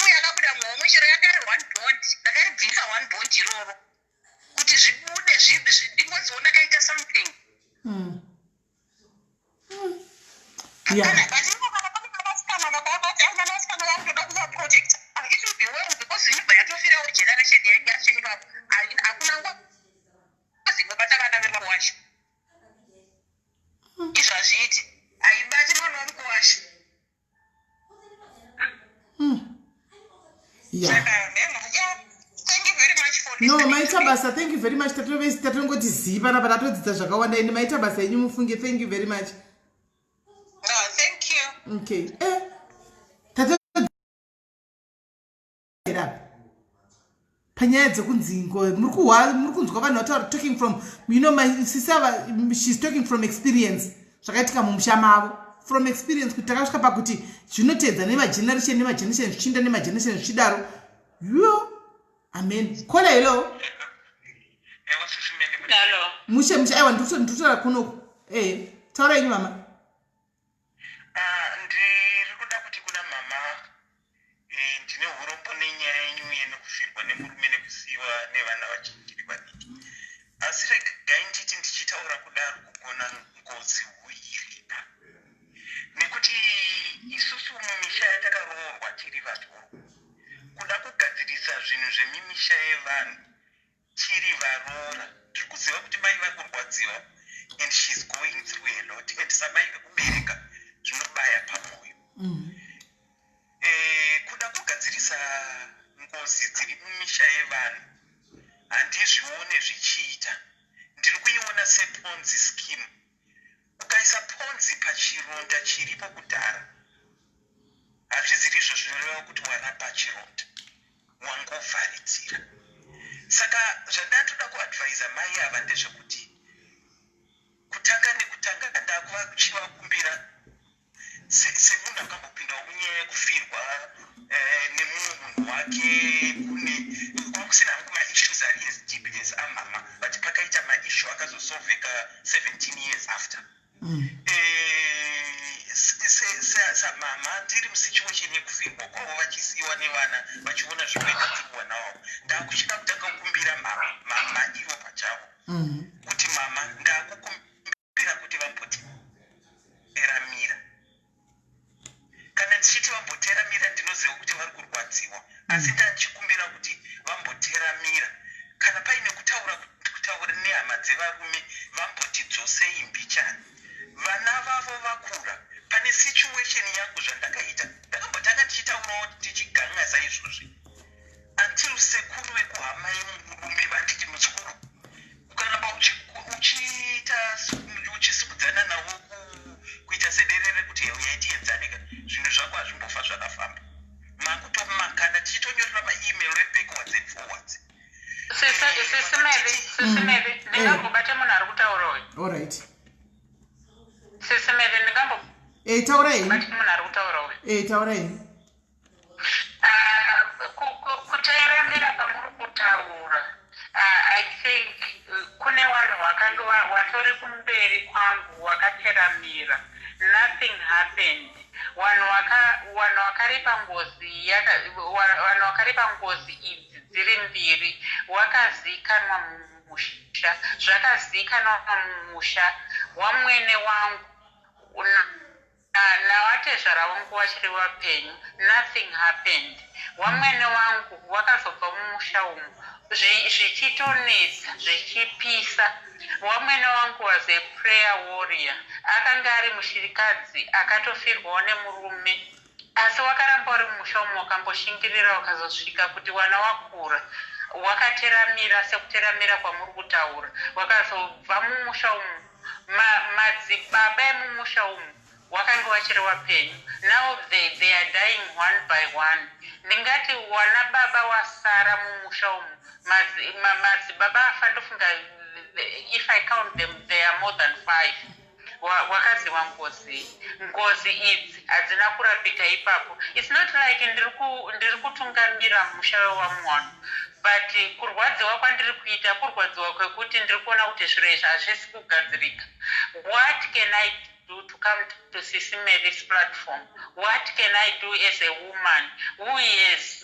Uye akabuda muhomwe, chero yanga iri one bond, ndakaribvisa one bond iroro kuti zvibude, ndingoziwo ndakaita something. But ivo kana pane vanasikana vakaona kuti ai, vanasikana vakutoda kuvaprotect, it will be well, because inobva yatofirawo generation yacho ipapo. Hakuna ngozi inobata vana vemukuwasha. Izvo hazviiti, haibati mwana wemukuwasha. Saka yeah, thank you very much for No, listening maita to me. basa, thank you very much. Tatongoti zii panapa, tatodzidza zvakawanda. Ende maita basa enyu, mufunge. Thank you very much. No, thank you. Okay, tatoera panyaya dzekunzi muri kunzwa vanhu vataura, talking from my sister, she's talking from experience, zvakaitika mumusha mavo, from experience, kuti takasvika pakuti zvinoteedza nemageneration nemageneration, zvichiinda nemageneration, zvichidaro. Yo, amen. Caller, hello. Ewa, sisi Meli. Hello. Mushe mushe. Aiwa, ndikutotaura kunoku. Taura yenyu, mama. Ah, ndiri kuda kuti kuna mama, ndine urombo nenyaya yenyu yenekufirwa nemurume nekusiyiwa nevana vachiri vadiki. Asi regai nditi, ndichitaura kudaro, kugona ngozi huiripa, nekuti isusu mumisha yatakaroorwa tiri vatorwa, kuda kugadzirisa zvinhu zvemimisha yevanhu tiri varoora, tiri kuziva kuti mai vari kurwadziwa and she's going through a lot, and samai vekubereka zvinobaya pamwoyo. Kuda kugadzirisa ngozi dziri mumisha yevanhu, handizvione zvichiita. Ndiri kuiona sePonzi scheme. Ukaisa ponzi pachironda chiripo kudhara, hazvizirizvo zvinoreva kuti warapa chironda, wangovharidzira. Saka zvandatoda kuadvisa mai ava ndezvekuti kutanga nekutanga, ndakuvachivakumbira semunhu akambopindawo munyaya yekufirwa nemumwe munhu wake, kune kwakusina hangu maissues ari as deep as amama, but pakaita maissue akazosolveka 17 years after. Samama ndiri musituation yekufirwa kwavo, vachisiyiwa nevana, vachiona zvinoita through vana vavo, ndakuchida kutanga kukumbira mama ivo pachavo kuti mama, ndakukumbira kuti vamboteramira. Kana ndichiti vamboteramira, ndinoziva kuti vari kurwadziwa, asi ndachikumbira kuti vamboteramira. Kana paine kutaura, kutaura nehama dzevarume, vamboti dzosei mbichani, vana vavo vakura. Pane situation yangu zvandakaita, ndakambotanga ndichitaurawo tichiganga saizvozvi, until sekuru vekuhama yemurume vanditi, "Muzukuru, ukaramba uchiita uchisimudzana navo kuita sederere." Sisi Mary, ndingambo Taurai. Bati munhu ari kutaura uyu. Taurai. Ah, kuteeramira pamuri kutaura, I think kune vanhu vakange vatori kumberi kwangu wakateramira. Nothing happened. Vanhu vakaripa ngozi, vanhu vakaripa ngozi idzi dziri mbiri wakazikanwa mumusha, zvakazikanwa mumusha wamwene wangu navatezvara vangu vachiri vapenyu. Nothing happened. Wamwene wangu wakazobva mumusha umu zvichitonetsa, zvichipisa. Wamwene wangu was a prayer warrior. Akanga ari mushirikadzi akatofirwawo nemurume, asi wakaramba uri mumusha umu, wakamboshingirira, wakazosvika kuti wana wakura, wakateramira sekuteramira kwamuri kutaura, wakazobva mumusha umu. Madzibaba emumusha umu wakanga vachiri vapenyu. Now they are dying one by one. Ndingati wana baba wasara mumusha umu, madzibaba afa, ndofunga if I count them, they are more than five. Wakaziwa ngozi. Ngozi idzi hadzina kurapika ipapo. It's not like ndiri kutungamira musha wewamwana, but kurwadziwa kwandiri kuita, kurwadziwa kwekuti ndiri kuona kuti zviro izvi hazvisi kugadzirika. What can I do to come to Sisi Mary's platform? What can I do as a woman who has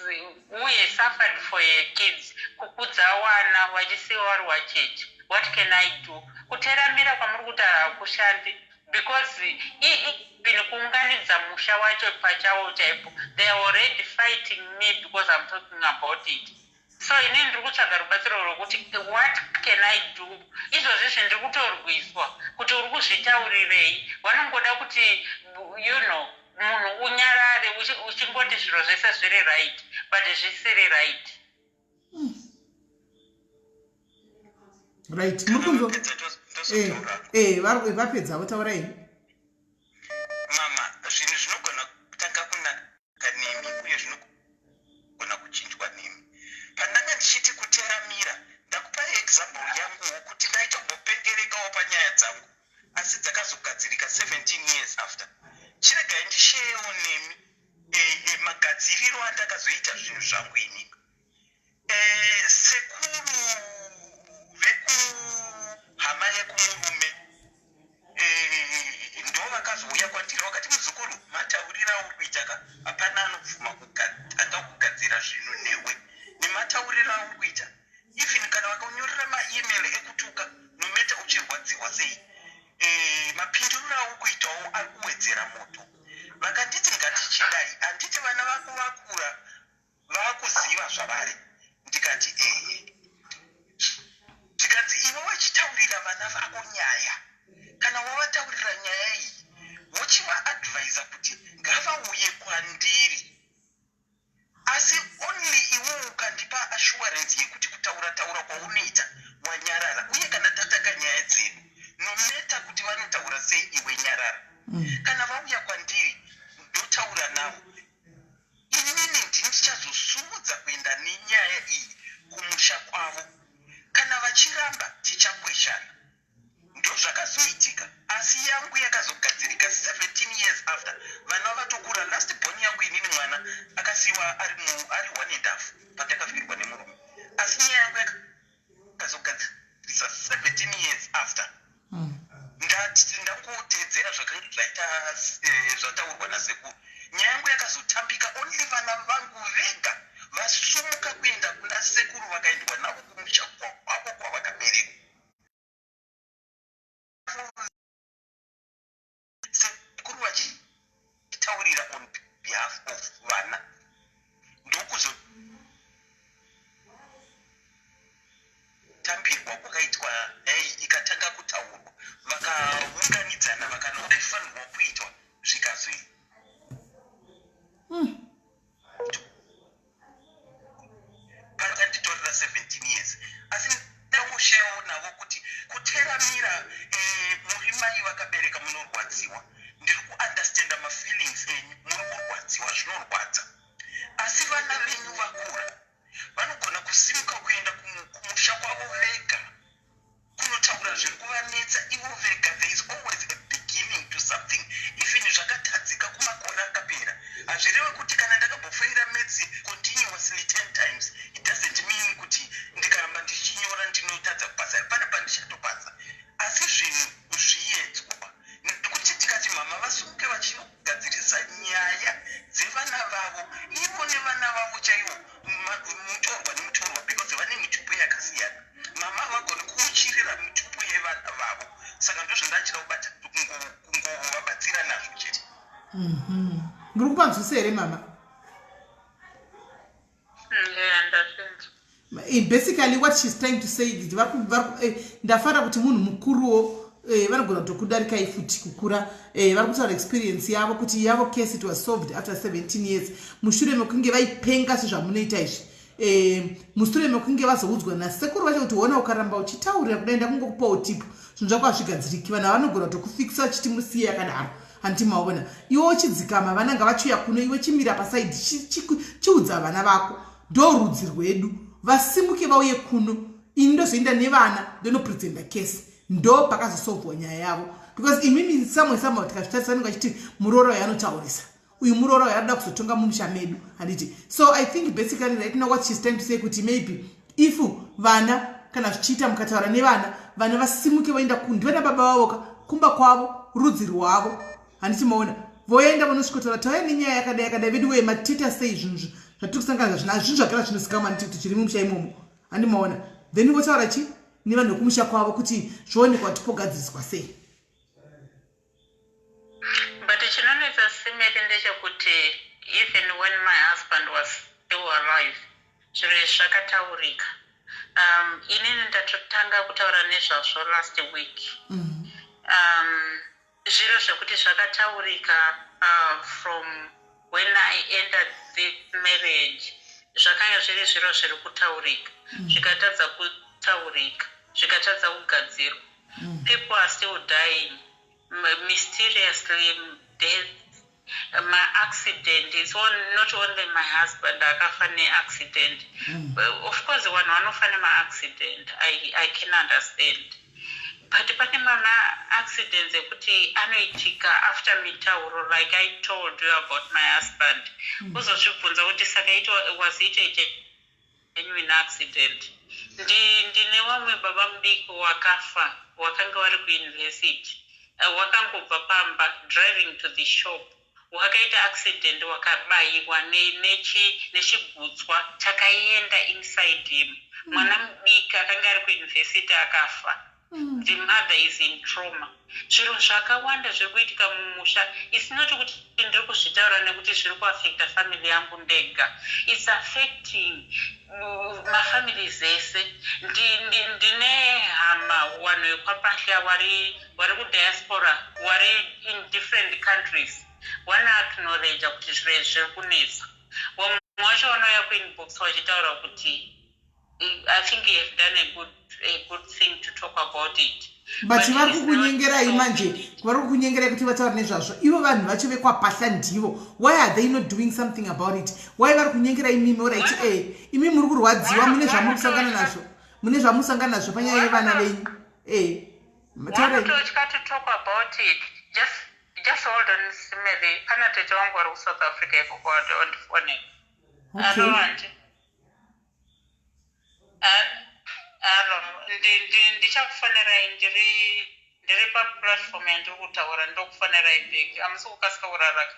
suffered for her kids, kukudza wana vachisiwa vari wacheche? What can I do? Kuteramira kwamuri kutaura hakushandi, because even kuunganidza musha wacho pachawo chaipo, they are already fighting me because I'm talking about it. So inini ndiri kutsvaga rubatsiro rwekuti what can I do? Izvozvi ndiri kutorwiswa kuti uri kuzvitaurirei. Vanongoda kuti munhu unyarare, uchingoti zviro zvese zviri right, but zvisiri right. Right, muri kunzwa? Vapedza, ndozotaura. Vapedza, taurai. Mama, zvinhu zvinogona kutanga kunaka nemi uye zvinogona kuchinjwa nemi. Pandanga ndichiti kuteramira, ndakupai example yanguwo kuti ndaitombopengerekawo panyaya dzangu, asi dzakazogadzirika 17 years after. Chiregai ndisharewo nemi magadziriro andakazoita zvinhu zvangu inini. Sekuru vekuhama yekumurume ndo vakazouya kwandiri, vakati, "Muzukuru, matauriro auri kuita ka, hapana anobvuma kutanga kugadzira zvinhu newe nematauriro auri kuita. Even kana vakanyorera maemail ekutuka, no matter uchirwadziwa sei, mapinduriro auri kuitawo ari kuwedzera moto." Vakanditi, "Ngatichidai, handiti vana vako vakura, vakuziva zvavari?" Ndikati, "Ehe." Zvikanzi, "Iwe wachitaurira vana vako nyaya. Kana wavataurira nyaya iyi, wochivaadvisa kuti ngavauye kwandiri, asi only iwe ukandipa assurance yekuti kutaura taura kwaunoita wanyarara, uye kana tataka nyaya dzedu, no matter kuti vanotaura sei, iwe nyarara. Kana vauya kwandiri, ndotaura navo. Inini ndini ndichazosumudza kuenda nenyaya iyi kumusha kwavo. Kana vachiramba, tichakweshana." Ndozvakazoitika, asi yangu yakazogadzirika 17 years after vana vatokura. Last born yangu inini, mwana akasiyiwa ari one and half pandakafirwa nemurume, asi nyaya yangu yakazogadzirisa 17 years after. Ndati ndangotedzera zvakanga zvaita, zvataurwa nasekuru. Nyaya yangu yakazotambika only vana vangu vega vasumuka kuenda kuna sekuru, vakaendwa navo kumusha kwavo kwavakaberekwa. Sekuru vachitaurira on behalf of vana, ndokuzotambirwa kwakaitwa ei, ikatanga kutaurwa, vakaunganidzana, vakanaifanirwa kuitwa, zvikazoi pakanditorera 17 years. Asi ndangosharewo navo kuti kuteramira, muri mai vakabereka, munorwadziwa. Ndiri kuunderstanda mafeelings enyu, muri kurwadziwa, zvinorwadza. Asi vana venyu vakura, vanogona kusimuka kuenda kumusha kwavo vega kunotaura zviri kuvanetsa ivo vega. There is always a beginning to something. minutes continuously 10 times, it doesn't mean kuti ndikaramba ndichinyora ndinotadza kupasa. Pane pandichatopasa, asi zvinhu zviyedzwa nekuti tikati mama vasuke vachinogadzirisa nyaya dzevana vavo, ivo nevana vavo chaivo, mutorwa nemutorwa, because vane mitupo yakasiyana. Mama havagoni kuuchirira mitupo yevana vavo, saka ndozvandachida kubata, kungovabatsira nazvo chete. Muri kupanzwisa here, mama? Yeah, ndazvinzwa. Basically what she's trying to say is ndafara kuti munhu mukuruwo, vanogona kutokudarikai futi kukura. Vari kutaura experience yavo kuti yavo case, it was solved after 17 years, mushure mekunge vaipenga sezvamunoita izvi. Mushure mekunge vazoudzwa nasekuru vacho kuti, "Ona, ukaramba uchitaurira kudai, ndakungokupawo tip, zvinhu zvako hazvigadziriki." Vanhu havanogona kutokufikisa vachiti musiye yakadaro. Handiti maona? Iwe uchidzikama, vana ngavachiuya kuno, iwe chimira pasaidi, chiudza vana vako, ndo rudzi rwedu, vasimuke vauye kuno, ini ndozoenda nevana ndonopresenta case. Ndo pakazosolvwa nyaya yavo, because imimi samwe samwe tikazvitarisa, vanenge vachiti muroora uyo anotaurisa, uyu muroora uyo anoda kuzotonga mumusha medu, handiti? So I think basically right now what she's trying to say kuti maybe if vana, kana zvichiita, mukataura nevana, vana vasimuke voenda ndivana baba vavoka kumba kwavo, rudzi rwavo, handiti maona? Voenda vonosvikotaura, "Tauya nenyaya yakadai yakadai, vedu wee, matita sei? Zvinhu zvatiri kusangana zvina zvinhu zvagara zvinozikamwa nditi kuti zviri mumusha imomo," handi maona? Then votaura chi nevanhu vekumusha kwavo kuti zvoonekwa kuti pogadziriswa sei. But chinonetsa, Sis Mary, ndechekuti even when my husband was still alive, zviro izvi zvakataurika. Inini ndatotanga kutaura nezvazvo last week. Zviro zvekuti zvakataurika from when I entered this marriage, zvakanga zviri zviro zviri kutaurika, zvikatadza kutaurika, zvikatadza kugadzirwa. People are still dying mysteriously, death, maaccident. It's not only my husband akafa neaccident. Of course vanhu vanofa nemaaccident, I can understand, but pane mamaaccidents ekuti anoitika after mitauro, like I told you about my husband. Kuzozvibvunza kuti saka was it a genuine accident? Ndine vamwe baba mudiki wakafa, wakanga vari kuuniversity, wakangobva pamba, driving to the shop, wakaita accident, wakabayiwa nechigutswa chakaenda inside him. Mwana mudiki akanga ari kuuniversity akafa. The mother is in trauma. Zviro zvakawanda zviri kuitika mumusha. It's not kuti ndiri kuzvitaura nekuti zviri kuaffecta family yangu ndega, it's affecting mafamilies ese. Ndine hama, vanhu vekwaPahla vari kudiaspora, vari in different countries, vanoacknowledga kuti zviro izvi zviri kunetsa. Vamwe vacho vanouya kuinbox vachitaura kuti, "I think you have done a good thing to talk about it." But vari kukunyengerai manje, vari kukunyengerai kuti vataura nezvazvo. Ivo vanhu vacho vekwaPahla ndivo, why are they not doing something about it? Why vari kunyengerai imimi? Alright, e imi muri kurwadziwa, mune zvamuri kusangana nazvo, mune zvamusangana nazvo panyaya yevana venyu. E. Vanototya to talk about it. Just hold on, Sis Mary. Pana tete wangu vari kuSouth Africa ikoko ondifonera. Okay. Alo, alo, ndichakufonerai, ndiri paplatform yandiri kutaura, ndokufonerai back. Hamusi kukasika kuraraka.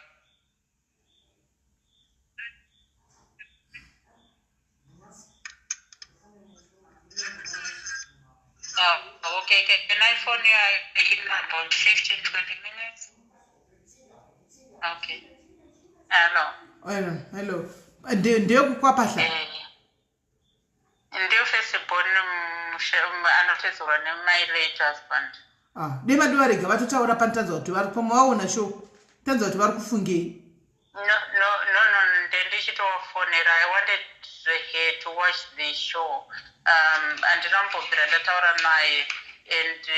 Oh, okay, can I phone you in about 15, 20 minutes? Okay. Hello. Hello, hello. NdeyekukwaPahla? Eh, ndiyo first born, anotedzerwa nemay late husband. Ah, dai vadivarega vatotaura panotanzwa kuti vari pamwe vaona show, tanzwa kuti vari kufungei. No, ndendichitovafonera. I wanted her to watch the show. Handinombobvira ndataura naye, and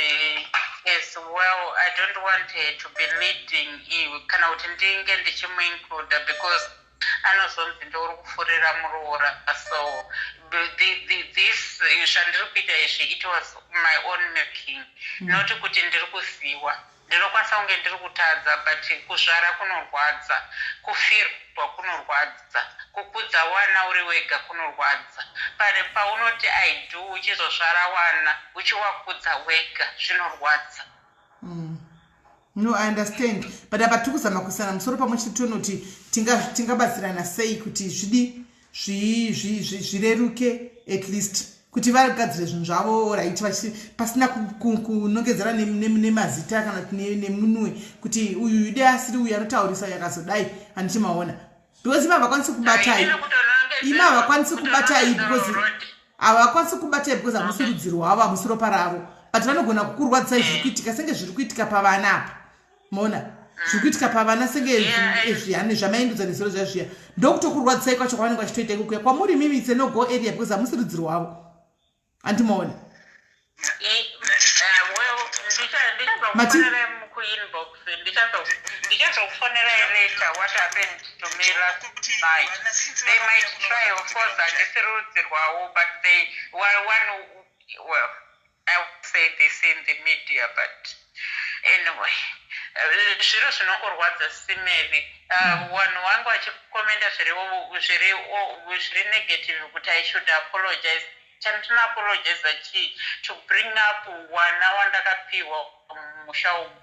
as well I don't want her to be leading kana kuti ndinge ndichimuincluda, because anozonzi ndouri kufurira muroora. So this zvandiri kuita izvi, it was my own making, not kuti ndiri kuziwa. Ndinokwanisa kunge ndiri kutadza, but kuzvara kunorwadza, kufirwa kunorwadza, kukudza wana uri wega kunorwadza. Pane paunoti I do, uchizozvara wana uchiwakudza wega, zvinorwadza. No, I understand, but apa tiri kuzama kuisana musoro pamwe chete, tonoti tingabatsirana sei kuti zvidi zvireruke, at least kuti vagadzire zvinhu zvavo right, pasina kunongedzera nemazita kana kuti nemunwe kuti uyu yude asiri uyu anotaurisa, uyu akazodai. Handichimaona, because ima havakwanisi kubatai, ima havakwanisi kubatai, because havakwanisi kubatai because hamusi rudzi rwavo, hamusi ropa ravo, but vanogona kukurwadzisai. Zviri kuitika senge zviri kuitika pavana apa, maona zviri kuitika pavana senge zviyani zvamaindudza nezuro zviya zviya, ndokutokurwadzisai kwacho kwavanenge vachitoita ikokuya kwamuri mimi. It's a no go area because hamusi rudzi rwavo, handimaona. Well, ndichazokufonerai kuinbox, ndichazokufonerai later. What happened to me last night, they might try. Of course handisi rudzi rwavo, but they well, one, well, I won't say this in the media, but anyway, zviro zvinokurwadza simeri. Vanhu vangu vachikomenda zviri negative kuti I should apologize. Chandinoapologiza chii? To bring up wana wandakapiwa mumusha umu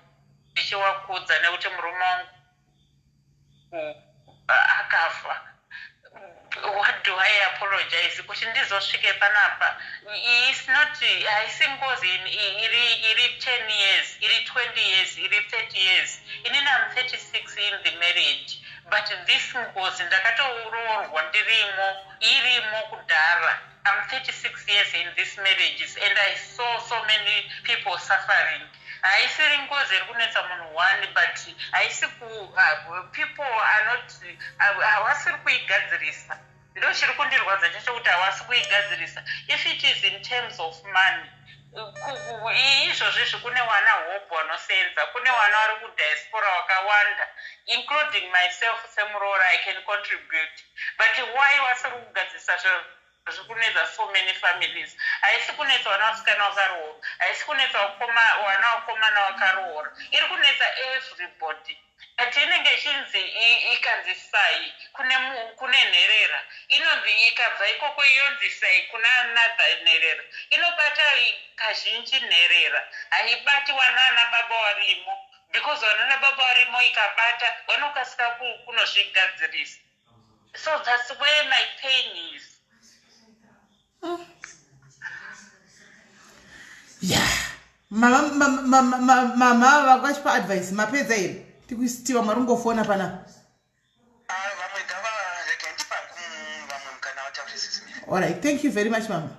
ndichiwakudza nekuti murume wangu akafa, what do I apologize kuti ndizosvike panapa? It's not, haisi ngozi iri 10 years, iri 20 years, iri 30 years. Inini am 36 in the marriage, but this ngozi ndakatoroorwa ndirimo, irimo kudhara. I'm 36 years in this marriages and I saw so many people suffering. Haisiri ngozi iri kunetsa munhu one, but haisi ku people are not, havasiri kuigadzirisa. Ndo chiri kundirwadza chacho, kuti havasi kuigadzirisa. If it is in terms of money, izvozvo izvi kune wana hope wanosenza, kune wana vari kudiaspora wakawanda, including myself semuroora, I can contribute, but why vasiri kugadzirisa zviro zviri kunetsa so many families? Haisi kunetsa vana vasikana vakaroora, haisi kunetsa vana vakomana vakaroora, iri kunetsa everybody. But inenge ichinzi ikanzi sai kune nherera, inonzi ikabva ikoko iyonzi sai kuna another nherera. Inobata kazhinji nherera, haibati wanana baba warimo, because vanana baba varimo ikabata vanokasika kunozvigadzirisa. So that's where my pain is. Ya, mama vakachipa advice, mapedza here? Tikuisitiwa marungofona panapa. Vamwe ngavarega, ndipa vamwe mukana vataure, sisi. Alright, thank you very much, mama.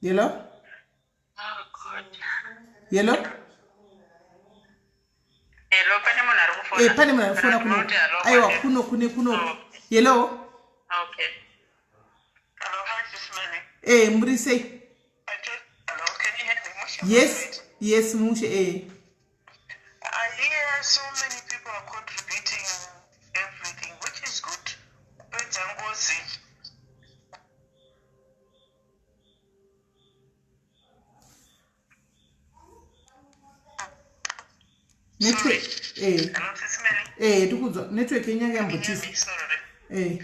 Hello? Oh God. Hello? Hello, pane munhu ari kufona? Eh, pane munhu ari kufona kuno. Aiwa, kuno kune kuno. Oh. Hello? Okay. Hello, hi, Sis Melly. Eh, muri sei? Hello, can you hear me? Mushe? Yes, mushe, eh. I hear so many people are contributing everything, which is good. Kupedza ngozi. Network, eh. Hello, Sis Melly. Eh, tikudzwa, network yenyanga Can you hear yambotisa. me? Sorry. Eh.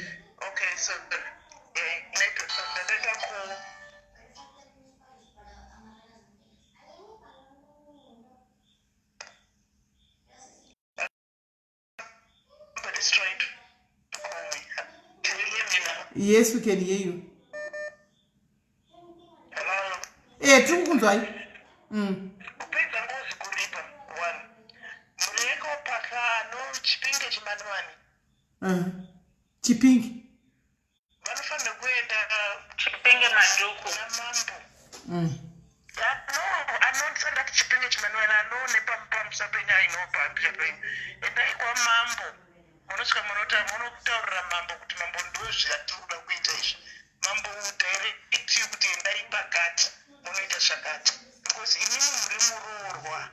Okay, so network. Ndatoita ku Somebody's trying to call me. Can you hear me now? Yes, we can hear you. Hello. Eh, tiri kukunzwai. Kupedza ngozi kuripa one mureko pakano Chipinge Chimanimani. Chipinge. Vanofanira kuenda Chipinge Madhuku. kuna mambo. No, anofanira kuti Chipinge Chimanimani anoone pamusa penyu ainopa penyu. Endai kwamambo, munosvika munotaurira mambo kuti mambo, ndo zvatiri kuda kuita izvi. Mambo will direct you kuti endai pakati, munoita zvakati, because imimi muri muroorwa.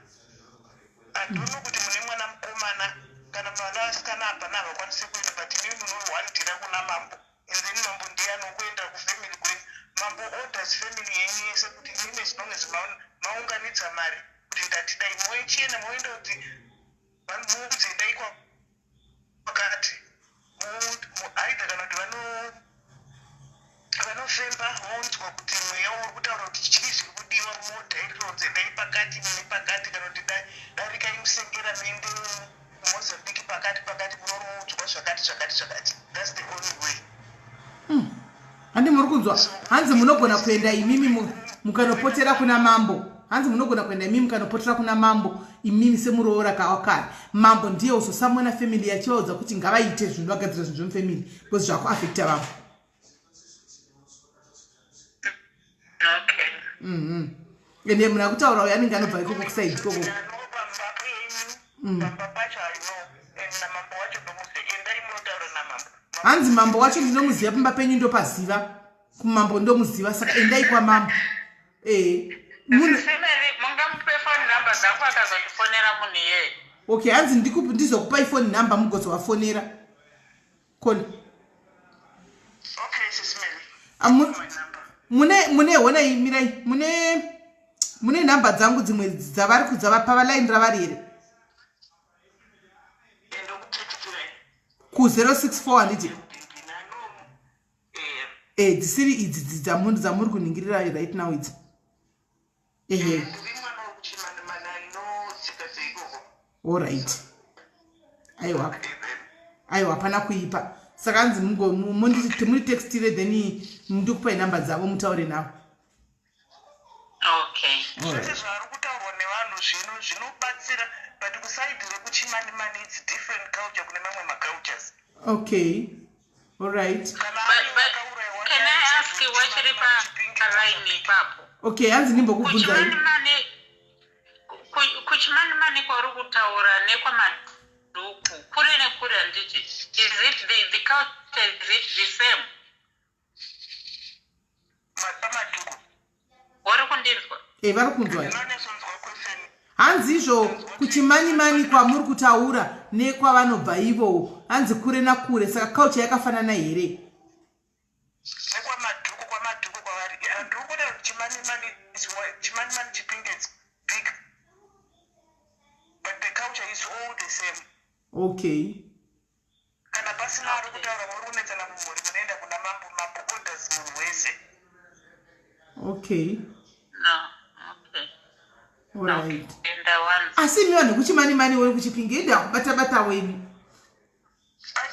Handioni kuti mune mwana mukomana kana mwana vasikana, hapana, havakwanisi kuenda, but imimi munorwandira kuna mambo and then mambo ndiye anokuenda kufamily kwenyu. Mambo orders family yenyu yese kuti imimi, as long as maunganidza mari kuti ndatidai moichienda moenda kuti vanhu endai kwakati, either kana kuti vanofemba vonzwa kuti mweya uri kutaura kuti chii zviri kudiwa, modhaironzi endai pakati nepakati, kana kuti darikai musengera muende kuMozambique pakati pakati, munonoudzwa zvakati zvakati zvakati. That's the only way. Handi muri kunzwa? Hanzi munogona kuenda imimi mukanopotera kuna mambo. Hanzi munogona kuenda imimi mukanopotera kuna mambo imimi semuroora kawakare. Mambo ndiye uzosamona family yachivaudza kuti ngavaite zvinhu, vagadzira zvinhu zvemufamily because zvakuafecta vamwe. Ende munhu akutaura uyo anenge anobva ikoko kuside ikoko. Pamba penyu, pamba pacho I know, and namambo wacho ndomuziva. Endai munotaura namambo. Hanzi mambo wacho ndinomuziva, pamba penyu ndopaziva, kumambo ndomuziva, saka endai kwamambo. Ee, munhu. Sisi Mary, mungamupe phone number dzangu akazondifonera munhu iyeye? Okay, hanzi ndizokupai phone number mugozovafonera kona. Okay, Sisi Mary. My number. Mune honai, mirai, mune nhamba dzangu dzimwe dzavari kudzava pavalaini ravari here? Ndokutextirai. Ku064, handiti? Ndinano. E, dzisiri idzi dzamuri kuningirira right now idzi, ehe. Ndiri mwana wekuchimanimani, ainotsika seikoko. Allright, aiwa, aiwa, hapana kuipa. Saka hanzi muri textire, then ndikupai nhamba dzavo mutaure navo. Okay. Zvese zvaari kutaurwa nevanhu zvino zvinobatsira, but kuside rekuchimanimani it's different culture kune mamwe macultures. Okay, allright. Kana But can I ask you wachiri palaini ipapo? Okay, hanzi ndimbokubvunzai. Kuchimanimani kwauri kutaura nekwaMadhuku kure nekure, handiti? Is it the culture, is it the same? PaMadhuku. Uri kundinzwa? E, vari kunzwa. Ndinonyatsonzwa question. Hanzi izvo kuchimanimani kwamuri kutaura nekwavanobva ivo, hanzi kure nakure, saka culture yakafanana here? NekwaMadhuku, kwaMadhuku kwavari, ndiri kuona kuti Chimanimani, Chimanimani, Chipinge, it's big, but the culture is all the same. Kana pasina ari kutaura, muri kunetsana mumhuri, munoenda kuna mambo. Mambo orders munhu wese. No, okay. Alright. Enda once. Asi imi vanhu vekuchimanimani wori kuChipinge ende akubata-bata wenyu.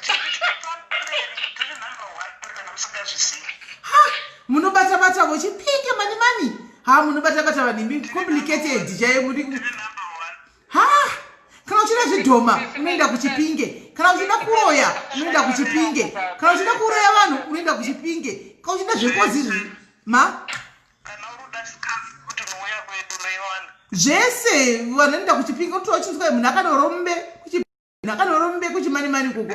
Tiri number one kana musingazvizivi. Ha, munobata-bata voChipinge manimani. Ha, munobata-bata vanhu imi, complicated chaiyo muri. Tiri number one. Ha, kana uchida zvidhoma unoenda kuChipinge, kana uchida kuroya unoenda kuChipinge, kana uchida kuroya vanhu unoenda kuChipinge, kana uchida zvekozi izvi ma Kana uri uda scarf kuti unouya kwedu, unoiwana. Zvese vanhu vanoenda kuChipinge. Kuti wachinzwa munhu akanorombe, munhu akanorombe kuChimanimani koko,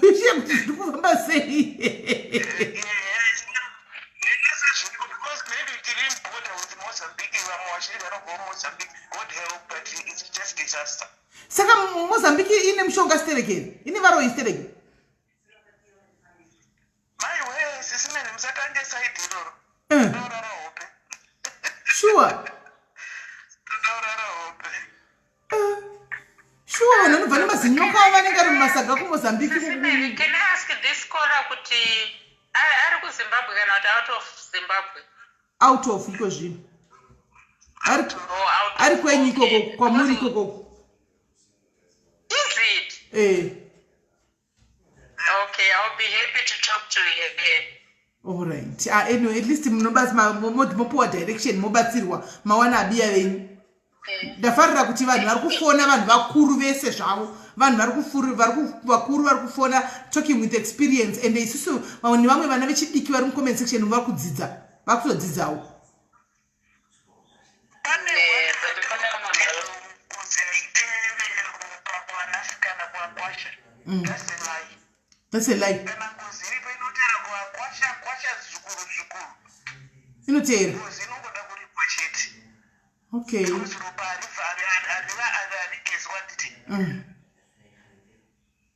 uchiye kuti zviri kufamba sei? Because maybe tiri in border with Mozambique, vamwe vachiri vanobva Mozambique. God help, but it's just disaster. Saka Mozambique ine mushonga stereki, ine varoyi stereki? Maiwe, Sisi Mary, musatange side iroro. Ndaurara hope. Ndaurara hope. Sure, vanhu vanobva nemazinyoka avo vanenge ari mumasaga kuMozambique. Sisi Mary, can I ask this caller kuti ari kuZimbabwe kana kuti out of Zimbabwe? Out of iko zvino. Oh, out of, Ari kwenyu okay. ikoko, kwamuri ikokoko. Is it? Eh. Okay, I'll be happy to talk to you. Alright. Ah, anyway, at least mopuwa direction, mobatsirwa, mawana abiya venyu. Ndafarira kuti vanhu vari kufona, vanhu vakuru vese zvavo, vanhu vari vakuru vari kufona, talking with experience, and isusu vamwe nevamwe vana vechidiki vari mucomment section vari kudzidza, vari kutodzidzawo. Pane Eh, but pane munhu kuzi haitevere ropa kuvanasikana, kuvakwasha. That's a lie. That's a lie. Kana ngozi iripo inoteera kuvakwasha, kwasha, zukuru, zukuru. Inoteera. Ngozi inongoda kuripwa chete. Because ropa harigezwa, nditi?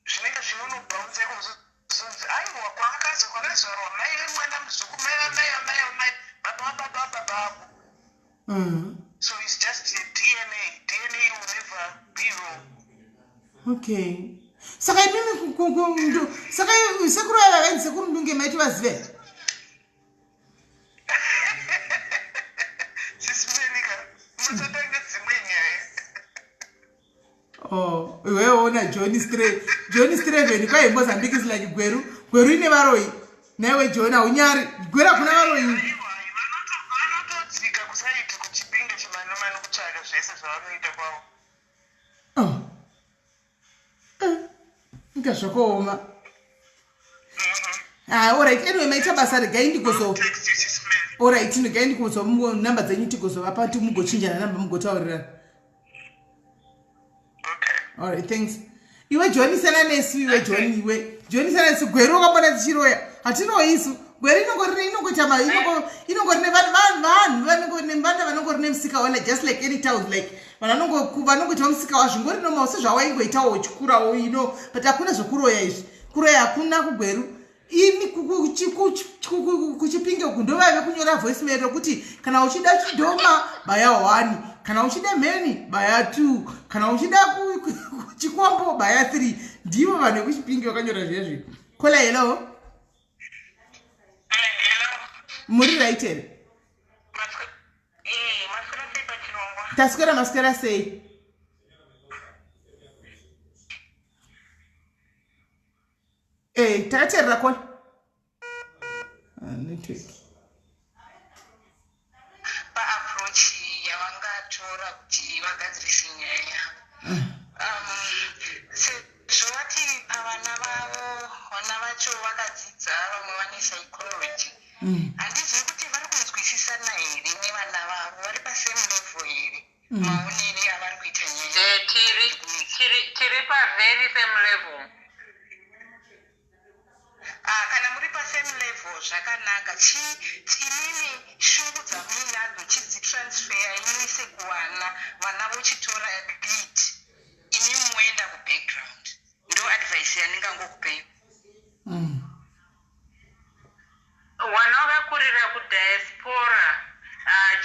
Zvinenge zvinonobhaunza kuzonzi aiwa, kwakazi kwakazvarwa mai vemwana, muzukuru, mai vamai vamai vamai, baba vababa vababa vako. So it's just a DNA. Okay, saka imimi, saka sekuru ava vainzi Sekuru Ndunge, maiti vazive? Sis Melika, musatange dzimwe nyaya. Oh, iwewe ona John Stre John Streven, kwai Mozambique is like Gweru. Gweru ine varoyi. Naiwe John, haunyari. Gweru hakuna varoyi. Vanotodzika kusaiti kuChipinge, Chimanimani, kutsvaga zvese zvavanoita kwavo. Oh. Inga zvakaoma. Ah, alright, anyway, maita basa. Regai ndigozo, alright, regai ndikuzo namba dzenyu, tigozovapa kuti mugochinjana namba, mugotaurirana. Alright, thanks. Iwe John, sena nesu. Iwe John, iwe John, sena nesu. Gweru wakambona tichiroya? Hatinoyi isu. Gweru inongori, inongoita ma inongori nevanhu, vanhu vanongori nemusika wana, just like any town, like vanhu vanongoitawo musika wazvingori normal, sezvawaingoitawo uchikurawo, but hakuna zvokuroya izvi. Kuroya hakuna kuGweru. Ini kuChipinge uku ndovaive kunyora voice mail rokuti kana uchida chidhoma baya 1, kana uchida mheni baya 2, kana uchida chikwambo baya 3. Ndivo vanhu vekuChipinge vakanyora zvezvi. Caller, hello. Muri right here? Taswera. Maswera sei? Takateerera, caller. Ah, network. Paapproach yavangatora kuti vagadzirise nyaya yavo, sezvo vati pavana vavo, vana vacho vakadzidza, vamwe vane psychology, handizivi kuti vari kunzwisisana here nevana vavo, vari pasame level here, maonere avari kuita nyaya. Tiri pavery same level. Ah, kana muri pasame level zvakanaka. Imimi shungu dzamuinadzo chidzitransfer imuise kuvana, vana vochitora lead, imi moenda kubackground. Ndo advice yandingangokupei. Wana wakakurira kudiaspora,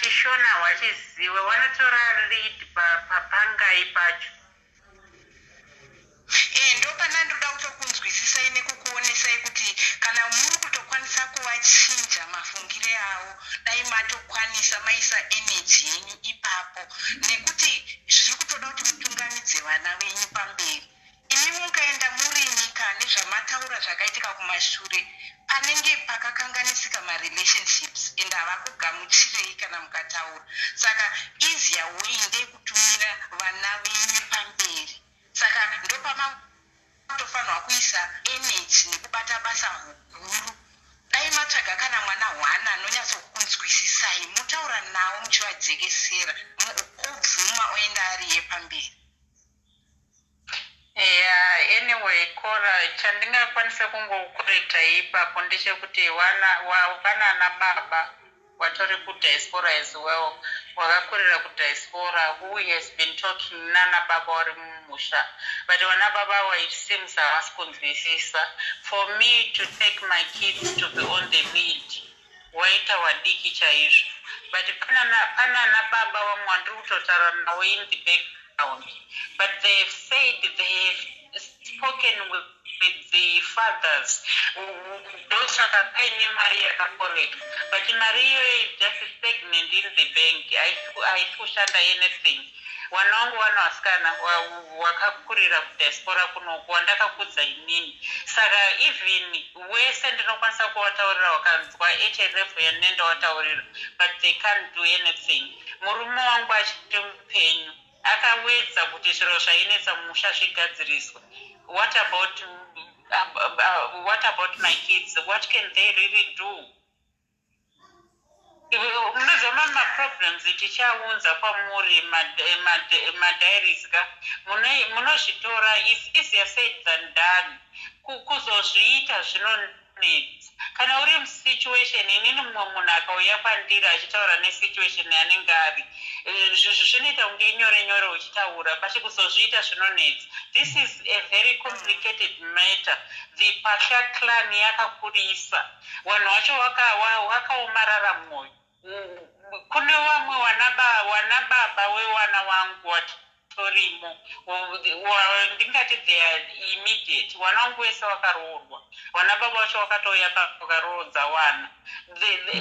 chishona wachiziwe, wanotora lead papangai pacho. Ndo pana ndoda kutokunzwisisai nekukuonesai kuti kana muri kutokwanisa kuvachinja mafungire avo, dai matokwanisa maisa energy yenyu ipapo, nekuti zviri kutoda kuti mutungamidze vana venyu pamberi. Imi mukaenda muri nyika nezvamataura zvakaitika kumashure, panenge pakakanganisika marelationships and havakugamuchirei kana mukataura. Saka easier way ndeyekutumira vana venyu pamberi. Saka ndopamatofanirwa kuisa energy nekubata basa huguru. Dai matsvaga kana mwana hwana anonyatsokunzwisisai, mutaura nawo muchivadzekesera, obvuma oenda ariye pamberi. Yeah, anyway, caller, chandingakwanisa kungokurekta ipapo ndechekuti vanana baba watori kudiaspora as well, wakakurira kudiaspora, who has been talking nana baba vari mumusha, but vana baba ava, it seems havasi kunzwisisa. For me to take my kids to be on the lead, waita wadiki chaizvo, but panana baba vamwe wandiri kutotaura navo in the background, but they've said they have spoken with the fathers. Ndosaka paine mari yakakoleka, but mari iyoyo is just stagnant in the bank, haisi kushanda anything. Wana wangu, wana vasikana wakakurira kudiaspora kunoku, wandakakudza inini, saka even wese ndinokwanisa kuvataurira, wakanzwa at a level yandinenda wataurira, but they can't do anything. Murume wangu achiri mupenyu akawedza kuti zviro zvainetsa mumusha zvigadziriswe. What about my kids? What can they really do? Munoziva mamwe maproblems tichaunza kwamuri, madiaries ka, munozvitora. Is easier said than done. Kuzozviita zvinonetsa kana uri musituation. Inini mumwe munhu akauya kwandiri achitaura nesituation yaanenge ari, zvinoita kunge nyore nyore uchitaura, but kuzozviita zvinonetsa. This is a very complicated matter. The Pahla clan yakakurisa, vanhu vacho wakaomarara mwoyo. Kune vamwe wana baba wewana wangu. vatorimo. Ndingati they are immediate. Wana wangu wese wakaroorwa, wana baba vacho wakatouya vakaroodza wana.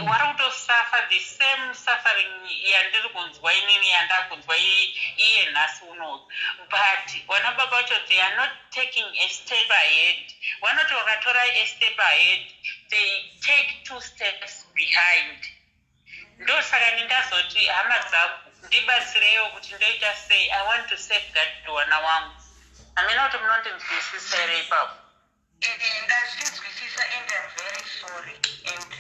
Wari kutosafa the same suffering yandiri kunzwa inini, yandakunzwa iye nhasi unoyu. But wana baba vacho, they are not taking a step ahead. Vanoti vakatora a step ahead, they take two steps behind. Ndosaka ndingazoti, hama dzangu, ndibatsireiwo kuti ndoita sei. I want to safeguard wana wangu. Hamina kuti munondinzwisisa here ipapo? Ndazvinzwisisa and I'm very sorry and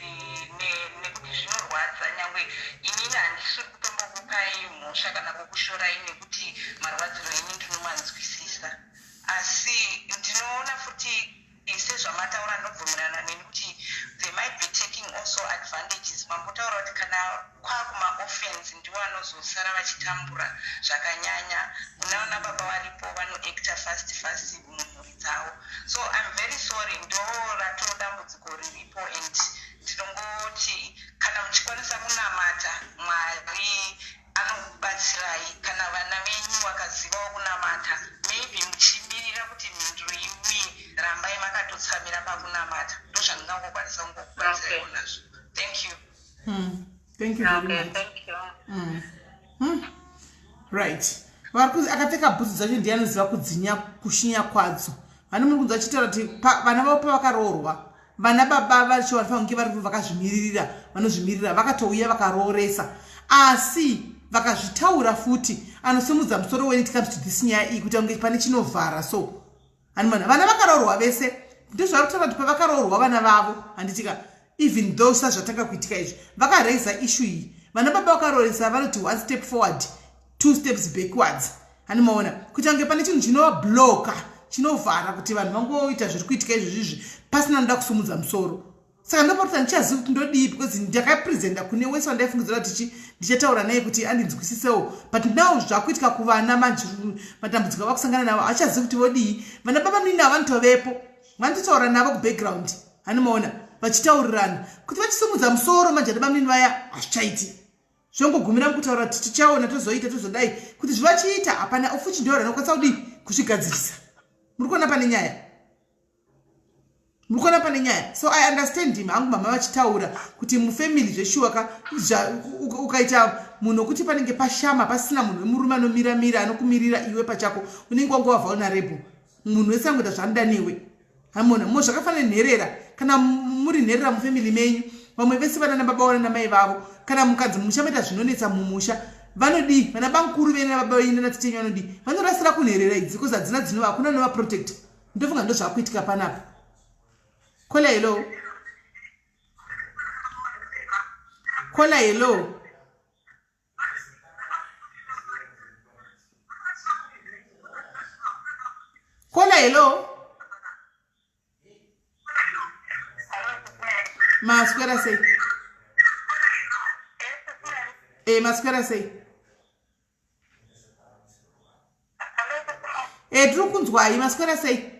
nekuti zvinorwadza. Nyangwe inini handisiri kutombokupai mhosva kana kukushorai, nekuti marwadziro enyu ndinomanzwisisa. Asi ndinoona futi sezvamataura, ndobvumirana neni kuti they might be taking also advantages. Mambotaura kuti kana kwakumaorphans ndiwo anozosara vachitambura zvakanyanya. Unaona baba varipo vanoacta fast fast mumhuri dzavo. So I'm very sorry, ndo rato dambudziko riripo. And ndinongoti kana muchikwanisa kunamata, Mwari anokubatsirai. Kana vana venyu vakazivawo kunamata, maybe muchimirira kuti mhinduro iuye, rambai makatotsamira pakunamata. Ndo zvandingangokwanisa kungokubatsiraiwo nazvo. Thank you. Thank you very much. Thank you. Right, vari kuzi akapfeka bhutsu dzacho ndiye anoziva kudzinya kushinya kwadzo. Vane muri kunzwa achitaura kuti vana vavo pavakaroorwa, vana baba vacho vanofanira kunge vari vakazvimiririra, vanozvimirira, vakatouya vakarooresa. Asi vakazvitaura futi, anosimudza musoro when it comes to this nyaya iyi, kuita kunge pane chinovhara. So hanimana vana vakaroorwa vese, ndozvari kutaura kuti pavakaroorwa vana vavo, handitika, even though sazvatanga kuitika izvi, vakaraisa issue iyi. Vana baba vakarooresa vanoti one step forward, two steps backwards. Hanimaona kuita kunge pane chinhu chinovabloka, chinovhara kuti vanhu vangoita zviri kuitika izvozvizvi pasina noda kusumudza musoro. Saka ndopoti handichazivi kuti ndodii, because ndakapresenta kune wese wandaifungidzira kuti ndichataura naye kuti andinzwisisewo. But now zvakuitika kuvana manje, matambudziko ava kusangana navo, hachazivi kuti vodii. Vana baba munini ava vanotovepo, vanototaura navo kubackground. Hanimaona vachitaurirana kuti vachisimudza musoro manje. Ana bamunini vaya hazvichaiti, zvongogumira mukutaura kuti tichaona, tozoita, tozodai. Kuti zvivachiita hapana ofuchi ndo ranokwanisa kudii kuzvigadzirisa. Muri kuona pane nyaya, muri kuona pane nyaya. So I understand him hangu, mama vachitaura kuti mufamily zveshuwa ka, ukaita munhu wekuti panenge pashama, pasina munhu wemurume anomiramira, anokumirira iwe pachako, unenge wangova vulnerable. Munhu wese angoita zvaanoda newe. Hamona mo zvakafanana nherera. Kana muri nherera mufamily menyu, vamwe vese vana nababa vana namai vavo, kana mukanzi mumusha maita zvinonetsa mumusha, vanodii? Vana bamukuru vene nababa venyu nanatete venyu vanodii? Vanorasira kunherera idzi, because hadzina dzinova, hakuna anovaprotect. Ndofunga ndo zvakuitika panapa. Caller, hello. Caller, hello. Caller, hello. Maswera sei? Maswera sei? Tiri kunzwai. Maswera sei?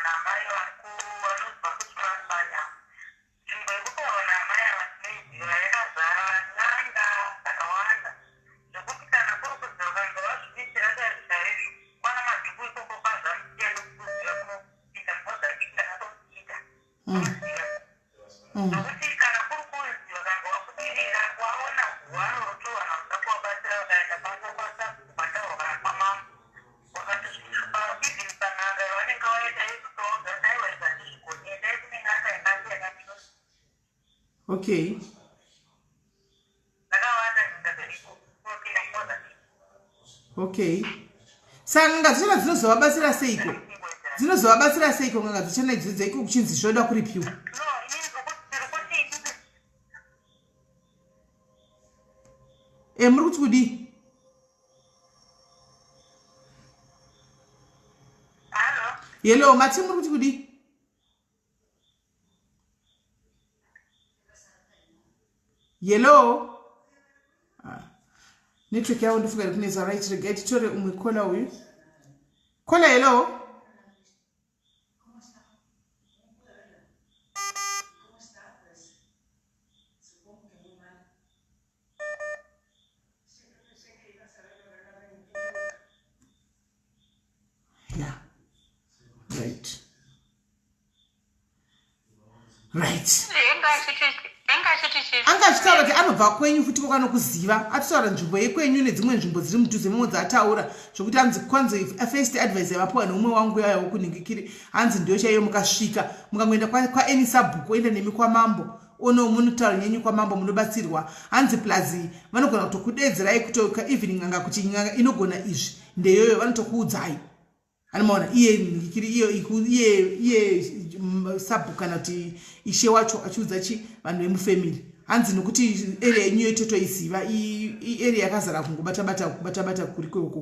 Namai vanobva kuChimanimani. Nzvimbo yekutaurwa naamai ava tinoiziva, yakazara n'anga dzakawanda, zvekuti kana kuri kudzoka ngavazvibisira chaizvo chaizvo kwana Madhuku ikoko kwaZvamusiya. Ndokuziva kunopinda muMozambique, ndakatokuita unoziva nokuti kana kuri kunzi vakanga vabudirira waona gwaro rotowana kuda kuvabatsira, vakaenda kwangokwanisa kubhadharwa kana kwamambo wakatosvika, even pan'anga yavanenge vaenda yekutoudza kuti aiwa, izvi handizvigoni, endai kune n'anga yakati yakati. Dzakawanda nyika dziripo kunopinda muMozambique. Okay, saka n'anga dzachona dzinozovabatsira seiko? Dzinozovabatsira seiko n'anga dzachona idzodzo iko kuchinzi zvoda kuripiwa? No, inini ndiri kuti inini Muri kuti kudii? Hallo. Hello, mati muri kuti kudii? Hello. Ah, network yavo ndofunga iri kunetsa. Right, regai titore umwe caller uyu. Caller, hello. Right, anga achitaura kuti anobva kwenyu futi kokanokuziva, atotaura nzvimbo yekwenyu nedzimwe nzvimbo dziri mudhuze mumwe dzaataura, zvokuti hanzi kwanzi first advice yavapiwa neumwe wangu yayo kunhingikiri, hanzi ndiyo chaiyo. Mukasvika mukangoenda kwaany sabhuku, oenda nemi kwamambo, ono munotaura nyenyu kwamambo, munobatsirwa. Hanzi plus vanogona kutokudeedzerai kutoka even n'anga, kuti n'anga inogona izvi ndeyoyo, vanotokuudzai. Anomaona iye nhingikiri iyo iye iye sabhuku kana kuti ishe wacho achiudza chi vanhu vemufamily. Hanzi nokuti area yenyu yototoiziva, iarea yakazara kungobata-bata, kubata-bata kuri kweuko.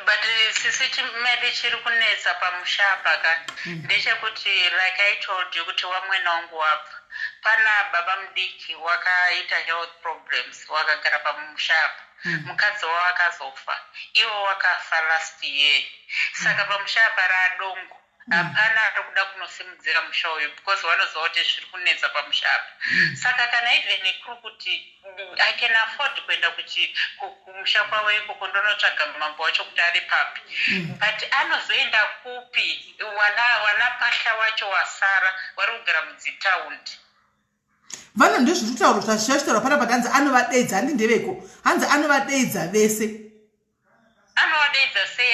But sisi, maybe chiri kunetsa pamusha apa ka ndechekuti, like I told you kuti wamwena wangu wabva pana baba mudiki wakaita health problems, wakagara pamusha apa. Mukadzi wavo akazofa, iwo wakafa last year, saka pamusha apa raadongo, hapana ari kuda kunosimudzira musha uyu because vanoziva kuti zviri kunetsa pamusha apa. Saka kana even kuri kuti I can afford kuenda kumusha kwavo ikoko, ndonotsvaga mambo wacho kuti ari papi, but anozoenda kupi? Wana pahla wacho wasara vari kugara mudzitaundi. Vana ndezviri kutaurwa, zvachitaurwa panapa, hanzi anovadeidza. Handi ndeveko? Hanzi anovadeidza vese. Anovadeidza sei?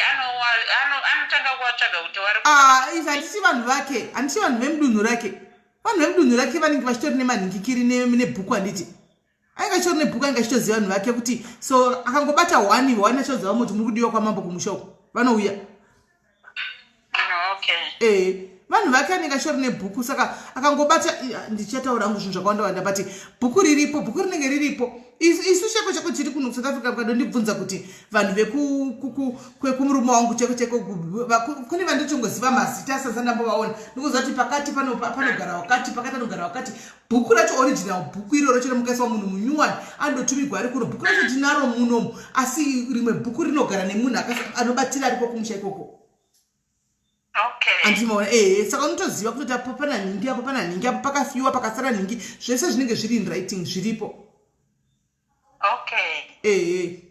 Anotanga kuvatsvaga kuti vari Ah, ife handiti vanhu vake? Handiti vanhu vemudunhu rake? Vanhu vemudunhu rake vanenge vachitori nemanhingikiri nebhuku, handiti? Ainge achitori nebhuku, ainge achitoziva vanhu vake kuti, so akangobata one one, achitoziva kuti muri kudiwa kwamambo kumusha uko, vanouya. Ee, vanhu vake anenge achitori nebhuku, saka akangobata, ndichataura hangu zvinhu zvakawanda wanda, but bhuku riripo, bhuku rinenge riripo. Isu cheko cheko tiri kuno kuSouth Africa, mukadondibvunza kuti vanhu vekumurume wangu cheko cheko, kune vandotongoziva mazita asasa ndambovaona, ndikuziva kuti pakati panogara wakati, pakati panogara wakati. Bhuku racho, original bhuku iroro, chero mukaiswa munhu munyuwani andotumigwa ari kuno, bhuku racho tinaro munomu, asi rimwe bhuku rinogara nemunhu anobatira ariko kumusha ikoko. Andimaona? Ehe, saka unotoziva kutoti apo pana nhingi, apo pana nhingi, apo pakafiwa pakasara nhingi, zvese zvinenge zviri in writing, zviripo. Ehe,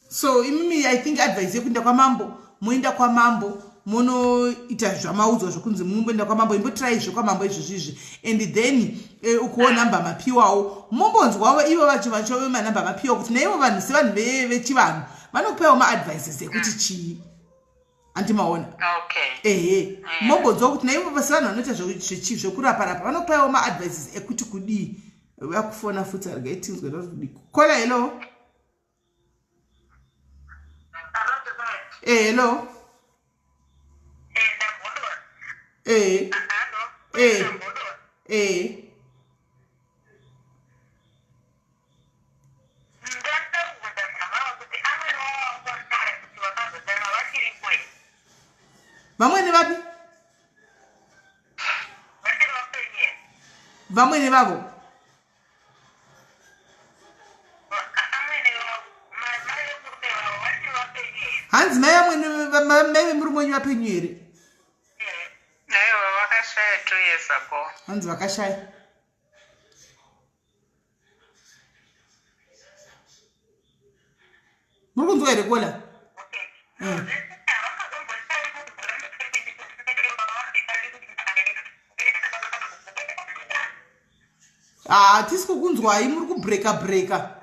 so imimi, I think advice yekuenda kwamambo, moenda kwamambo monoita zvamaudzwa zvokunzi mumboenda kwamambo, imbotirai zvekwamambo izvozvi izvi, and then ukuwo namba mapiwawo, mombonzwawo ivo vacho vacho vemanamba mapiwa kuti naivo vanhu sevanhu vechivanhu vanokupawo maadvices ekuti chii. Andimaona? Ehe, mombonzwa kuti naivo sevanhu vanoita zvekurapa-rapa vanokupawo maadvices ekuti kudii. Vakufona futi, argai tinzwe kudii. Caller, hello. Hello. Eh eh eh. Vamwene vapi? Vamwene vavo? Hanzi mai vamwene, mai vemurume wenyu vapenyu here? Aiwa, vakashaya 2 years ago. Hanzi vakashaya. Muri kunzwa here, caller? Hatisi kukunzwai, muri kubreka breka.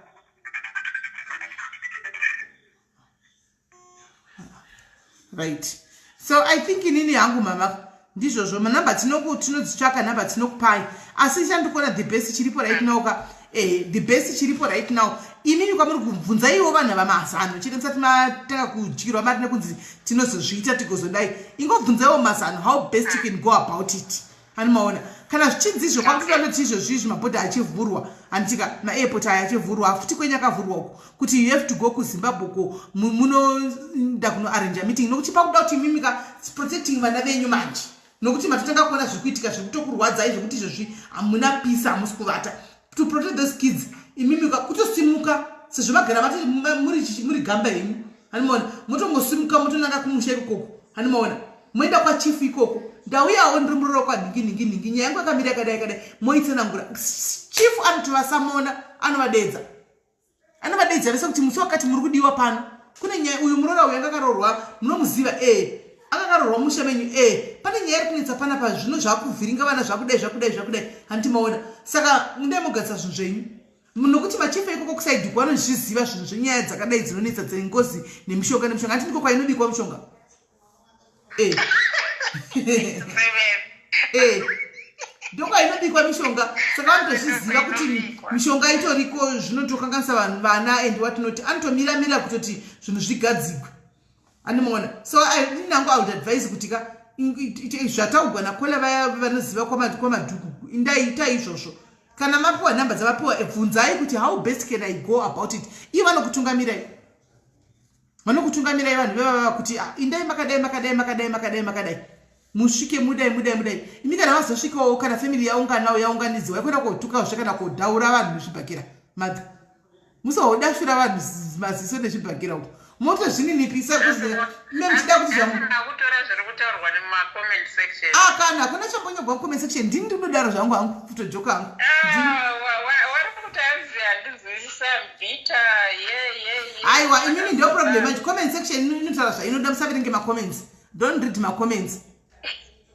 Right, so I think inini hangu mama, ndizvozvo, manhamba tinodzitsvaka, nhamba tinokupai, asi chandikuona, the best chiripo right now ka, the best chiripo right now, inini kwamuri kubvunzaiwo vanhu ava mazano chete musati matanga kudyirwa mari nekunzi tinozozviita tigozodai. Ingobvunzaiwo mazano how best you can go about it. Hani maona kana zvichinzi izvo kwakutoda izvozvi izvi, mabhodha achivhurwa, handitika? Maairport aya achivhurwa futi, kwenyu akavhurwa uko, kuti you have to go kuZimbabwe ko munoda kunoarranja meeting, nokuti pakuda kuti imimika protecting vana venyu manje, nokuti matotanga kuona zviri kuitika zviri kutokurwadzai, zvekuti izvozvi hamuna peace, hamusi kuvata. To protect those kids, imimika kutosimuka, sezvo magara vati muri gamba henyu, hanimaona? Motongosimuka motonanga kumusha ikokoko, hanimaona? Moenda kwachief ikoko, ndauyawo ndiri muroro kwanhingi nhingi nhingi, nyaya yangu yakamira yakadai yakadai, moitsanangura. Chief anotovasamona, anovadedza, anovadedza vese kuti musi wakati muri kudiwa pano, kune nyaya, uyu muroora uyu anga akaroorwa, munomuziva? Ee. Akakarorwa musha menyu e pane nyaya iri kunetsa panapa, zvino zvakuvhiringa vana, zvakudai, zvakudai, zvakudai, handiti maona? Saka mundai mogadzisa zvinhu zvenyu, nokuti machief ikoko kusaidhiko vanozviziva zvinhu zvenyaya dzakadai dzinonetsa dzengozi nemishonga nemishonga, handiti ndiko kwainobikwa mishonga? E ndokwainobikwa mishonga, saka vanotozviziva kuti mishonga itoriko, zvinotokanganisa vanhu, vana and what not. Anotomiramira kutoti zvinhu zvigadzigwe, andimaona? So inangu I would advise kuti ka zvataugwa nakola, vaya vanoziva kwaMadhuku, indaiita izvozvo. Kana mapiwa nhamba dzavapiwa, bvunzai kuti, "How best can I go about it?" Ivo vanokutungamirai, vanokutungamirai vanhu vevavava kuti, "Ah, indai makadai, makadai, makadai, makadai, makadai, musvike mudai, mudai, mudai." Imi kana vazosvikawo, kana family yaunganawo, yaunganidziwa, ikuenda kotukazve kana kodhaura vanhu nezvibhakera, madha musahodashura vanhu maziso nezvibhakera uko, motozvininipisa ime muchida kuti Zvakutora zviri kutaurwa nemumacomment section. Ah, kana hakuna chambonyorwa mucomment section, ndini ndinodaro zvangu hangu, kutojoka hangu. Ah, vari kuti hanzi handinzwisisa mbita ye ye ye. Aiwa, imini ndio problem manje. Comment section inotaura zvainoda. Musaverenge macomments, don't read macomments,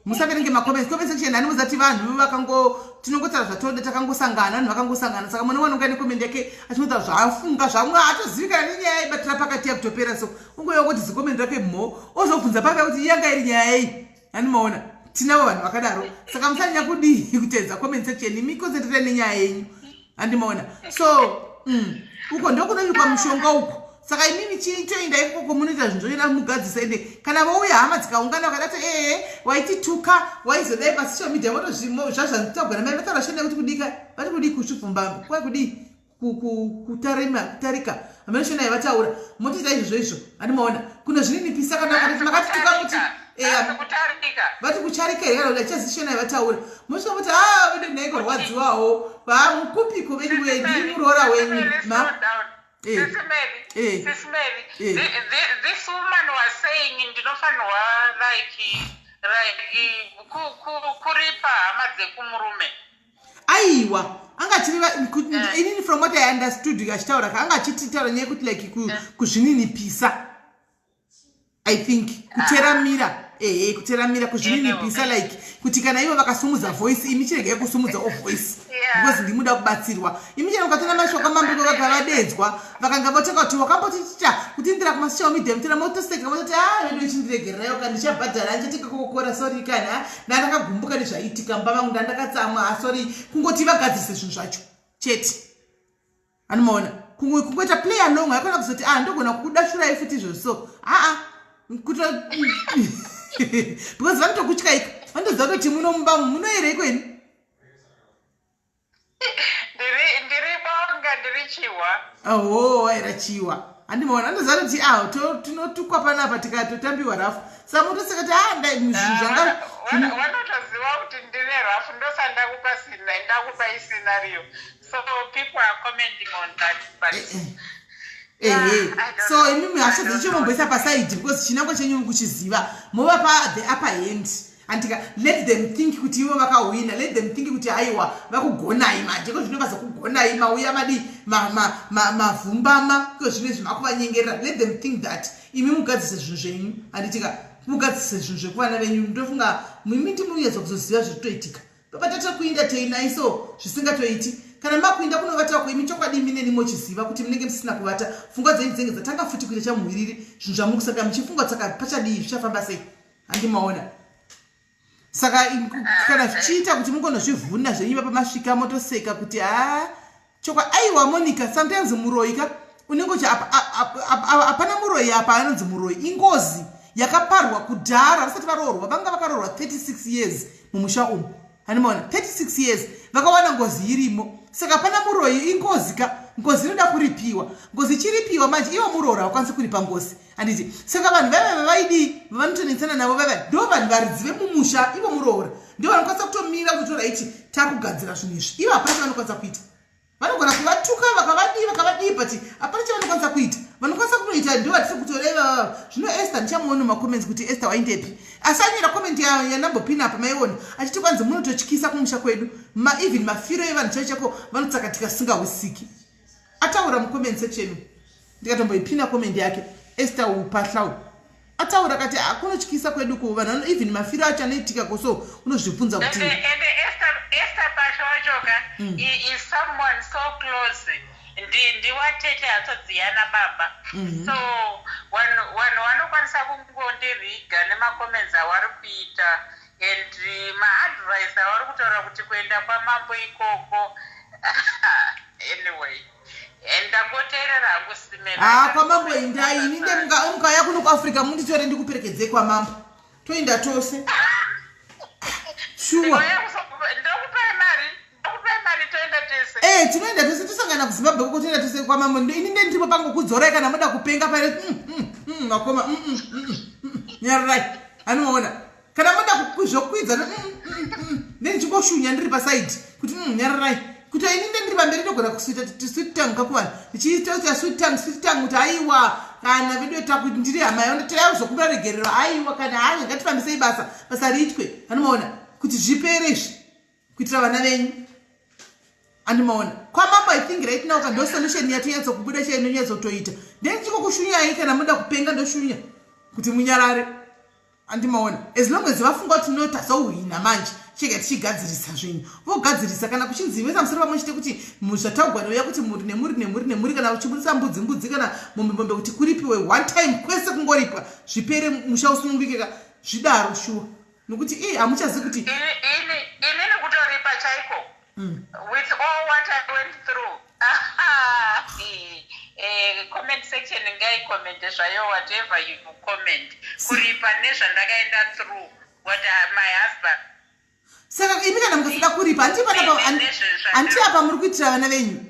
musaverenge macomments. Comment section hani muzati vanhu vakango tinongotaura zvatoda, takangosangana, vanhu vakangosangana. Saka mwana wanonga necomment yake achingotaura zvaafunga, zvamwe haatozivikana nenyaya ibatira pakati yakutopera. So ungoiwa kuti zicomment rake mho, ozobvunza paka kuti yanga iri nyaya yei, hani maona? Tinavo vanhu vakadaro. Saka musanyanya kudii kuteedza comment section, imi concentrate nenyaya yenyu, handimaona? So uko ndokunobikwa mushonga uko. Saka imimi chitoenda ikoko, munoita zvinhu zvoenda mugadzisa. Ende kana vouya hama dzikaungana, vakadati, "Ee, waitituka, waizodai pasocial media," votozvazvazvataugwa namai, vataura shanda kuti kudika, vati kudii, kusvibvumba kwai kudii, kutarima, kutarika, hameno shona yavataura. Motoita izvozvo izvo, handimaona? Kunozvininipisa. Kana vakatoti makatituka, muti Asi kutarika. Vati kucharika here kana kuti achazi shona yavataura, mosvika muti, "A, vedu nhaikorwadziwawo vamukupiko vedu we, ndiri muroora wenyu ma." Sisi Mary, Sisi Mary, this woman was saying ndinofanirwa like kuripa hama dzekumurume. Aiwa, angachireva inini, from what I understood achitaura ka, anga achititaura nyaya yekuti like kuzvininipisa, I think kuteramira, ehe, kuteramira, kuzvininipisa, like kuti kana ivo vakasumudza voice, imi chiregai kusumudzawo voice because ndimuda kubatsirwa. Imi chero mukatora mashoko amambiko vakavadedzwa, vakanga votanga kuti wakambotitita kutindira kumasocial media, mutera motoseka, vototi, "A, vedu, ichindiregererayo ka, ndichabhadhara, ndichatenga kokokora, sorry kana ndandakagumbuka nezvaiitika mumba vangu, ndandakatsamwa, ah, sorry." Kungoti vagadzirise zvinhu zvacho chete, anomaona? Kungoita play along, haikona kuzoti, "Ah, ndogona kukudashurai futi izvozvo." So aa kuto because vanotokutyaika, vanotoziva kutoti muno mumba munoereiko ini. Ndiri bonga, ndiri chihwa. Oho, waira chiwa, handimaona? Andoziva kuti ah, tinotukwa panapa, tikatotambiwa rafu, saka motoseka kuti, "Ah, zvinhu zvanga." Vanotoziva kuti ndine rafu, ndosandakupa sina, ndakupa iscenario, so people are commenting on that, but Ehe. I don't So know. imimi hasha I don't dzechichomomboisa pasaidi because chinangwa chenyu kuchiziva, movapa the upper hand, andika? Let them think kuti ivo vakahwina, let them think kuti aiwa, vakugonai manje ko, zvino vazokugonai, mauya madi mavhumbama ko, zvino izvi makuvanyengerera. Let them think that. Imi mugadzise zvinhu zvenyu, handitika? Mugadzise zvinhu zvekuvana venyu. Ndofunga mimi ndimunyatsa kuzoziva zviri kutoitika patatiri kuinda teinaiso zvisingatoiti. Kana makuinda kunovata imi, chokwadi imi neni mochiziva kuti munenge musina kuvata, pfungwa dzenyu dzinenge dzatanga futi kuita chamuhwiriri, zvinhu zvamukusaka muchifunga, saka pachadii, zvichafamba sei, handimaona? Saka kana zvichiita kuti mungonozvivhuna zvenyu pamasvika, motoseka kuti, "Ha, chokwa." Aiwa, Monica, sometimes muroyi ka unenge uchi hapana muroyi apa anonzi muroyi, ingozi yakaparwa kudhara vasati varoorwa. Vanga vakaroorwa 36 years mumusha umu, handimaona? 36 years vakawana ngozi irimo. Saka hapana muroyi, ingozi ka. Ngozi inoda kuripiwa, ngozi ichiripiwa manje, ivo muroora vakwanisi kuripa ngozi, handiti? Saka vanhu vaiva vaidii, vavanotonetsana navo vaiva ndo vanhu varidzi vemumusha. Ivo muroora ndo vanokwanisa kutomira kutotora ichi, takugadzira zvinhu izvi. Ivo hapana chavanokwanisa kuita. Vanogona kuvatuka, vakavadii, vakavadii, but hapana chavanokwanisa kuita. Vanokwanisa kutoita ndo vatiri kutoreva vava. Zvino Esther, ndichamuona mumacomments kuti Esther waindepi, asi anyora comment yandambopina apa, maiona achiti kwanzi munototyisa kumusha kwedu, even mafiro evanhu chaicho chako vanotsakatika singawisiki. Ataura mucomment section, ndikatomboipina comment yake. Esther upahlau. Ataura akati akunotyisa kwedu ko vanhu even mafiro acho anoitika ko so unozvibvunza kuti ende Esther Pasha wacho ka is someone so close ndiwatete hatsodziyana baba. So vanhu vanokwanisa kungondiriga nemacomments awari kuita and maadvice avari kutaura kuti kuenda kwamambo ikoko. Anyway, ndangoteerera hangu simera. Ha, kwamambo indai. Ini mukauya kuno kuAfrica, munditore ndikuperekedzei kwamambo, toenda tose, shuwa. Ndokupai mari, ndokupai mari, toenda tese. E, tinoenda tose, tosangana kuZimbabwe koko, toenda tose kwamambo. Ini nde ndiripo pangokudzorai kana muda kupenga pare. Vakoma, nyararai, anoona kana muda zvokwidza ndendichingoshunya ndiri pasaidi kuti nyararai, kuti ini nde ndiri pamberi, ndogona kusuita sweet tongue kakuvanhu, ndichiita sweet tongue, sweet tongue, kuti aiwa, kana vedu takuti ndiri hama yao, taizokumbira regerero, aiwa, kana hai, ngatifambisei basa, basa riitwe, anomaona kuti zvipere izvi kuitira vana venyu, andimaona. Kwamambo, I think right now kando solution yatonyatsokubuda chai inonyatsotoita. Ndendichikokushunyai kana muda kupenga, ndoshunya kuti munyarare, andimaona. As long as vafunga kuti no, tazohwina manje, chega tichigadzirisa zvinhu, vogadzirisa. Kana kuchinzi vesa musoro pamwe chete kuti zvataugwa neuya kuti muri nemuri nemuri nemuri, kana uchibudisa mbudzi mbudzi kana mombe mombe, kuti kuripiwe one time kwese, kungoripwa zvipere, musha usunungukeka, zvidaro shuwa, nokuti ii hamuchazivi kuti Inini kutoripa chaiko, with all what I went through, comment section ngaicommente zvayo, whatever you comment. Kuripa nezvandakaenda through, what my husband Saka imi kana mukasada kuripa, hanti panapa, hanti apa muri kuitira vana venyu,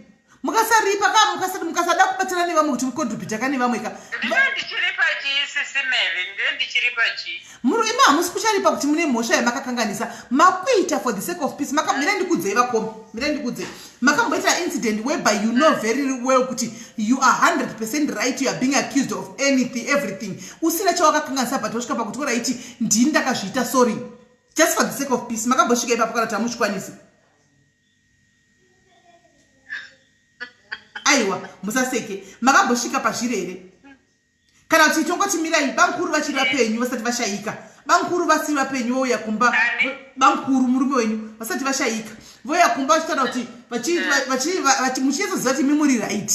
mukasaripa ka, mukasada kubatsira nevamwe kuti mucontributa ka nevamwe ka. Ndine ndichiripa chii, Sisi Mary? Ndine ndichiripa chii? Muri imi hamusi kucharipa kuti mune mhosva yamakakanganisa, makuita for the sake of peace. Mirai ndikudzei, vakoma, mirai ndikudzei. Makamboita incident whereby you know very well kuti you are 100% right, you are being accused of anything, everything, usina chawakakanganisa, but wasvika pakuti alright, ndini ndakazviita, sorry, just for the sake of peace? Makambosvika ipapo kana kuti hamuchikwanisi? Aiwa, musaseke. Makambosvika pazviri here, kana kuti tongoti mirai, bamukuru vachiri vapenyu, vasati vashayika, bamukuru vasiri vapenyu, vouya kumba, bamukuru murume wenyu vasati vashayika, voya kumba vachitaura kuti muchinyatsoziva kuti imi muri right,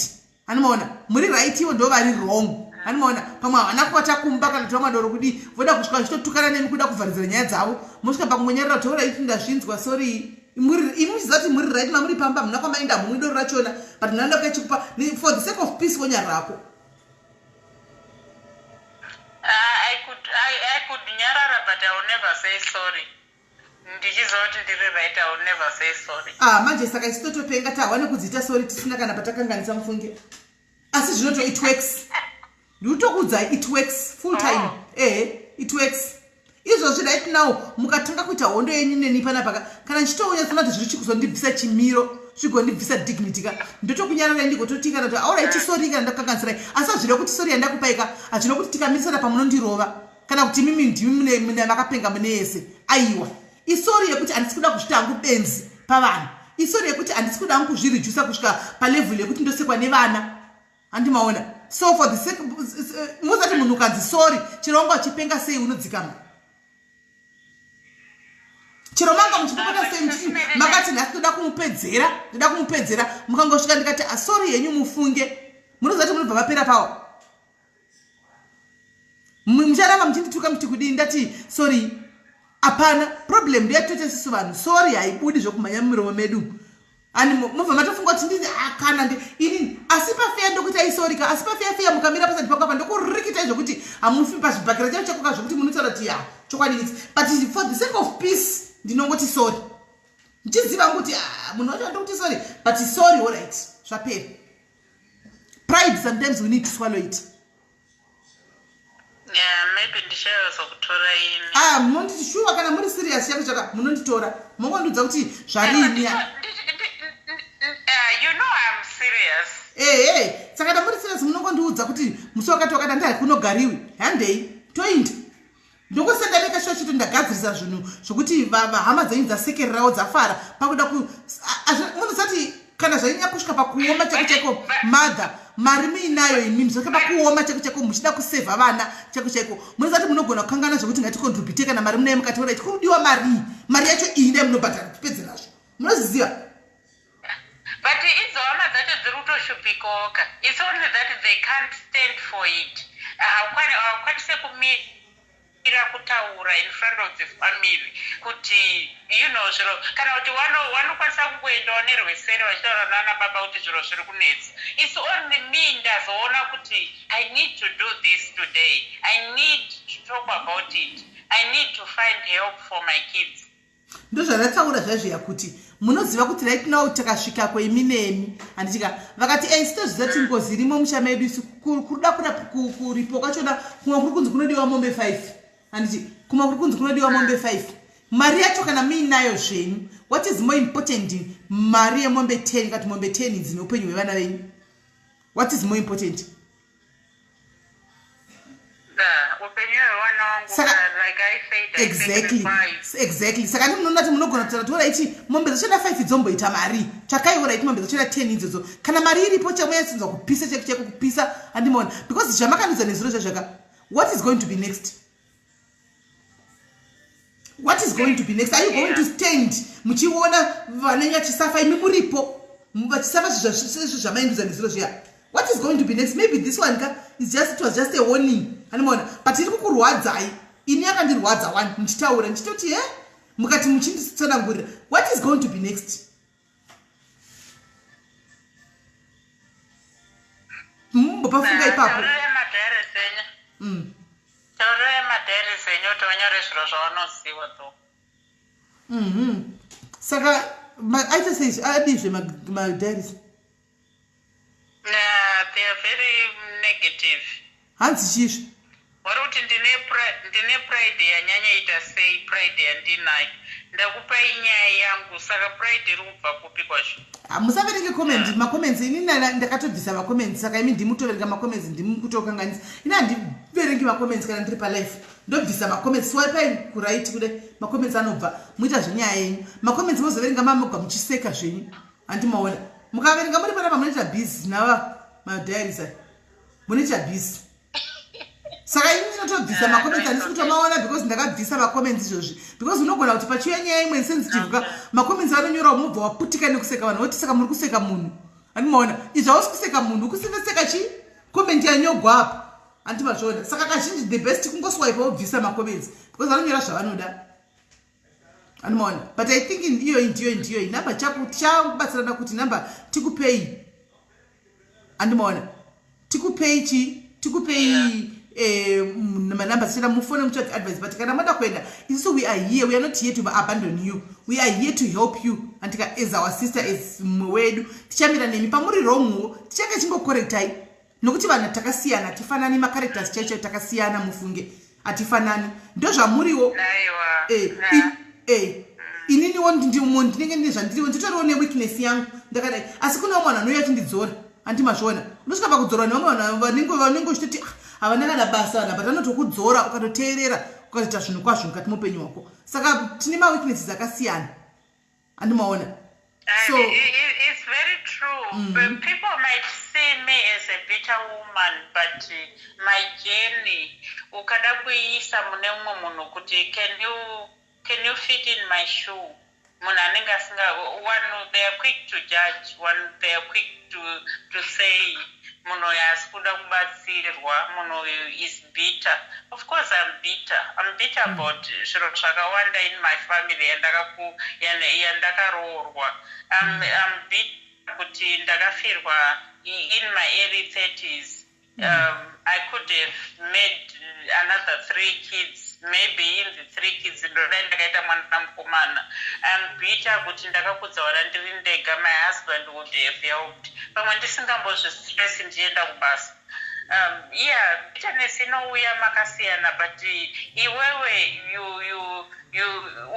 anomaona, muri right, ivo ndo vari wrong, anomaona, pamwe havana kuvata kumba kana kuti vamadoro kudii, voda kusvika vachitotukana nemi kuda kuvharidzira nyaya dzavo, mosvika pakungonyarira kuti alright, ndazvinzwa, sorry. Imi muchiziva kuti muri right, mamuri pamba, muna kwamaenda, mumwe doro rachona, but munanoda kuchikupa for the sake of peace, wonyararako. I could nyarara, but I will never say sorry. Ndichiziva kuti ndiri right, I will never say sorry. Ah, manje saka isu totopenga, tahwa nekudziita sorry tisina kana patakanganisa, mufunge. Asi zvinoto, it works, ndikutokuudzai, it works full time. Oh. Ehe, it works. Izvozvi right now mukatanga kuita hondo yenyu neni panapa, kana ndichitouya tsona kuti zviri chikuzondibvisa chimiro, zvigondibvisa dignity ka, ndotokunyararai, ndigototi kana kuti alright, sorry kana ndakukanganisirai. Asi hazvida kuti sorry yandakupai ka, hazvina kuti tikamirisana pamunondirova kana kuti mimi ndimi mune makapenga mune yese. Aiwa, isorry yekuti handisi kuda kuzvita hangu benzi pavanhu, isorry yekuti handisi kuda hangu kuzviredusa kusvika palevel yekuti ndosekwa nevana, handimaona. So for the sake, muzati munhu ukanzi sorry, chero wanga uchipenga sei unodzikama, chero manga muchipopota sei, muchiti makati nhasi ndoda kumupedzera, ndoda kumupedzera, mukangosvika ndikati asorry ah, henyu, mufunge, munoziva kuti munobva vapera pawo, mucharamba muchindituka muchiti kudii, ndati sorry, hapana problem. Ndeyatoita isusu vanhu, sorry haibudi zvokumhanya mumiromo medu, ani mubva matofunga kuti ndini ah, kana inini. Asi pafair ndokuti isorry ka, asi pafair fair mukamira pasati pangu apa, ndokurikitai zvokuti hamufi pazvibhakira chacho chakoka, zvokuti munotaura kuti ya, chokwadi idzi, but for the sake of peace ndinongoti sorry, ndichiziva kuti ah, munhu wacho ndokuti sorry, but sorry, alright, zvapera. Pride, sometimes we need to swallow it. Yeah, maybe ndichazokutora ini. Ah, munonditi shuwa kana muri serious chako chaka, munonditora mongondiudza kuti zvarini. You know I'm serious. Ehe, saka kana muri serious munongondiudza kuti musi wakati wakati handai kunogariwi, handei toinda, ndongosenda make sure chito ndagadzirisa zvinhu zvokuti hama dzenyu dzasekererawo, dzafara pakuda ku munozati kana zvanyanya kusvika pakuoma chaiko chaiko, mother. Mari muinayo imimi, zvakaba kuoma chaiko chaiko, muchida kusevha vana chaiko chaiko. Munoziva kuti munogona kukangana zvekuti ngaticontribute kana mari munayo mukati orit kurudiwa marii, mari yacho iyi ndai munobhadhara tipedze nazvo, munozviziva. But idzo hama dzacho dziri kutoshupikoka. It's only that they can't stand for it. Haukwanise kumira kutaura in front of the family kuti zviro, kana kuti vanokwanisa kungoendawo nerweseri vachitaura nana baba kuti zviro zviri kunetsa. It's only me ndazoona kuti I need to do this today. I need to talk about it. I need to find help for my kids. Ndozvandataura zvaizviya kuti munoziva kuti right now takasvikako imi nemi, handitika? Vakati ei, sitozviziva kuti ngozi irimo musha medu isu, kuda kuripo kwachona kumwe kuri kunzi kunodiwa mombe 5, handiti? Kumwe kuri kunzi kunodiwa mombe 5. Mari yacho kana muinayo zvenyu, what is more important, mari yemombe 10 kati mombe 10 idzi neupenyu hwevana venyu? What is more important? Upenyu hwevana wangu, like I said, I Exactly. Saka ndi munoona kuti munogona kutaura kuti alright, mombe dzachoda 5 dzomboita mari, tsvakaiwo right mombe dzachoda 10 idzodzo kana mari iripo. Chamunyatsinzwa kupisa chaiko chaiko kupisa, handimaona? Because zvamakanudza nezuro zvazvaka, what is going to be next? What is going to be next? Are you going to stand muchiona vanenge vachisafa imi muripo, vachisafa zvezvo zvamaindudza nezuro zviya? What is going to be next? Maybe this one ka is just, it was just a warning, handimaona? But iri kukurwadzai, ini yakandirwadza one muchitaura ndichitoti he, mukati muchinditsanangurira what is going to be next. Mumbopafunga ipapo. Taurirai madiaries enyu. Taurirai madiaries enyu kuti vanyore zviro zvavanoziva tho. Saka aita sei, adizve madiaries? Nah, they are very negative. Hanzi chizvi? Vari kuti ndine pride yanyanyaita sei, pride yandinayo. Ndakupai nyaya yangu, saka pride iri kubva kupi kwacho? Musaverenge comment, macomments. Ini ndakatobvisa macomments, saka imi ndimutoverenga macomments, ndimukutokanganisa. Ini handiverengi macomments kana ndiri palive, ndobvisa macomments. Swipai kuright kude macomments anobva, muita zvenyaya yenyu. Macomments mozoverenga mamoga muchiseka zvenyu, handimaona? Mukaverenga muri panapa munoita busy nava madiaries aya, munoita busy. Saka ini ndinotobvisa macomments, handisi kutomaona because ndakabvisa macomments izvozvi, because unogona kuti pachiuya nyaya imwe sensitive ka, macomments anonyora, mubva waputika nekuseka, vanhu voti saka muri kuseka munhu, handimaona? Izvi hausi kuseka munhu, ukuseka chii? Comment yanyogwa apa, handimazviona? Saka kazhinji the best kungoswipa wobvisa macomments because vanonyora zvavanoda, handimaona? But I think iyo ndiyo inhamba tichabatsirana kuti nhamba tikupei, handimaona? Tikupei chi, tikupei manamba tichida mufone mutsvage advice. But kana mada kuenda, isusu we are here. We are not here to abandon you, we are here to help you, andika? As our sister, as mumwe wedu, tichamira nemi. Pamuri wrongwo tichange chingocorrectai, nokuti vanhu takasiyana, hatifanani macharacters chaicho, takasiyana mufunge, hatifanani. Ndo zvamuriwo. Ininiwo ndinenge ndine zvandiriwo, nditoriwo neweakness yangu ndakadai, asi kune vamwe vanhu vanouya achindidzora, handimazviona? Unosvika pakudzorwa nevamwe vanhu vanenge uchitoti, "Ah, havana kana basa vanhu," but vanotokudzora ukatoteerera, ukatoita zvinhu kwazvo mukati meupenyu hwako. Saka tine maweaknesses akasiyana, handimaona? So It's very true. People might see me as a bitter woman, but my journey, ukada kuiisa mune mumwe munhu kuti can you fit in my shoe, munhu anenge asinga one, they are quick to judge one, they are quick to say munhu uyu asi kuda kubatsirwa, munhu uyu is bitter. Of course I'm bitter. I'm bitter about zviro zvakawanda in my family yandakaroorwa. I'm bitter kuti ndakafirwa in my early 30s. I could have made another three kids. Maybe in the three kids ndodai ndakaita mwana mukomana. I'm bitter kuti ndakakudza vana ndiri ndega. My husband would have helped, pamwe ndisingambozvistress ndichienda kubasa. Yeah, bitterness inouya makasiyana, but iwewe you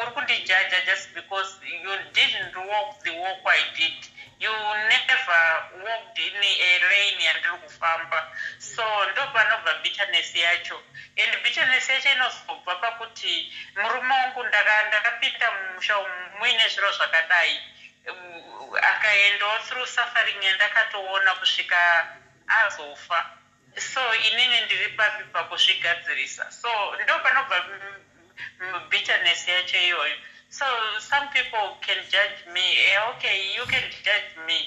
uri kundijaja just because you didn't walk the walk I did. You never walked in a lane yandiri kufamba, so ndo panobva bitterness yacho. And bitterness yacho inozobva pakuti murume wangu, ndakapinda mumusha umu muine zviro zvakadai, akaendawo through suffering yandakatoona kusvika. Azofa. So inini ndiri papi pakuzvigadzirisa? So ndo panobva bitterness yacho iyoyo. So some people can judge me. Okay, you can judge me,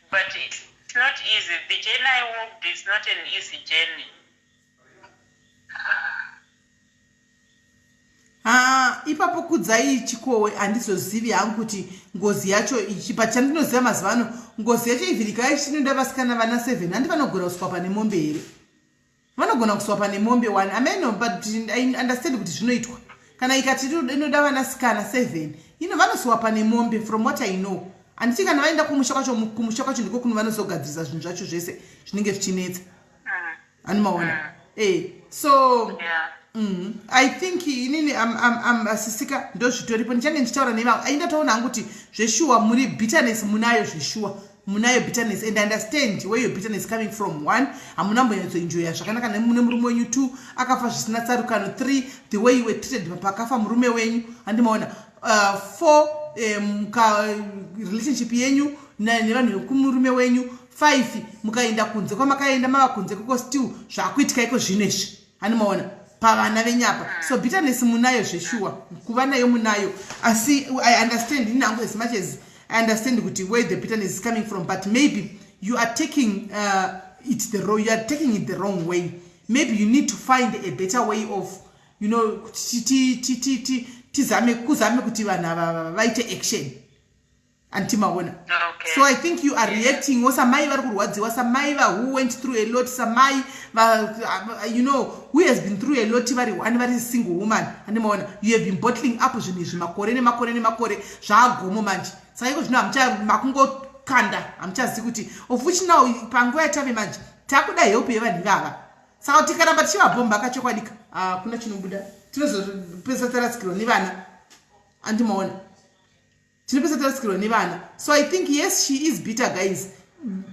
but it's not easy. The journey I walked is not an easy journey. Ha, ipapo Kudzai Chikowe, handizozivi hangu kuti ngozi yacho ichi, but chandinoziva mazuva ano, ngozi yacho ivhirika yacho tinoda vasikana vana 7. Handi vanogona kuswapa nemombe here? Vanogona kuswapa nemombe one ameno, but I understand kuti zvinoitwa. Kana ikati inoda vanasikana 7 ino, vanoswapa nemombe. From what I know, handiti kana vaenda kumusha kwacho, kumusha kwacho ndiko kuno vanozogadzirisa zvinhu zvacho zvese zvinenge zvichinetsa. Animaona? So I think inini asisika ndozvitoripo. Ndichange ndichitaura nevamwe. Aindatoona hangu kuti zveshuwa muri bitterness munayo, zveshuwa munayo bitterness, and I understand where your bitterness coming from. One, hamuna mbonyatsoenjoya zvakanaka nemurume wenyu. Two, akafa zvisina tsarukano. Three, the way you were treated pakafa murume wenyu, handimaona? Four, relationship yenyu nevanhu vekumurume wenyu. Five, mukaenda kunze kwamakaenda, mava kunze koko, still zvakuitika iko zvino izvi, handimaona, pavana venyapa. So bitterness munayo zveshuwa, kuva nayo munayo, asi I understand ini hangu, as much as I understand kuti where the bitterness is coming from, but maybe you are taking it the wrong, you are taking it the wrong way. Maybe you need to find a better way of tizame kuzame kuti vanhu ava vaite action, antimaona? Okay. So I think you are reacting wo samai vari kurwadziwa, samai va who went through a lot, samai va who has been through a lot, vari one, vari single woman, andimaona? You have been bottling up zvinhu izvi makore nemakore nemakore, zvaagomo manje. Saka iko zvino hamucha makungokanda, hamuchazivi kuti, of which now panguva yatave manje takuda help yevanhu ivava. Saka tikaramba tichivabhomba kachokwadika, hakuna chinobuda. Tinozopedzisa tarasikirwa nevana, andimaona? Tinopedzisa tarasikirwa nevana. So I think, yes, she is bitter, guys,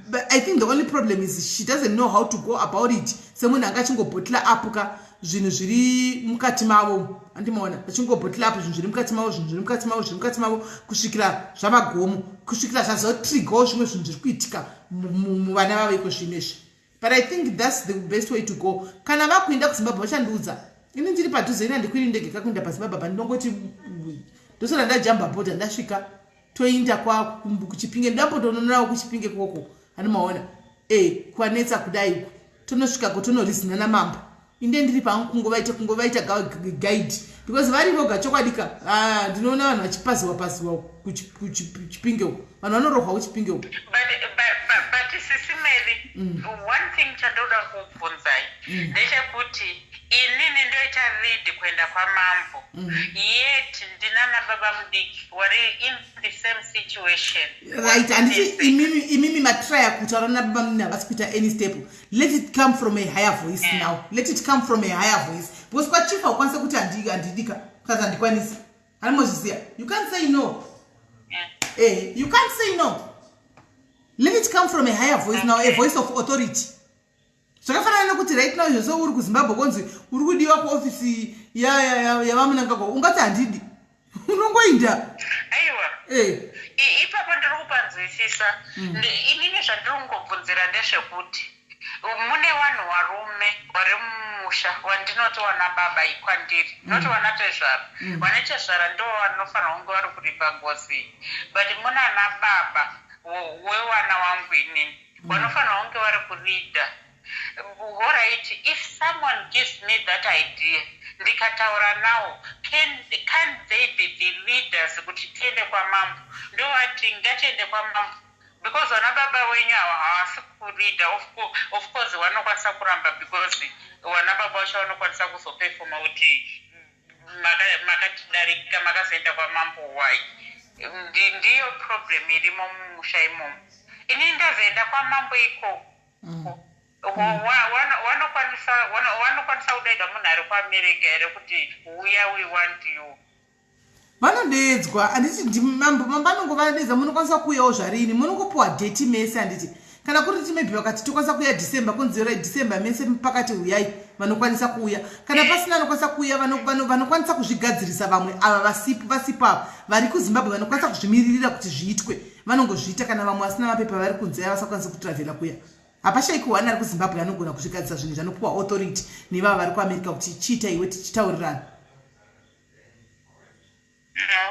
but I think the only problem is she doesn't know how to go about it. Semunhu anga achingobhotla up ka zvinhu zviri mukati mavo, andimaona? Achingobhotla up zvinhu zviri mukati mavo, zvinhu zviri mukati mavo, zviri mukati mavo, kusvikira zvavagomo, kusvikira zvazotrigawo zvimwe zvinhu zviri kuitika muvana vavo iko zvino izvi. But I think that's the best way to go. Kana vakuenda kuZimbabwe, vachandiudza. Ini ndiri padhuze, ini handikwiri ndege kakuenda paZimbabwe pa ndinongoti ndosara ndajamba bhodha, ndasvika, toinda kuChipinge. Ndambotononawo kuChipinge koko, handimaona? Kwanetsa kudai, tonosvikako, tonorizina namambo. Inde ndiri pangu kungovaita guide, because vari voga chokwadika. Ah, ndinoona vanhu vachipaziwa paziwa kuChipinge uko, vanhu vanorohwa kuChipinge uko. But Sisi Mary, one thing chandoda kubvunzai ndechekuti inini ndoita lead kuenda kwamambo, yet ndinana baba mudiki wari in the same situation. Right, handiti imimi matraya kutaura nababa munini, havasi kuita any step. Let it come from a higher voice now. Let it come from a higher voice, because kwachief haukwanisa kuti handidika kana handikwanisi, hanimozviziva? You can't say no. You can't say no. Let it come from a higher voice now, a voice of authority. Zvakafanana nekuti right now zvose uri kuZimbabwe, konzi uri kudiwa kuofisi yavaMnangagwa, ungati handidi? Unongoinda. Aiwa. Ipapo ndiri kupanzwisisa. Inini zvandiri kungobvunzira ndezvekuti mune vanhu varume vari mumusha wandinoti wana baba ikwandiri, noti wana tezvara. Vana tezvara ndo vanofanira kunge vari kuripa ngozi, but muna ana baba wewana wangu inini vanofanira kunge vari kuleada. Alright, if someone gives me that idea, ndikataura nawo, can they be the leaders kuti tiende kwamambo? Ndovati ngatiende kwamambo, because vana baba wenyu ava havasi kuleada. Of course vanokwanisa kuramba, because vana baba vacho vanokwanisa kuzopefoma kuti makatidarika, makazoenda kwamambo wai? Ndiyo problem irimo mumusha imomo. Inini ndazoenda kwamambo ikoko, vanokwanisa kudaidza munhu ari kuAmerica here kuti uya, we want you? Vanodeedzwa, handiti? Ndimambo, mambo anongovadedza. Munokwanisa kuuyawo zvarini, munongopiwa date mese, handiti? Kana kuri kuti maybe vakati tokwanisa kuuya December, kunzi right, December mese pakati uyai, vanokwanisa kuuya. Kana pasina anokwanisa kuuya, vanokwanisa kuzvigadzirisa. Vamwe ava vasipo ava vari kuZimbabwe vanokwanisa kuzvimiririra kuti zviitwe, vanongozviita. Kana vamwe vasina mapepa vari kunze, vasakwanisa kutravhela kuya. Hapashaiki one ari kuZimbabwe anogona kuzvigadzisa zvinhu zvanopiwa authority nevava vari kuAmerica kuti chiita iwe tichitaurirana.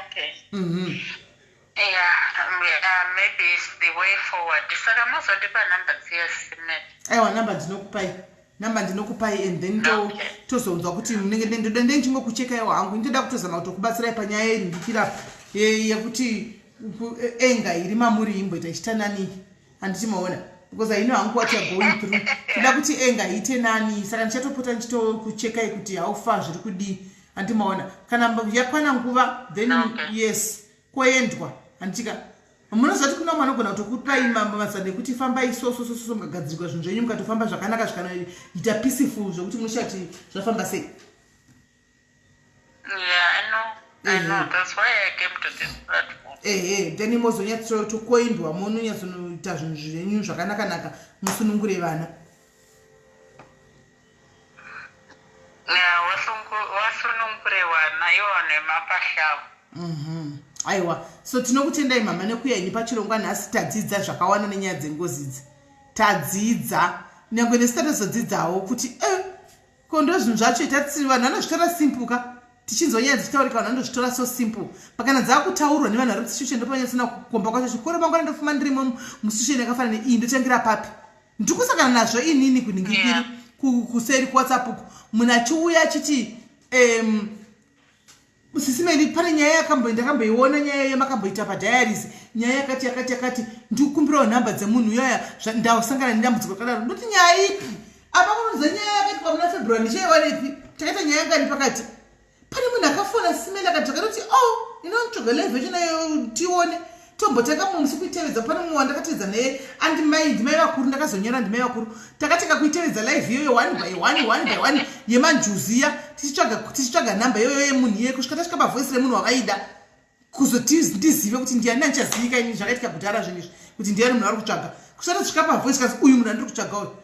Okay. Yeah, maybe it's the way forward. Saka mozondipa namba dziya, Simet. Aiwa, namba ndinokupai, namba ndinokupai, and then tozonzwa kuti munenge ndoda ndichingokuchekaiwo hangu. Ndoda kutozama kutokubatsirai panyaya yenhikira yekuti anger iri mamuri imboita ichita nani, handiti maona? Because I know hangu what you're going through. Toda kuti anger iite nani, saka ndichatopota ndichitokuchekai kuti how far zviri kudii, handiti maona? Kana yakwana nguva, then yes, koendwa, handitika? Munoziva kuti kuna umwe anogona kutokupai mabasa nekuti fambai so so so so, mukagadzirwa zvinhu zvenyu, mukatofamba zvakanaka, zvikanoita peaceful, zvokuti munoshati zvafamba sei. Yeah, I know. I know. That's why I came to this platform. Ehe, then mozonyatsotokoindwa, munonyatsonoita zvinhu zvenyu zvakanaka-naka, musunungure vana. Yeah, wasunungure vana ivo nemapahlavo. Aiwa, so tinokutendai mama nekuya ini pachirongwa nhasi. Tadzidza zvakawanda nenyaya dzengozi idzi, tadzidza nyange nesu tatozodzidzawo kuti ko ndo zvinhu zvacho. Vanhu vanozvitora simple ka, tichinzwa nyaya dzichitaurika, vanhu vanozvitora so simple. Pakana dzakutaurwa nevanhu vari musituation, ndopanyatsoona kukomba kwacho. Chikoro mangwana ndofuma ndirimo musituation yakafanana neiyi, ndotangira papi? Ndikusangana nazvo inini kunhingikiri kuseri kuWhatsApp uku, munhu achiuya achiti, "Sisi Meli, pane nyaya ndakamboiona, nyaya yemakamboita padiaries, nyaya yakati yakati yakati, ndikukumbirawo nhamba dzemunhu uyaya, ndasangana nedambudziko rakadaro." Ndoti, "Nyaya ipi?" Apa kunonza nyaya yakaitika muna February, ndichaiwanepi? Takaita nyaya ngani pakati? Pane munhu akafona, "Sisi Meli," akati akatoti, "Oh, inotsvaga live yacho nayo tione." Tombotanga mumwe musi kuitevedza. Pane mumwe wandakatevedza naye, andimai, ndimai vakuru, ndakazonyora, ndimai vakuru. Takatanga kuitevedza live iyoyo one by one, one by one, yemanjuziya, tichitsvaga nhamba iyoyo yemunhu iye, kusvika tasvika pavoice remunhu wavaida kuzoti ndizive kuti ndiani. Andichazivika ini, zvakaitika kudhara zvinhu izvi, kuti ndiani munhu ari kutsvaga, kusvika tasvika pavoice kasi, "Uyu munhu andiri kutsvaga uyu."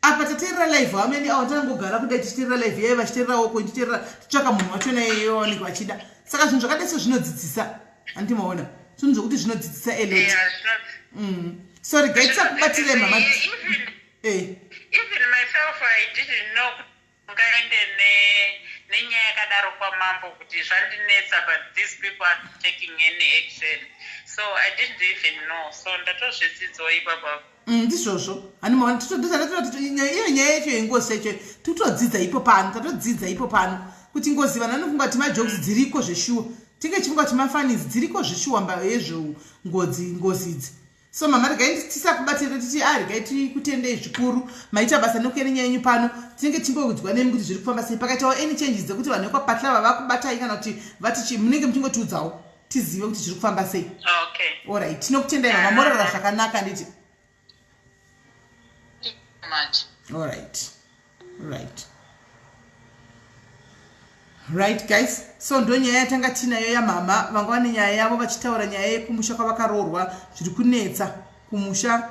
Apa tateerera live hamene awa, takangogara kudai tichiteerera live yaiva, vachiteerera woko, ndichiteerera, tichitsvaka munhu wachona iyeyo wavanenge vachida. Saka zvinhu zvakadai so zvinodzidzisa, handimaona? Zvinhu zvokuti zvinodzidzisa a lot. Yeah, So regai tisakubatirei, mama. Even myself, I didn't know kuti ungaende nenyaya yakadaro kwamambo kuti zvandinetsa, but these people are not taking any action. So I didn't even know, so ndatozvidzidzawo ipapapo. Ndizvozvo, handimaona? Iyo nyaya yacho yengozi yacho tikutodzidza ipo pano, tatodzidza ipo pano kuti ngozi, vanhu vanofunga kuti majokes, dziriko zveshuwa. Tinge tichifunga kuti mafunnies, dziriko zveshuwa mba yezvo ngozi ngozi idzi. So mama, regai tisakubatira, titi a regai tikutendei zvikuru, maita basa nekuya nenyaya yenyu pano. Tinenge tichingodzwa nemi kuti zviri kufamba sei. Pakaitawo any changes dzekuti vanhu vekwaPatlava vakubatai kana kuti vati chi, munenge muchingotiudzawo tizive kuti zviri kufamba sei. Okay. Alright, tinokutendai mama, morara zvakanaka, nditi? Much. Alright, right guys, so ndo nyaya yatanga tinayo yamama vanga vane nyaya yavo, vachitaura nyaya yekumusha kwavakaroorwa, zviri kunetsa kumusha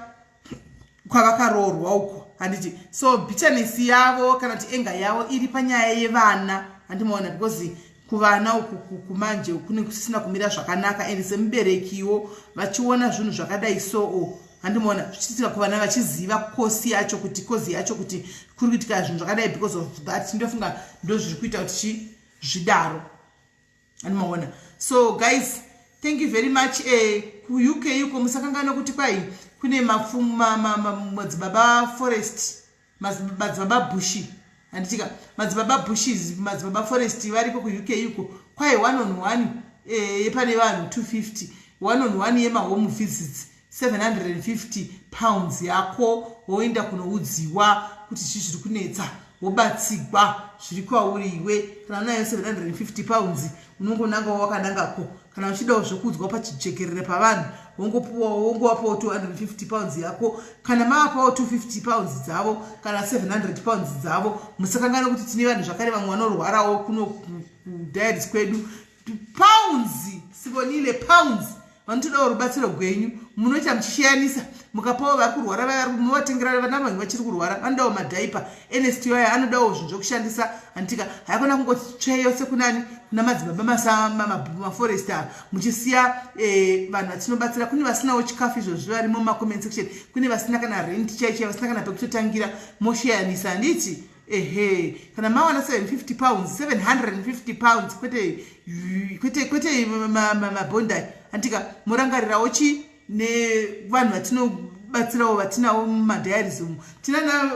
kwavakaroorwa uko, handiti? So bitterness yavo kana kuti anger yavo iri panyaya yevana, handimaona? Because kuvana uku kumanje kune kusisina kumira zvakanaka, and semuberekiwo vachiona zvinhu zvakadai soo, handimaona, zvichiitika kuvana, vachiziva cause yacho, kuti cause yacho kuti kuri kuitika zvinhu zvakadai because of that. Ndofunga ndo zviri kuita kuti chi zvidaro, handimaona? So guys, thank you very much. KuUK uko musakanganwa kuti kwai kune madzibaba Forest, madzibaba Bushi, handitika? Madzibaba Bushes, madzibaba Forest variko kuUK uko. Kwai one on one yepane vanhu 250, one on one yemahome visits, £750 yako, woenda kunoudziwa kuti chii zviri kunetsa, wobatsigwa zviri kwauri iwe. Kana unayo £750, unongonangawo wakanangako. Kana uchidawo zvekuudzwa pachijekerere pavanhu, wongopuwawo, wongowapawo £250 yako. Kana mavapawo £250 dzavo kana £700 dzavo, musakanganwa kuti tine vanhu zvakare vamwe vanorwarawo kuno kudiaries kwedu. Pounds, Sibonile, pounds. Vanotodawo rubatsiro gwenyu. Munoita muchishiyanisa mukapawo vari kurwara vaya muvatengera vana vanhu vachiri kurwara vanodawo madhaipa nst aya anodawo zvinhu zvokushandisa handitika haikona kungoti tsve yose kunani kuna madzibaba maforest ava muchisiya eh, vanhu vatinobatsira kune vasinawo chikafu izvozvi varimo mumacomment section kune vasina kana rent chaichai vasina kana pekutotangira moshiyanisa handiti Ehe, kana mawana 750 pounds, 750 pounds kwete kwete kwete mabhondai antika morangarirawo chi nevanhu vatinobatsirawo vatinawo mumadiaries umu tinana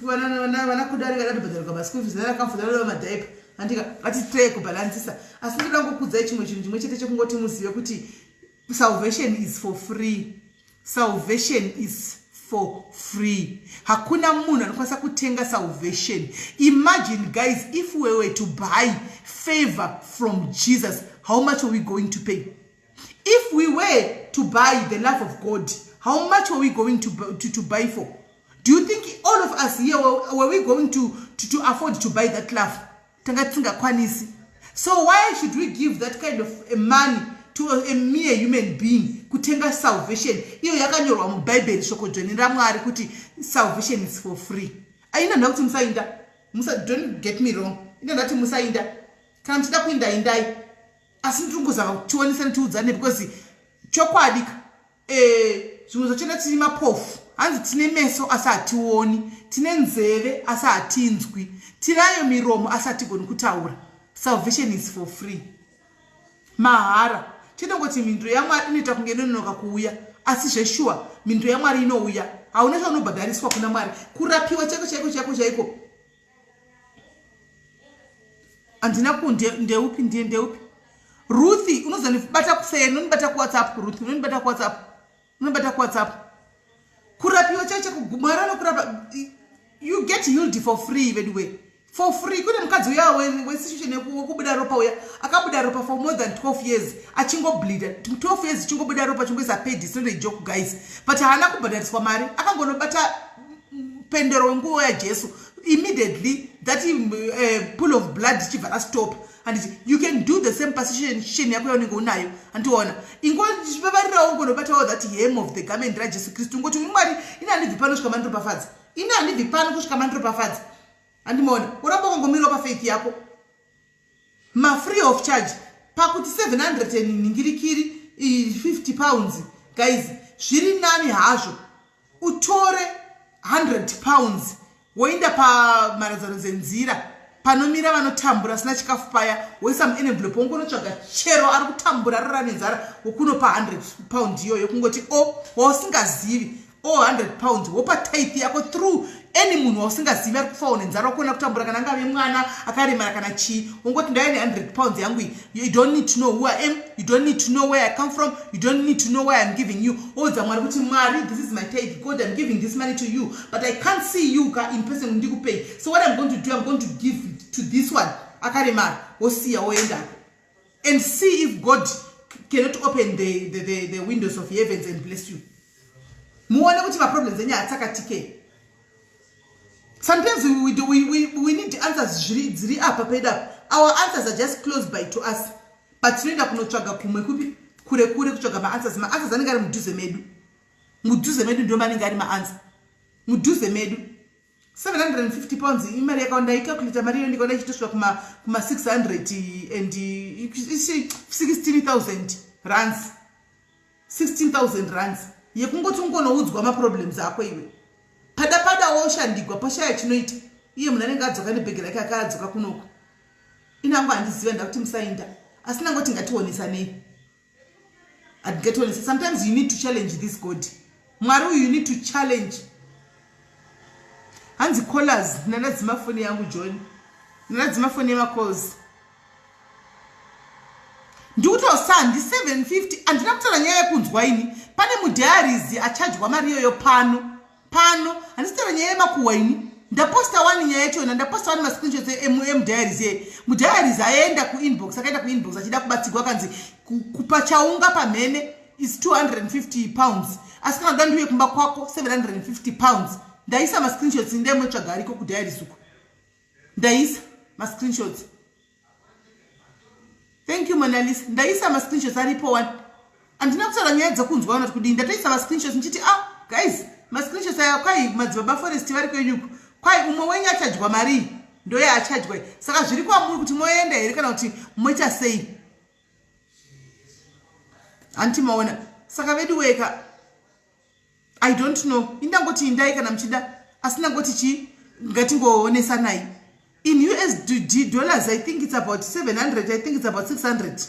vana kudari vakatobhadharwa maschool fees nana kamfudza madhaipa antika vatitray kubhalansisa asi ndoda ngokuudzai chimwe chinhu chimwe chete chekungoti muzive kuti salvation is for free Salvation is for free. Hakuna munhu anokwanisa kutenga salvation. Imagine guys if we were to buy favor from Jesus, how much are we going to pay? If we were to buy the love of God, how much are we going to buy for? Do you think all of us here were we going to afford to buy that love? Tanga tisingakwanisi. So why should we give that kind of money to a mere human being kutenga salvation iyo yakanyorwa mubhaibheri shoko dzvene ramwari kuti salvation is for free aina nda kuti musainda musa don't get me wrong ina ndati musainda kana muchida kuinda indai asi ndiri kungozama kutionesana tiudzane because chokwadi Eh, zvimwe zvachona tiri mapofu hanzi tine meso asi hationi tine nzeve asi hatinzwi tinayo miromo asi hatigoni kutaura salvation is for free mahara chinongoti mhinduro yamwari inoita kunge inononoka kuuya asi zveshuwa mhinduro yamwari inouya hauna chaunobhadhariswa kuna mwari kurapiwa chaiko chaiko chaiko chaiko handina ku ndeupi ndiye ndeupi ruthi unozondibata kufeni unondibata kuwhatsapp ruthi unondibata kuwhatsapp unondibata kuwhatsapp kurapiwa chaicho mwari anokurapa you get healed for free veduwe for free kune mukadzi uya wesituation wekubuda ropa uya akabuda ropa for more than 12 years achingobleeda 12 years achingobuda ropa achingoisa pedi it's not a joke guys but haana kubhadhariswa mari akangonobata pendero wenguvo yajesu immediately that pool of blood ichibva rastop handiti you can do the same pasituation yako yaunenge unayo handiona ingovavarirawo ngonobatawo that hem of the garment rajesu kristu ngoti mwari ini handibvi pano kusvika mandiropafadza ini handibvi pano kusvika mandiropafadza handimaona uramba ukangomirawo pafaith yako mafree of charge pakuti 700 ningirikiri 50 pounds guys zviri nani hazvo utore 100 pounds woenda pamharadzano dzenzira panomira vanotambura asina chikafu paya woisa muenvelope wongonotsvaga chero ari kutambura arara nenzara wokunopa 100 pound iyoyo kungoti o oh, wausingazivi o 100 pounds wopa tithe yako through any munhu wausingazivi ari kufawo nenzara wakuona kutambura kana angave mwana akaremara kana chii wongoti ndauya ne100 pounds yangu iyi you don't need to know who I am you don't need to know where I come from you don't need to know why I'm giving you oudza mwari kuti mwari this is my tithe god I'm giving this money to you but I can't see you ka in person ndikupei so what I'm going to do I'm going to give to this one akaremara wosiya woendako and see if god cannot open the windows of heavens and bless you muone kuti maproblems enyu hatsakatike sometimes we need answers dziri apa pedu apa our answers are just close by to us but tinoenda kunotsvaga kumwe kupi kure kure kutsvaga maanswers maanswers anenge ari mudhuze medu mudhuze medu ndio manenge ari maanswer mudhuze medu 750 pounds imari yakawanda icalculata mari iyo ndikaona ichitosvika kuma 600 and 16,000 rands 16,000 rands yekungoti ungonoudzwa maproblems ako iwe pada pada woshandigwa pashaya chinoita iye munhu anenge adzoka nebhegi rake akaadzoka kunoko inango handiziva ndakuti musainda asi nangoti ngationesanei hatingationesa sometimes you need to challenge this god mwari uyu you need to challenge hanzi callers ndandadzima foni yangu john ndandadzima foni yemacalls ndikutosa ndi 750 handina kutaura nyaya yekunzwa ini pane mudiaries achajwa mari iyoyo pano pano handisi kutaura nyaya yemakuhwa ini ndaposta wani nyaya yachona ndaposta wani mascreenshots emudiaries ye mudiaries aenda kuinbox akaenda kuinbox achida kubatsigwa akanzi kupa chaunga pamhene is 250 pounds asi kana nda ndiuye kumba kwako 750 pounds ndaisa mascreenshots ndaimotsvaga ariko kudiaries uko ndaisa mascreenshots thank you monalisa ndaisa mascreenshots aripo one Handina kutaura nyaya dzekunzwa kana kuti kudii. Ndatoisa mascreenshots ndichiti, ah guys, mascreenshots aya, kwai madzibaba Forest vari kwenyuku, kwai umwe wenyu achadya mari, ndoyaachadya. Saka zviri kwamuri kuti moenda here kana kuti moita sei. Hanti maona? Saka vedu weka, I don't know. Indangoti indai kana muchida, asi ndangoti chii, ngatingoonesanai. In USD dollars, I think it's about 700, I think it's about 600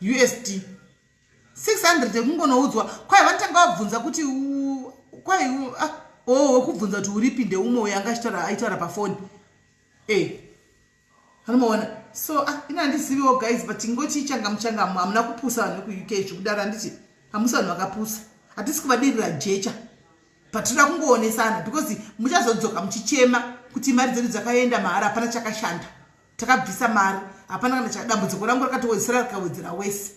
USD, 600 ekungonoudzwa. Kwai vanotanga vabvunza kuti kwai ah, oh, wekubvunza kuti uripi ndeumwe uyo anga achitaura, aitaura pafoni e anomaona. So ah, ina handiziviwo guys, but ngoti changamu changamu. Hamuna kupusa vanhu vekuUK zvekudaro, handiti? Hamusi vanhu vakapusa. Hatisi kuvadirira jecha, but toda kungoonesana because muchazodzoka muchichema kuti mari dzedu dzakaenda mahara, hapana chakashanda, takabvisa mari, hapana kana. Dambudziko rangu rakatowedzera, rikawedzera wese.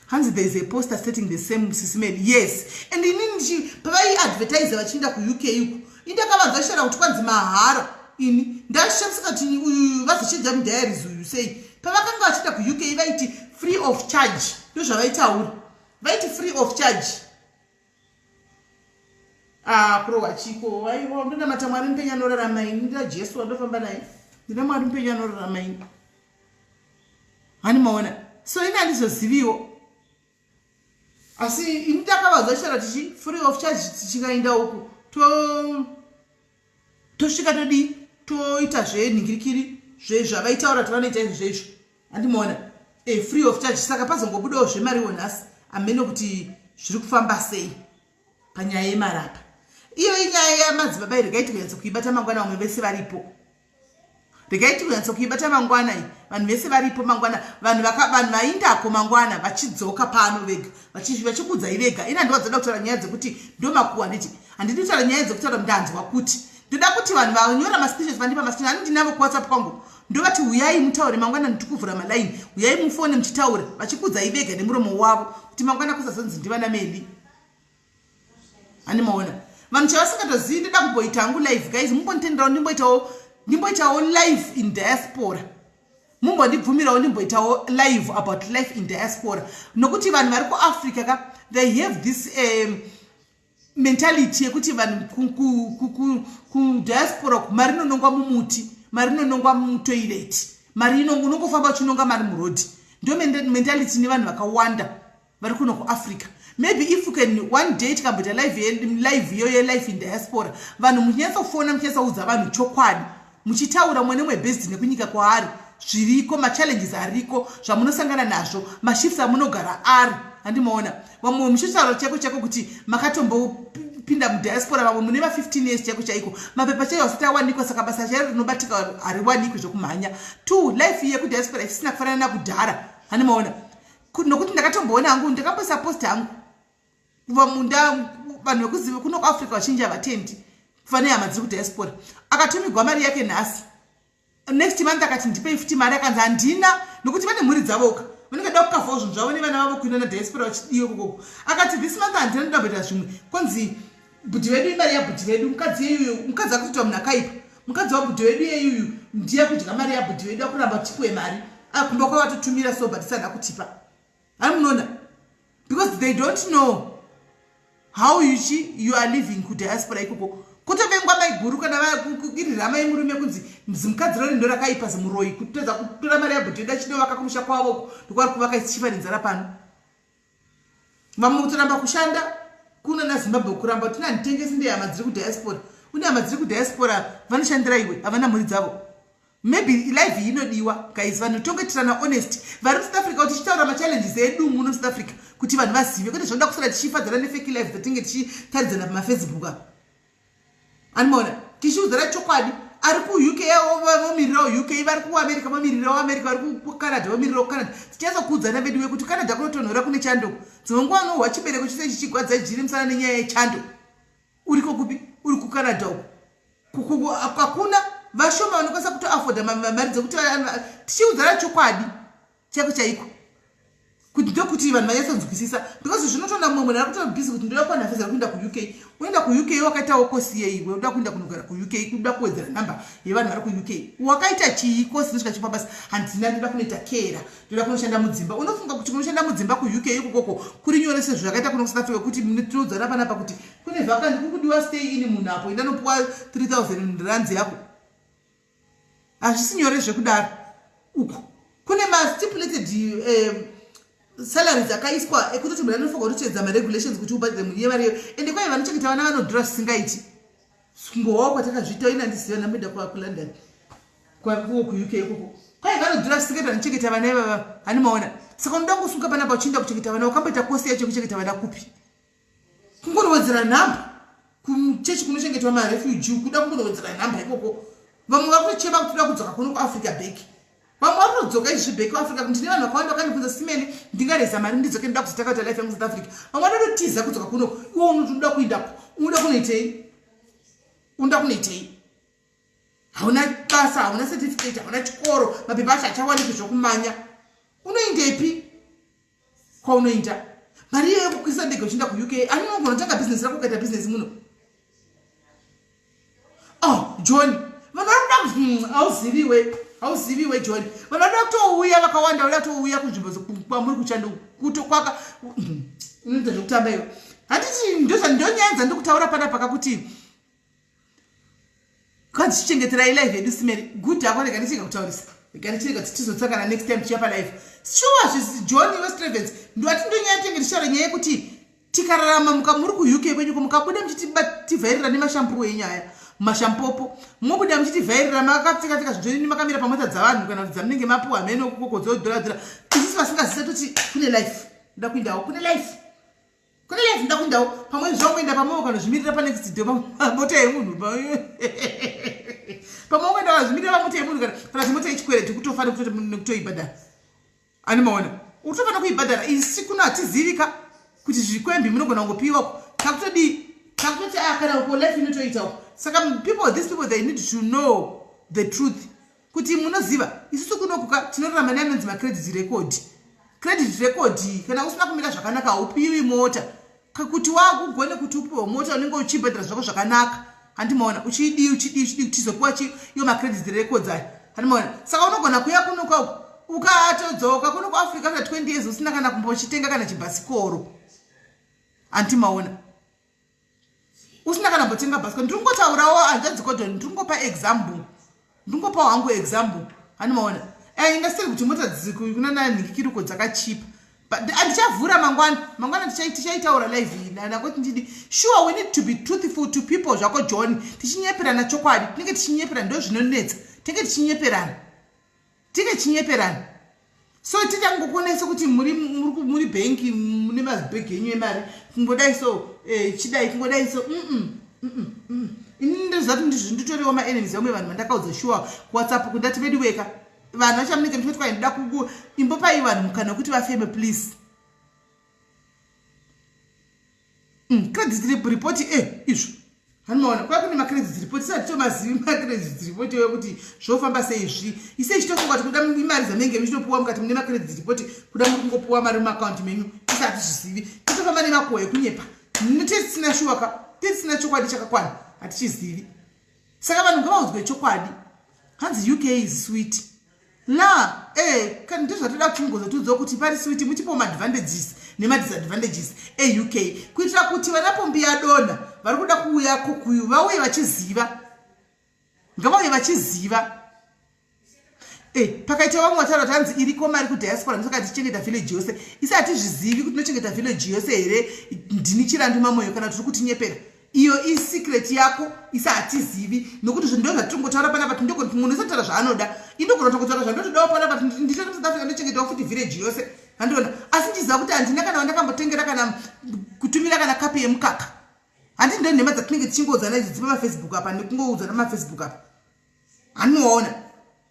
Hanzi there is a poster stating the same, Sis Melly. Yes, and inini pavaiadvertise vachienda kuUK uku, indakavanzwa chitaura kuti kwanzi mahara. Ini ndashamisika kuti uyu vazochidza mudiaries uyu sei. Pavakanga vachienda kuUK vaiti free of charge, ndozvavaitaura, vaiti free of charge. Ah, kurohwa chiko? Aiwa, ndonamata Mwari mupenyu anorarama ini. Ndina Jesu wandofamba naye, ndina Mwari mupenyu anorarama ini. Hani maona? So ini handizoziviwo, asi ini takavadza chitaura tichi free of charge. Tichikaenda uku tosvika todii, toita zvenhingirikiri zvavaitaura kuti vanoita izvo zveizvo, handimaona? E, free of charge. Saka pazongobudawo zvemariwo nhasi, hamene kuti zviri kufamba sei panyaya yemarapa. Iyo inyaya yamadzibaba. Regai tikunyatsa kuibata mangwana, vamwe vese varipo. Regai tikunyatsa kuibata mangwana iyi, vanhu vese varipo mangwana. Vanhu vaindako mangwana vachidzoka pano vega, vachikuudzai vega. Ina ndovadzoda kutaura nyaya dzekuti ndomakuwa. Handiti handidi kutaura nyaya dzekutaura ndanzwa kuti. Ndoda kuti vanhu vanyora maspeeches, vandipa maspeeches, ani ndinavo kuWhatsApp kwangu, ndovati uyai mutaure mangwana, nditikuvhura malaini, uyai mufone muchitaura, vachikuudzai vega nemuromo wavo, kuti mangwana kusazonzi ndivana Meli. Ani maona? Vanhu chavasingatozivi, ndoda kumboita hangu live guys, mumbonditenderawo ndimboitawo live in diaspora. Mumbondibvumirawo ndimboitawo live about life in diaspora, nokuti vanhu vari kuAfrica ka, they have this mentality yekuti vanhu kudiaspora mari inonongwa mumuti, mari inonongwa mutoilet, mari unongofamba uchinonga mari murodhi. Ndo mentality nevanhu vakawanda vari kuno kuAfrica. Maybe if you can one day tikamboita live iyoyo, life in diaspora, vanhu muchinyatsofona, muchinyatsoudza vanhu chokwadi, muchitaura mumwe nemwe based nekunyika kwaari, zviriko, machallenges ariko, zvamunosangana nazvo, mashifts amunogara ari, handimaona? Vamwe muchitaura chaiko chaiko kuti makatombopinda mudiaspora, vamwe mune ma15 years chaiko chaiko, mapepa chaiwo asati awanikwa, saka basa chairo rinobatika hariwanikwi zvokumhanya. Two, life yekudiaspora isisina kufanana nakudhara, handimaona? Nokuti ndakatomboona hangu, ndakamboisa post hangu vamunda, vanhu vekuziva kuno kuAfrica vazhinji havatendi vane hama dziri kudiaspora. Akatumigwa mari yake nhasi, next month akati ndipei futi mari, akanzi handina, nokuti vane mhuri dzavoka, vanenge da kukavhawo zvinhu zvavo nevana vavo kuenda nadiaspora vachidiwe kokoko. Akati this month handina, ndoda kuita zvimwe. Konzi bhudhi vedu, imari yabhudhi vedu, mukadzi yeyuyu, mukadzi akutoitwa munhu akaipa, mukadzi wabhudhi vedu yeyuyu ndiye kudya mari yabhudhi vedu, akuramba tipiwe mari kumba kwavatotumira, so but tisada kutipa. Hai, munoona, because they don't know how you are living kudiaspora ikoko. Kutovengwa maiguru kana iri rama yemurume, kunzi zimukadzi rori ndo rakaipa, zimuroyi, kutadza kutora mari yabhudhi yedu achinovaka kumusha kwavo, ndokwaari kuvaka, isichifa nenzara pano. Vamwe kutoramba kushanda kuno naZimbabwe, kuramba kuti nanditengesi, ndehama dziri kudiaspora. Une hama dziri kudiaspora vanoshandira iwe, havana mhuri dzavo. Maybe live iyi inodiwa guys, vanhu tongoitirana honest vari muSouth Africa, kuti tichitaura machallenges edu muno muSouth Africa, kuti vanhu vazive, kwete zvanoda kusara tichifadzana nefake life dzatinge tichitaridzana pamaFacebook apa. Animaona? Tichiudzana chokwadi. Ari kuUK vomirirawo UK, vari kuAmerica vomirirawo America, vari kuCanada vomirirawo Canada. Tichanyatsokuudzana vedu wekuti Canada kunotonhora, kune chando, dzimwe nguva unohwa chibereko chise chichigwadza jiri musana nenyaya yechando. Uriko kupi? Uri kuCanada uku hakuna, vashoma vanokwanisa kutoafforda mari dzekuti. Tichiudzana chokwadi chaiko chaiko. Kuti ndokuti vanhu vanyatsonzwisisa, because zvinotoona mumwe munhu ari kutora busy kuti ndoda kuwana visa rekuenda kuUK. Unoenda kuUK wakaitawo kosi yei? Iwe unoda kuenda kunogara kuUK, kuda kuwedzera nhamba yevanhu vari kuUK. Wakaita chii kosi inosvika chipa basa? Handina, ndoda kunoita kera, ndoda kunoshanda mudzimba. Unofunga kuti kunoshanda mudzimba kuUK ikokoko kuri nyore sezvo zvakaita kuno kuSouth Africa, kuti tinoudzana panapa kuti kune vacant, kuri kudiwa stay in munhu apo, enda nopuwa 3000 rands yako. Hazvisi nyore zvekudaro. Uku kune mastipulated salaries akaiswa ekutoti munhu anofanirwa kutoteedza maregulations kuti ubhadhare munhu yemariyo. Ende kwai vanochengeta vana vanodhura zvisingaiti. Kungowawo kwatakazviita, ina ndiziva ndamboenda kuLondon, kuko kuUK ikoko, kwai vanodhura zvisingaiti vanochengeta vana ivava. Hani maona? Saka unoda kungosunga panapa uchienda kuchengeta vana, wakamboita kosi yacho yekuchengeta vana kupi? Kungonowedzera nhamba kuchechi kunochengetwa marefugee, kuda kungonowedzera nhamba ikoko. Vamwe vari kutochema kuti toda kudzoka kuno kuAfrica back. Vamwe vari kutodzoka izvi back kuAfrica. Ndine vanhu vakawanda vakandibvunza, "Simene, ndingareza mari ndidzoke? Ndoda kuzotanga kuita life yangu South Africa." Vamwe vanototiza kudzoka kuno. Iwo unoti unoda kuendako, unoda kunoitei? Unoda kunoitei? Hauna basa, hauna certificate, hauna chikoro, mapepa acho achawaniki zvokumanya. Unoendepi kwaunoita mari iyoyo yekukwisa ndege uchienda kuUK? Ani unogona kutanga bhizinesi rako, ukaita bhizinesi muno. Oh John, vanhu vari kuda, hauziviwe, hauziviwe John. Vanhu vanoda kutouya vakawanda, vanoda kutouya kunzvimbo kwamuri kuchando kutokwaka. Unoita zvekutamba iwe. Handiti ndonyaya dzandikutaura panapa kakuti kwanzi chichengeterai live yedu. Simeri, good ako. Rega ndichirega kutaurisa, rega ndichirega, tichizotsangana next time tichiya palive. Sure, zvisi John Westrevens ndoati ndonyaya tenge tichitaura, nyaya yekuti tikararama muka muri kuUK kwenyuko, mukabuda muchitivhairira nemashampoo enyu aya, mashampopo, mobuda muchitivhairira makapfeka pfeka zvinhu makamira pamota dzavanhu kana kuti dzamunenge mapuwa mheno kukoko dzodhuradhura. Isusu vasingazive toti kune life, ndoda kuendawo kune life, kune life, ndoda kuendawo pamwe. Zvangoenda pamwe ukanozvimirira panext door pamota yemunhu, pamwe ungoenda ukazvimirira pamota yemunhu kana kuti mota yechikwereti, kutofa nekutoibhadhara. Ani maona, utofanira kuibhadhara. Isi kuno hatizivika kuti zvikwembi munogona kungopiwa. Takutodii? Takutoti a kana uko life inotoitawo. Saka people, these people, they need to know the truth kuti munoziva isusu kunokuka tinorarama neanonzi macredit record. Credit record, kana usina kumira zvakanaka haupiwi mota. Kuti wakugone kuti upiwe mota, unenge uchibhadhara zvako zvakanaka, handimaona? Uchidii, uchidii, uchidii, tizopiwa chi iyo macredit records aya, handimaona? Saka unogona kuya kunoka uku, ukatodzoka kuno kuAfrica after 20 years usina kana kumbochitenga kana chibhasikoro, handimaona? Usina kana mbotenga bhasikoro. Ndiri kungotaurawo, hanzvadzi Codon, ndiri kungopa example, ndiri kungopawo hangu example, handimaona? Ingasiri kuti mota kuna nanhikiruko dzakachipa. Handichavhura mangwana, mangwana tichaitaura live iyi nakoti ndidi. Sure, we need to be truthful to people zvako John. Tichinyeperana chokwadi, tinenge tichinyeperana, ndo zvinonetsa. Tinenge tichinyeperana, tinge tichinyeperana. So tichangokuonesa kuti muri bhengi, mune mazibhegi enyu emari, kungodai so, chidai, kungodai so. Ini ndoziva kuti nditoriwo maenemies vamwe vanhu vandakaudza sure kuWhatsApp kundati vedu weka vanhu vachamunenge muchiti kwai ndoda kuku imbopai vanhu mukana wekuti vafeme, please. Credit report, izvo hanimaona kwai kune macredit report, isati tomazivi macredit report wekuti zvofamba sei zvi ise ichitofunga kuti kuda imari dzamunenge muchitopuwa mukati mune macredit report, kuda muri kungopuwa mari mumaakaunti menyu. Isati zvizivi, totofamba nemakuhwa ekunyepa, tisina shuwaka, tisina chokwadi chakakwana, hatichizivi. Saka vanhu ngavaudzwe chokwadi. Hanzi UK is sweet la kana ndozvatoda kuchingozotudzawo kuti pari sweet, muchipawo maadvantages nemadisadvantages eUK, kuitira kuti vana pombi yadonha vari kuda kuuya kokuyu vauye vachiziva, ngavauye vachiziva. Pakaita vamwe vataura kuti hanzi iriko mari kudiaspora, ndosaka tichichengeta village yose. Isi hatizvizivi kuti tinochengeta village yose here. Ndini Chirandu Mamoyo, kana tiri kutinyepera, iyo isecret yako. Isi hatizivi, nokuti zvinhu ndo zvatiringotaura panapa. Munhu usataura zvaanoda, indogona kutongotaura zvandotodawo panapa. Nditori muSouth Africa, ndochengetawo futi village yose, handiona? Asi ndichiziva kuti handina kana wandakambotengera kana kutumira kana kapi yemukaka. Handi ndo nhema dzatinenge tichingoudzana idzi dzipamafacebook apa, nekungoudzana pamafacebook apa, handimaona?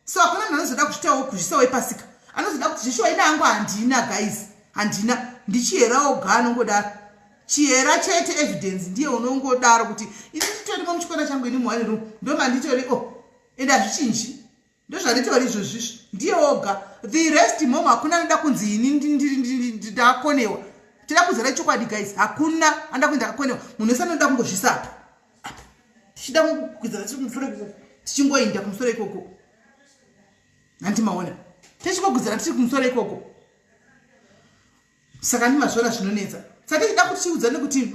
So hakuna munhu anozoda kuzvitawo kuzvisawo ipasika, anozoda kuti zvishuwa ina hangu handina guys, handina. Ndichiherawo ga anongodaro chihera chete, evidence ndiye unongodaro kuti ini nditorimo muchikona changu, ini muone room ndo manditori. O oh, ende hazvichinji. Ndozvanditaura izvozvizvi, ndiye oga. The rest momo hakuna anoda kunzi ini ndakonewa. Tida kuzara chokwadi guys, hakuna anoda kunzi ndakakonewa. Munhu wese anoda kungozvisa apa apa, tichida kugwidzana tiri kumusoro ikoko, tichingoinda kumusoro ikoko. Hanti maona, tichingogwidzana tiri kumusoro ikoko. Saka ndimazviona zvinonetsa. Saka tichida kuti tiudzane kuti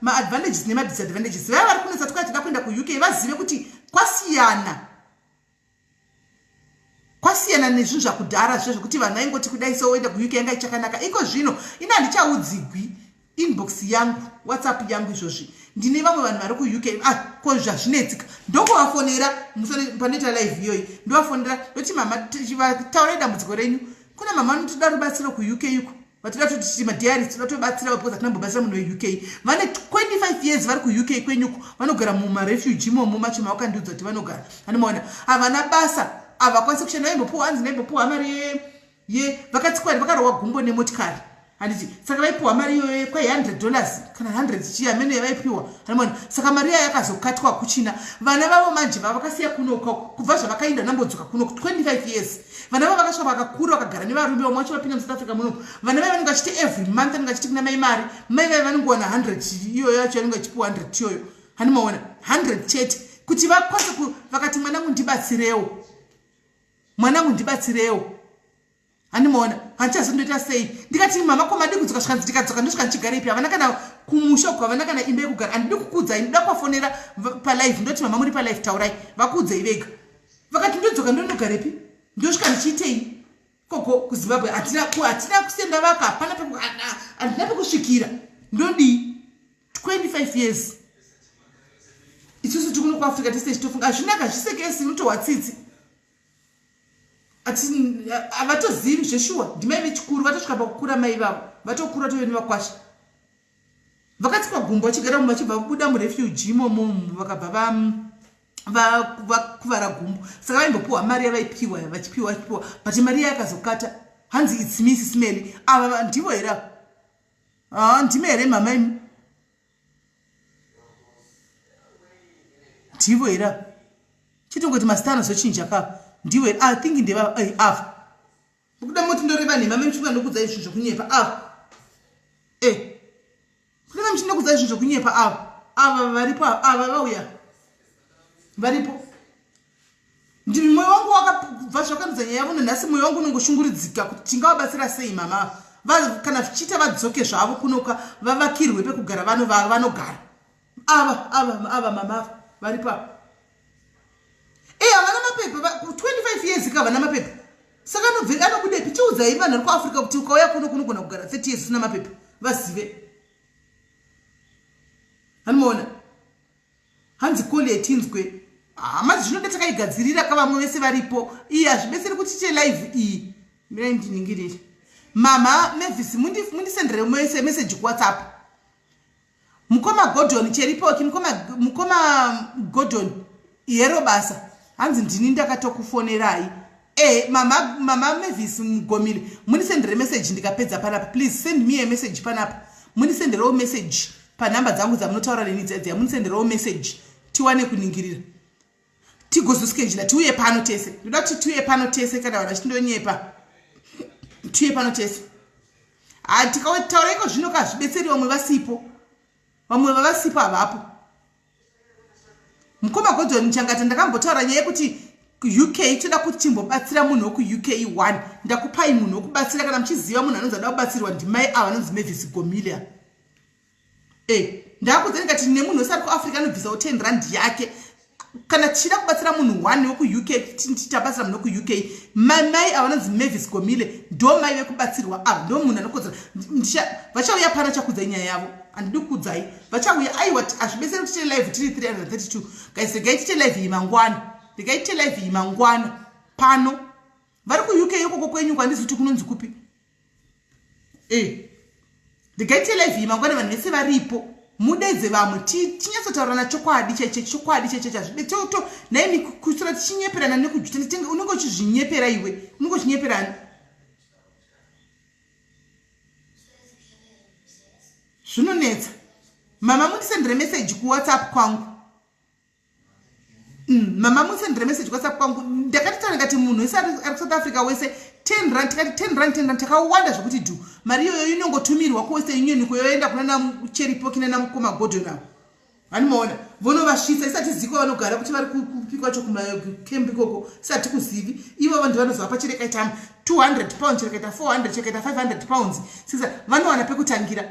maadvantages nemadisadvantages. Vaya vari kunetsa tikati tida kuenda kuUK vazive kuti kwasiyana, kwasiyana nezvinhu zvakudhara zviya zvekuti vanhu vaingoti kudai so woenda kuUK yanga ichakanaka. Iko zvino ini handichaudzigwi inbox yangu, WhatsApp yangu izvozvi ndine vamwe vanhu vari kuUK. Ah, ko zvazvinetsika, ndokuvafonera panoita live iyoyi, ndovafonera ndoti mama taurai dambudziko renyu. Kuna mama vanotoda rubatsiro kuUK uko, vatoda toti madiaries, toda tobatsira because hatina kumbobatsira munhu weUK. Vane 25 years vari kuUK kwenyuko, vanogara mumarefuge imomo macho mavakandiudza kuti vanogara. Anomaona havana basa, havakwanisi kushanda. Vaimbopuwa, hanzi ndaimbopuwa mari ye vakatsikwa, vakarohwa gumbo nemotikari, handiti? Saka vaipiwa mari iyoyo kwai $100 kana 100 chii, hamene yavaipiwa. Anomaona, saka mari iyayo yakazokatwa kuchina. Vana vavo manje vavakasiya kunoka, kubva zvavakaenda nambodzoka kuno 25 years, vana vavo vakasvika vakakura, vakagara nevarume. Vamwe vacho vapinda muSouth Africa muno. Vana vai vanenge vachiti every month vanenge vachiti kuna mai mari. Mai vai vanongowana 100 iyoyo yacho, yanenge vachipiwa 100 iyoyo, handimaona 100 chete kuti vakwanise. Vakati mwanangu ndibatsirewo, mwanangu ndibatsirewo, handimaona, handichazondoita sei? Ndikati mama ko madi kudzoka? Zvikanzi ndikadzoka ndosvika ndichigarepi? Havana kana kumusha uko, havana kana imba yekugara. Handidi kukuudzai, ndoda kuvafonera palive. Ndoti mama muri palive, taurai, vakuudzei vega. Vakati ndodzoka ndondogarepi? Ndosvika ndichiitei koko kuZimbabwe? Hatina kusenda vaka, hapana, handina pekusvikira, ndodii? 25 years isusu tikuno kuAfrica tese tichitofunga hazvinaka, zvisekesi, unotohwa tsitsi. Havatozivi zveshuwa, ndimai vechikuru, vatosvika pakukura mai vavo, vatokura tove nevakwasha. Vakatsikwa gumbo vachigara mumba, vachibva vabuda murefuge imomo, vakabva vakuvara gumbo. Saka vaimbopiwa mari yavaipiwa, vachipiwa, vachipiwa, but mari iya yakazokata. Hanzi it's Miss Smelly. Ava ndivo here ava? Ah, ndime here mama imi? Ndivo here ava? Chitongoti masita anozochinja ka. Ndivo here? I think ndeva ava. Kuda moti ndoreva nhema, memuchinga ndokudzai zvinhu zvokunyepa ava. Eh, kuda muchinda kudzai zvinhu zvokunyepa ava. Ava varipo ava, vauya varipo. Ndimi mwoyo wangu wakabva zvakandudza nyaya yavo nanhasi, mwoyo wangu unongoshunguridzika kuti tingavabatsira sei mama. Kana zvichiita vadzoke zvavo kunoka, vavakirwe pekugara, vanogara. Ava ava ava mama ava varipo ava. E, havana mapepa 25 years ka, havana mapepa. Saka anobve anobudepi? Chiudzai vanhu vari kuAfrica kuti ukauya kuno kunogona kugara 30 years usina mapepa, vazive. Anomaona, hanzi koli yetinzwe hama zvinoda takaigadzirira ka. Vamwe vese varipo. Iyi hazvibetseri kuti tiite live iyi. Mirai ndiningirire. Mama Mavis, mundisendere message kuWhatsApp. Mukoma Gordon Cheripoki, mukoma Gordon hero basa. Hanzi ndini ndakatokufonerai. E mama, mama Mavis Mugomile, mundisendere message ndikapedza panapa. Please send me a message panapa. Mundisenderewo message panhamba dzangu dzamunotaura neni dzedziya. Mundisenderewo message tiwane kuningirira, tigozoschedula tiuye pano tese. Ndoda kuti tiuye pano tese. Kana vanhu vachindonyepa, tiuye pano tese. Tikataura iko zvino kazvibetseri, vamwe vasipo, vamwe vavasipo havapo. Mukoma Godon Changata, ndakambotaura nyaya yekuti UK toda kuti timbobatsira munhu wekuUK one. Ndakupai munhu wekubatsira. Kana muchiziva munhu anonzi ada kubatsirwa, ndimai ava anonzi Mavis Gomilia. E, ndakudza ndikati nemunhu wese ari kuAfrica anobvisawo 10 rand yake. Kana tichida kubatsira munhu one wekuUK, tichabatsira munhu wekuUK. Mai ava vanonzi Mavis Gomile, ndo mai vekubatsirwa ava, ndo munhu anokodzera. Vachauya pano, chakudzai nyaya yavo, handidi kukudzai, vachauya. Aiwa, hazvibetseri kuti tiite live tiri 332 guys. Regai tiite live iyi mangwana, regai tiite live iyi mangwana pano. Vari kuUK ikoko kwenyu, kwandizi kuti kunonzi kupi. E, regai tiite live iyi mangwana, vanhu vese varipo, mudedze vamwe, tinyatsotaurana chokwadi chaiche, chokwadi chaiche chazvibetoto. Naimi kusura tichinyeperana nekujuta, unenge uchizvinyepera iwe, unenge uchinyeperana, zvinonetsa. Mama, mundisendere message kuWhatsApp kwangu. Mama musendere message kwatsapp kwangu. Ndakatitaura ndikati munhu wese ari kusouth Africa wese 10 rand, tikati 10 rand, 10 rand, takawanda zvokuti dhu. Mari iyoyo inongotumirwa kuWestern Union kuyoenda kuna naCheripoki nanamukoma Godon avo. Vanomaona vonovasvitsa isati ziko vanogara kuti vari kupi kwacho kumakembi ikoko isati kuzivi. Ivo vanhu vanozovapa chirekaita £200, chirekaita 400, chirekaita £500. Sisa vanowana pekutangira.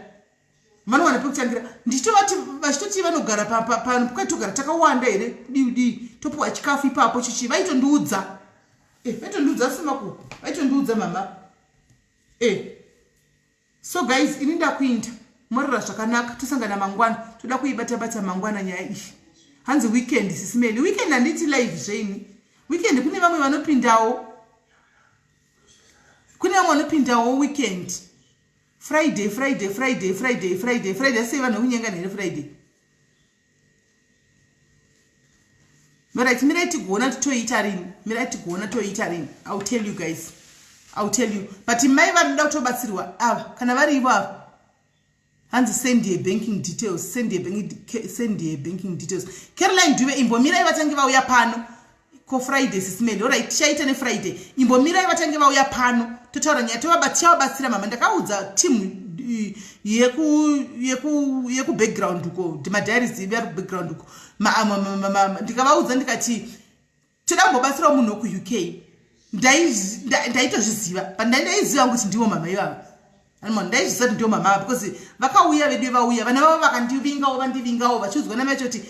Vanowana pekutangira. Ndichitovati vachitoti vanogara pano kwatogara takawanda here kudii kudii topiwa chikafu ipapo chichi vaitondiudza. Vaitondiudza sumako. Vaitondiudza mama. So guys, ini ndakuinda morara zvakanaka, tosangana mangwana. Toda kuibata bata mangwana nyaya iyi. Hanzi weekend sisimeli. Weekend handiti live zveini. Weekend kune vamwe vanopindawo. Kune vamwe vanopindawo weekend. Friday, Friday, Friday, Friday, Friday, Friday. Sei vanhu vekunyengana here Friday? Right, mirai tigoona kuti toita rini. Mirai tigoona toita rini. I'll tell you guys. I'll tell you. But mai vanoda kutobatsirwa ava kana vari ivo ava. Hanzi send your banking details, send your banking, send your banking details. Caroline Dube, imbomirai vatange vauya pano. Ko Friday sisimeli. Alright, tichaita neFriday. Imbomirai vatange vauya pano. Totaura nyaya tovabatsira mama. Ndakaudza team yeku background uko, madiaries vari ku background uko. Ndikavaudza ndikati toda kumbobatsirawo munhu wekuUK. Ndaitozviziva, but ndaiziva kuti ndivo mama ivava. Ndaizviziva kuti ndivo mama ava because vakauya vedu vauya vana vavo vakandivingawo vandivingawo vachiudzwa namai vacho kuti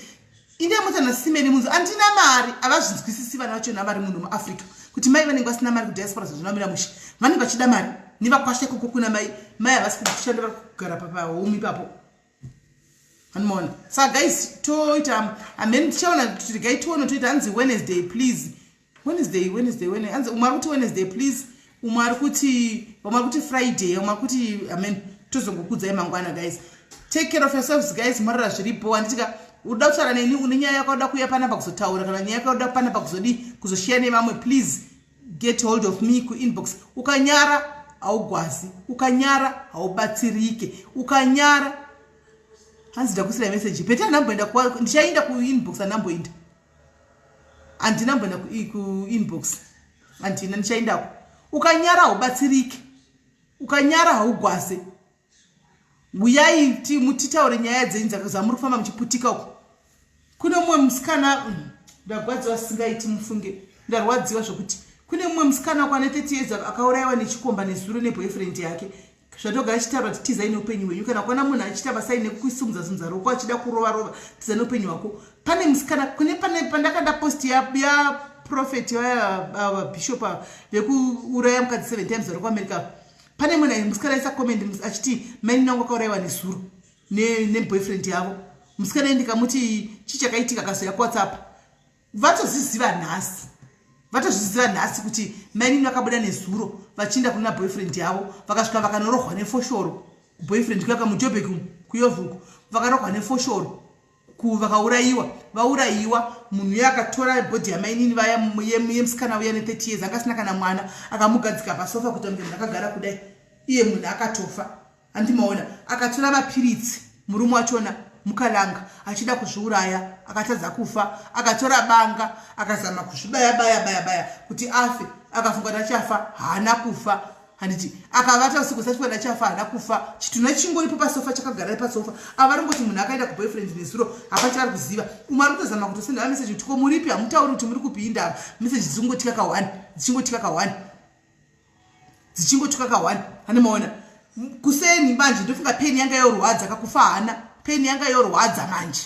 inde mutana simeni munzi andina mari. Havazvinzwisisi vana vachona vari muno muAfrica kuti mai vanenge vasina mari kudiaspora zvinomira mushe. Vanenge vachida mari nevakwasha ikoko kuna mai. Mai havasi kushanda, vari kugara pahome ipapo. Anomaona. Saka guys, toita amen, tichaona kuti regai tione toita. Hanzi Wednesday please. Wednesday, Wednesday, Wednesday. Hanzi umwe ari kuti Wednesday please, umwe ari kuti, vamwe ari kuti Friday, umwe ari kuti amen. Tozongokudzai mangwana guys. Take care of yourselves guys, morara zviripo. Handitika uda kutaura neni, une nyaya yako uda kuuya panapa kuzotaura, kana nyaya yako uda panapa kuzodii kuzoshiya nevamwe, please get hold of me kuinbox. Ukanyara haugwazi, ukanyara haubatsirike, ukanyara. Hanzi ndakusirai message pete handamboenda, ndichaenda kuinbox. Handamboenda, handina mboenda kuinbox, handina, ndichaendako. Ukanyara haubatsirike, ukanyara haugwaze. Uyai mutitaure nyaya dzenyu dzamuri kufamba muchiputika uko. Kune mumwe musikana, ndagwadziwa singaiti mufunge, ndarwadziwa zvokuti kune mumwe musikana kwane 30 years akaurayiwa nechikomba nezuro neboyfriend yake. Zvatogara chitaura kuti tizai neupenyu hwenyu. Kana kuona munhu achiita basai nekusimudza simudza roko achida kurova rova, tiza neupenyu hwako. Pane musikana kune pane pandakanda post yaprophet vabishop vekuuraya mukadzi 7 times vari kuAmerica, pane munhu musikana aisa comment achiti mainini wangu akaurayiwa nezuro neboyfriend yavo. Musikana ndikamuti chii chakaitika, akazoya kuWhatsApp. Vatozviziva nhasi, vatozviziva nhasi kuti mainini vakabuda nezuro vachienda kuna boyfriend yavo, vakasvika vakanorohwa nefoshoro kuboyfriend kuyaka muJobek kuYovuko. Vakarohwa nefoshoro vakaurayiwa. Vaurayiwa, munhu uyo akatora body yamainini vaya yemusikana uya ne30 years anga asina kana mwana, akamugadzika pasofa kuita kunge munhu akagara kudai, iye munhu akatofa. Handimaona akatora mapiritsi murume wachona mukalanga achida kuzviuraya, akatadza kufa. Akatora banga akazama kuzvibaya baya baya baya kuti afe, akafunga kuti achafa, haana kufa. Handiti akavata usiku sati kuti achafa, haana kufa. Chitunha chingoripo pasofa, chakagara pasofa. Ava ringoti munhu akaenda kuboyfriend nezuro, hapana chavari kuziva. Umwe ari kutozama kutosenda mameseji kuti ko muripi, hamutauri kuti muri kupi, indava meseji dzichingotika ka1, dzichingotika ka1, dzichingotuka ka1. Handimaona kuseni manje, ndofunga pain yanga yorwadza kakufa hana, pain yanga yorwadza manje.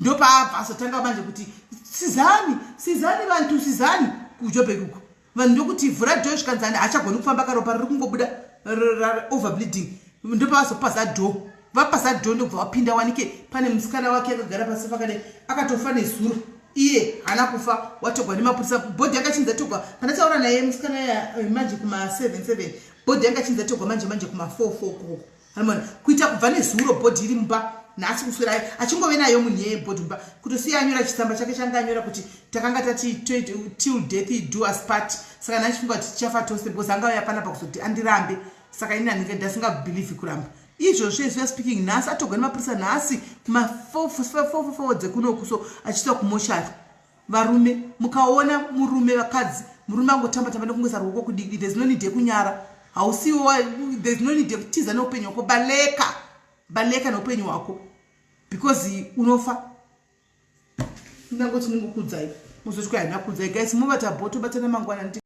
Ndopaabva azotanga manje kuti sizani, sizani vantu, sizani kuJobek uko. Vanhu ndokuti vhura door, zvikanzani haachagoni kufamba, karopa riri kungobuda, overbleeding. Ndopavazopaza door. Vapaza door ndobva vapinda, wanike pane musikana wake akagara pasi pakadai, akatofa nezuro. Iye haana kufa, watogwa nemapurisa. Body yanga chinzi atogwa pandataura naye musikana manje kuma77, body yanga chinzi atogwa manje manje kuma44 koko. Anoona kuita kubva nezuro body iri mumba, nhasi kuswera achingove nayo munhu yeye body mumba, kutosiya anyora chitsamba chake changa anyora kuti takanga tati till death do us part. Saka ndachifunga kuti tichafa tose because anga auya panapa kuzoti andirambe, saka ini handinge ndasingabelieve kuramba izvozvo. As we are speaking nhasi atogwa nemapurisa nhasi kuma4 dzekunoku, so achiiswa kumochari. Varume, mukaona murume, vakadzi, murume angotamba tamba nekungoisa ruoko kudiki, there's no need yekunyara. Hausiwo, there's no need yekutiza neupenyu hwako. Baleka, baleka neupenyu hwako, because unofa. Ndangoti ndingokudzai, muzoti kwai handina kuudzai. Guys, muvata bho, tobatana mangwana.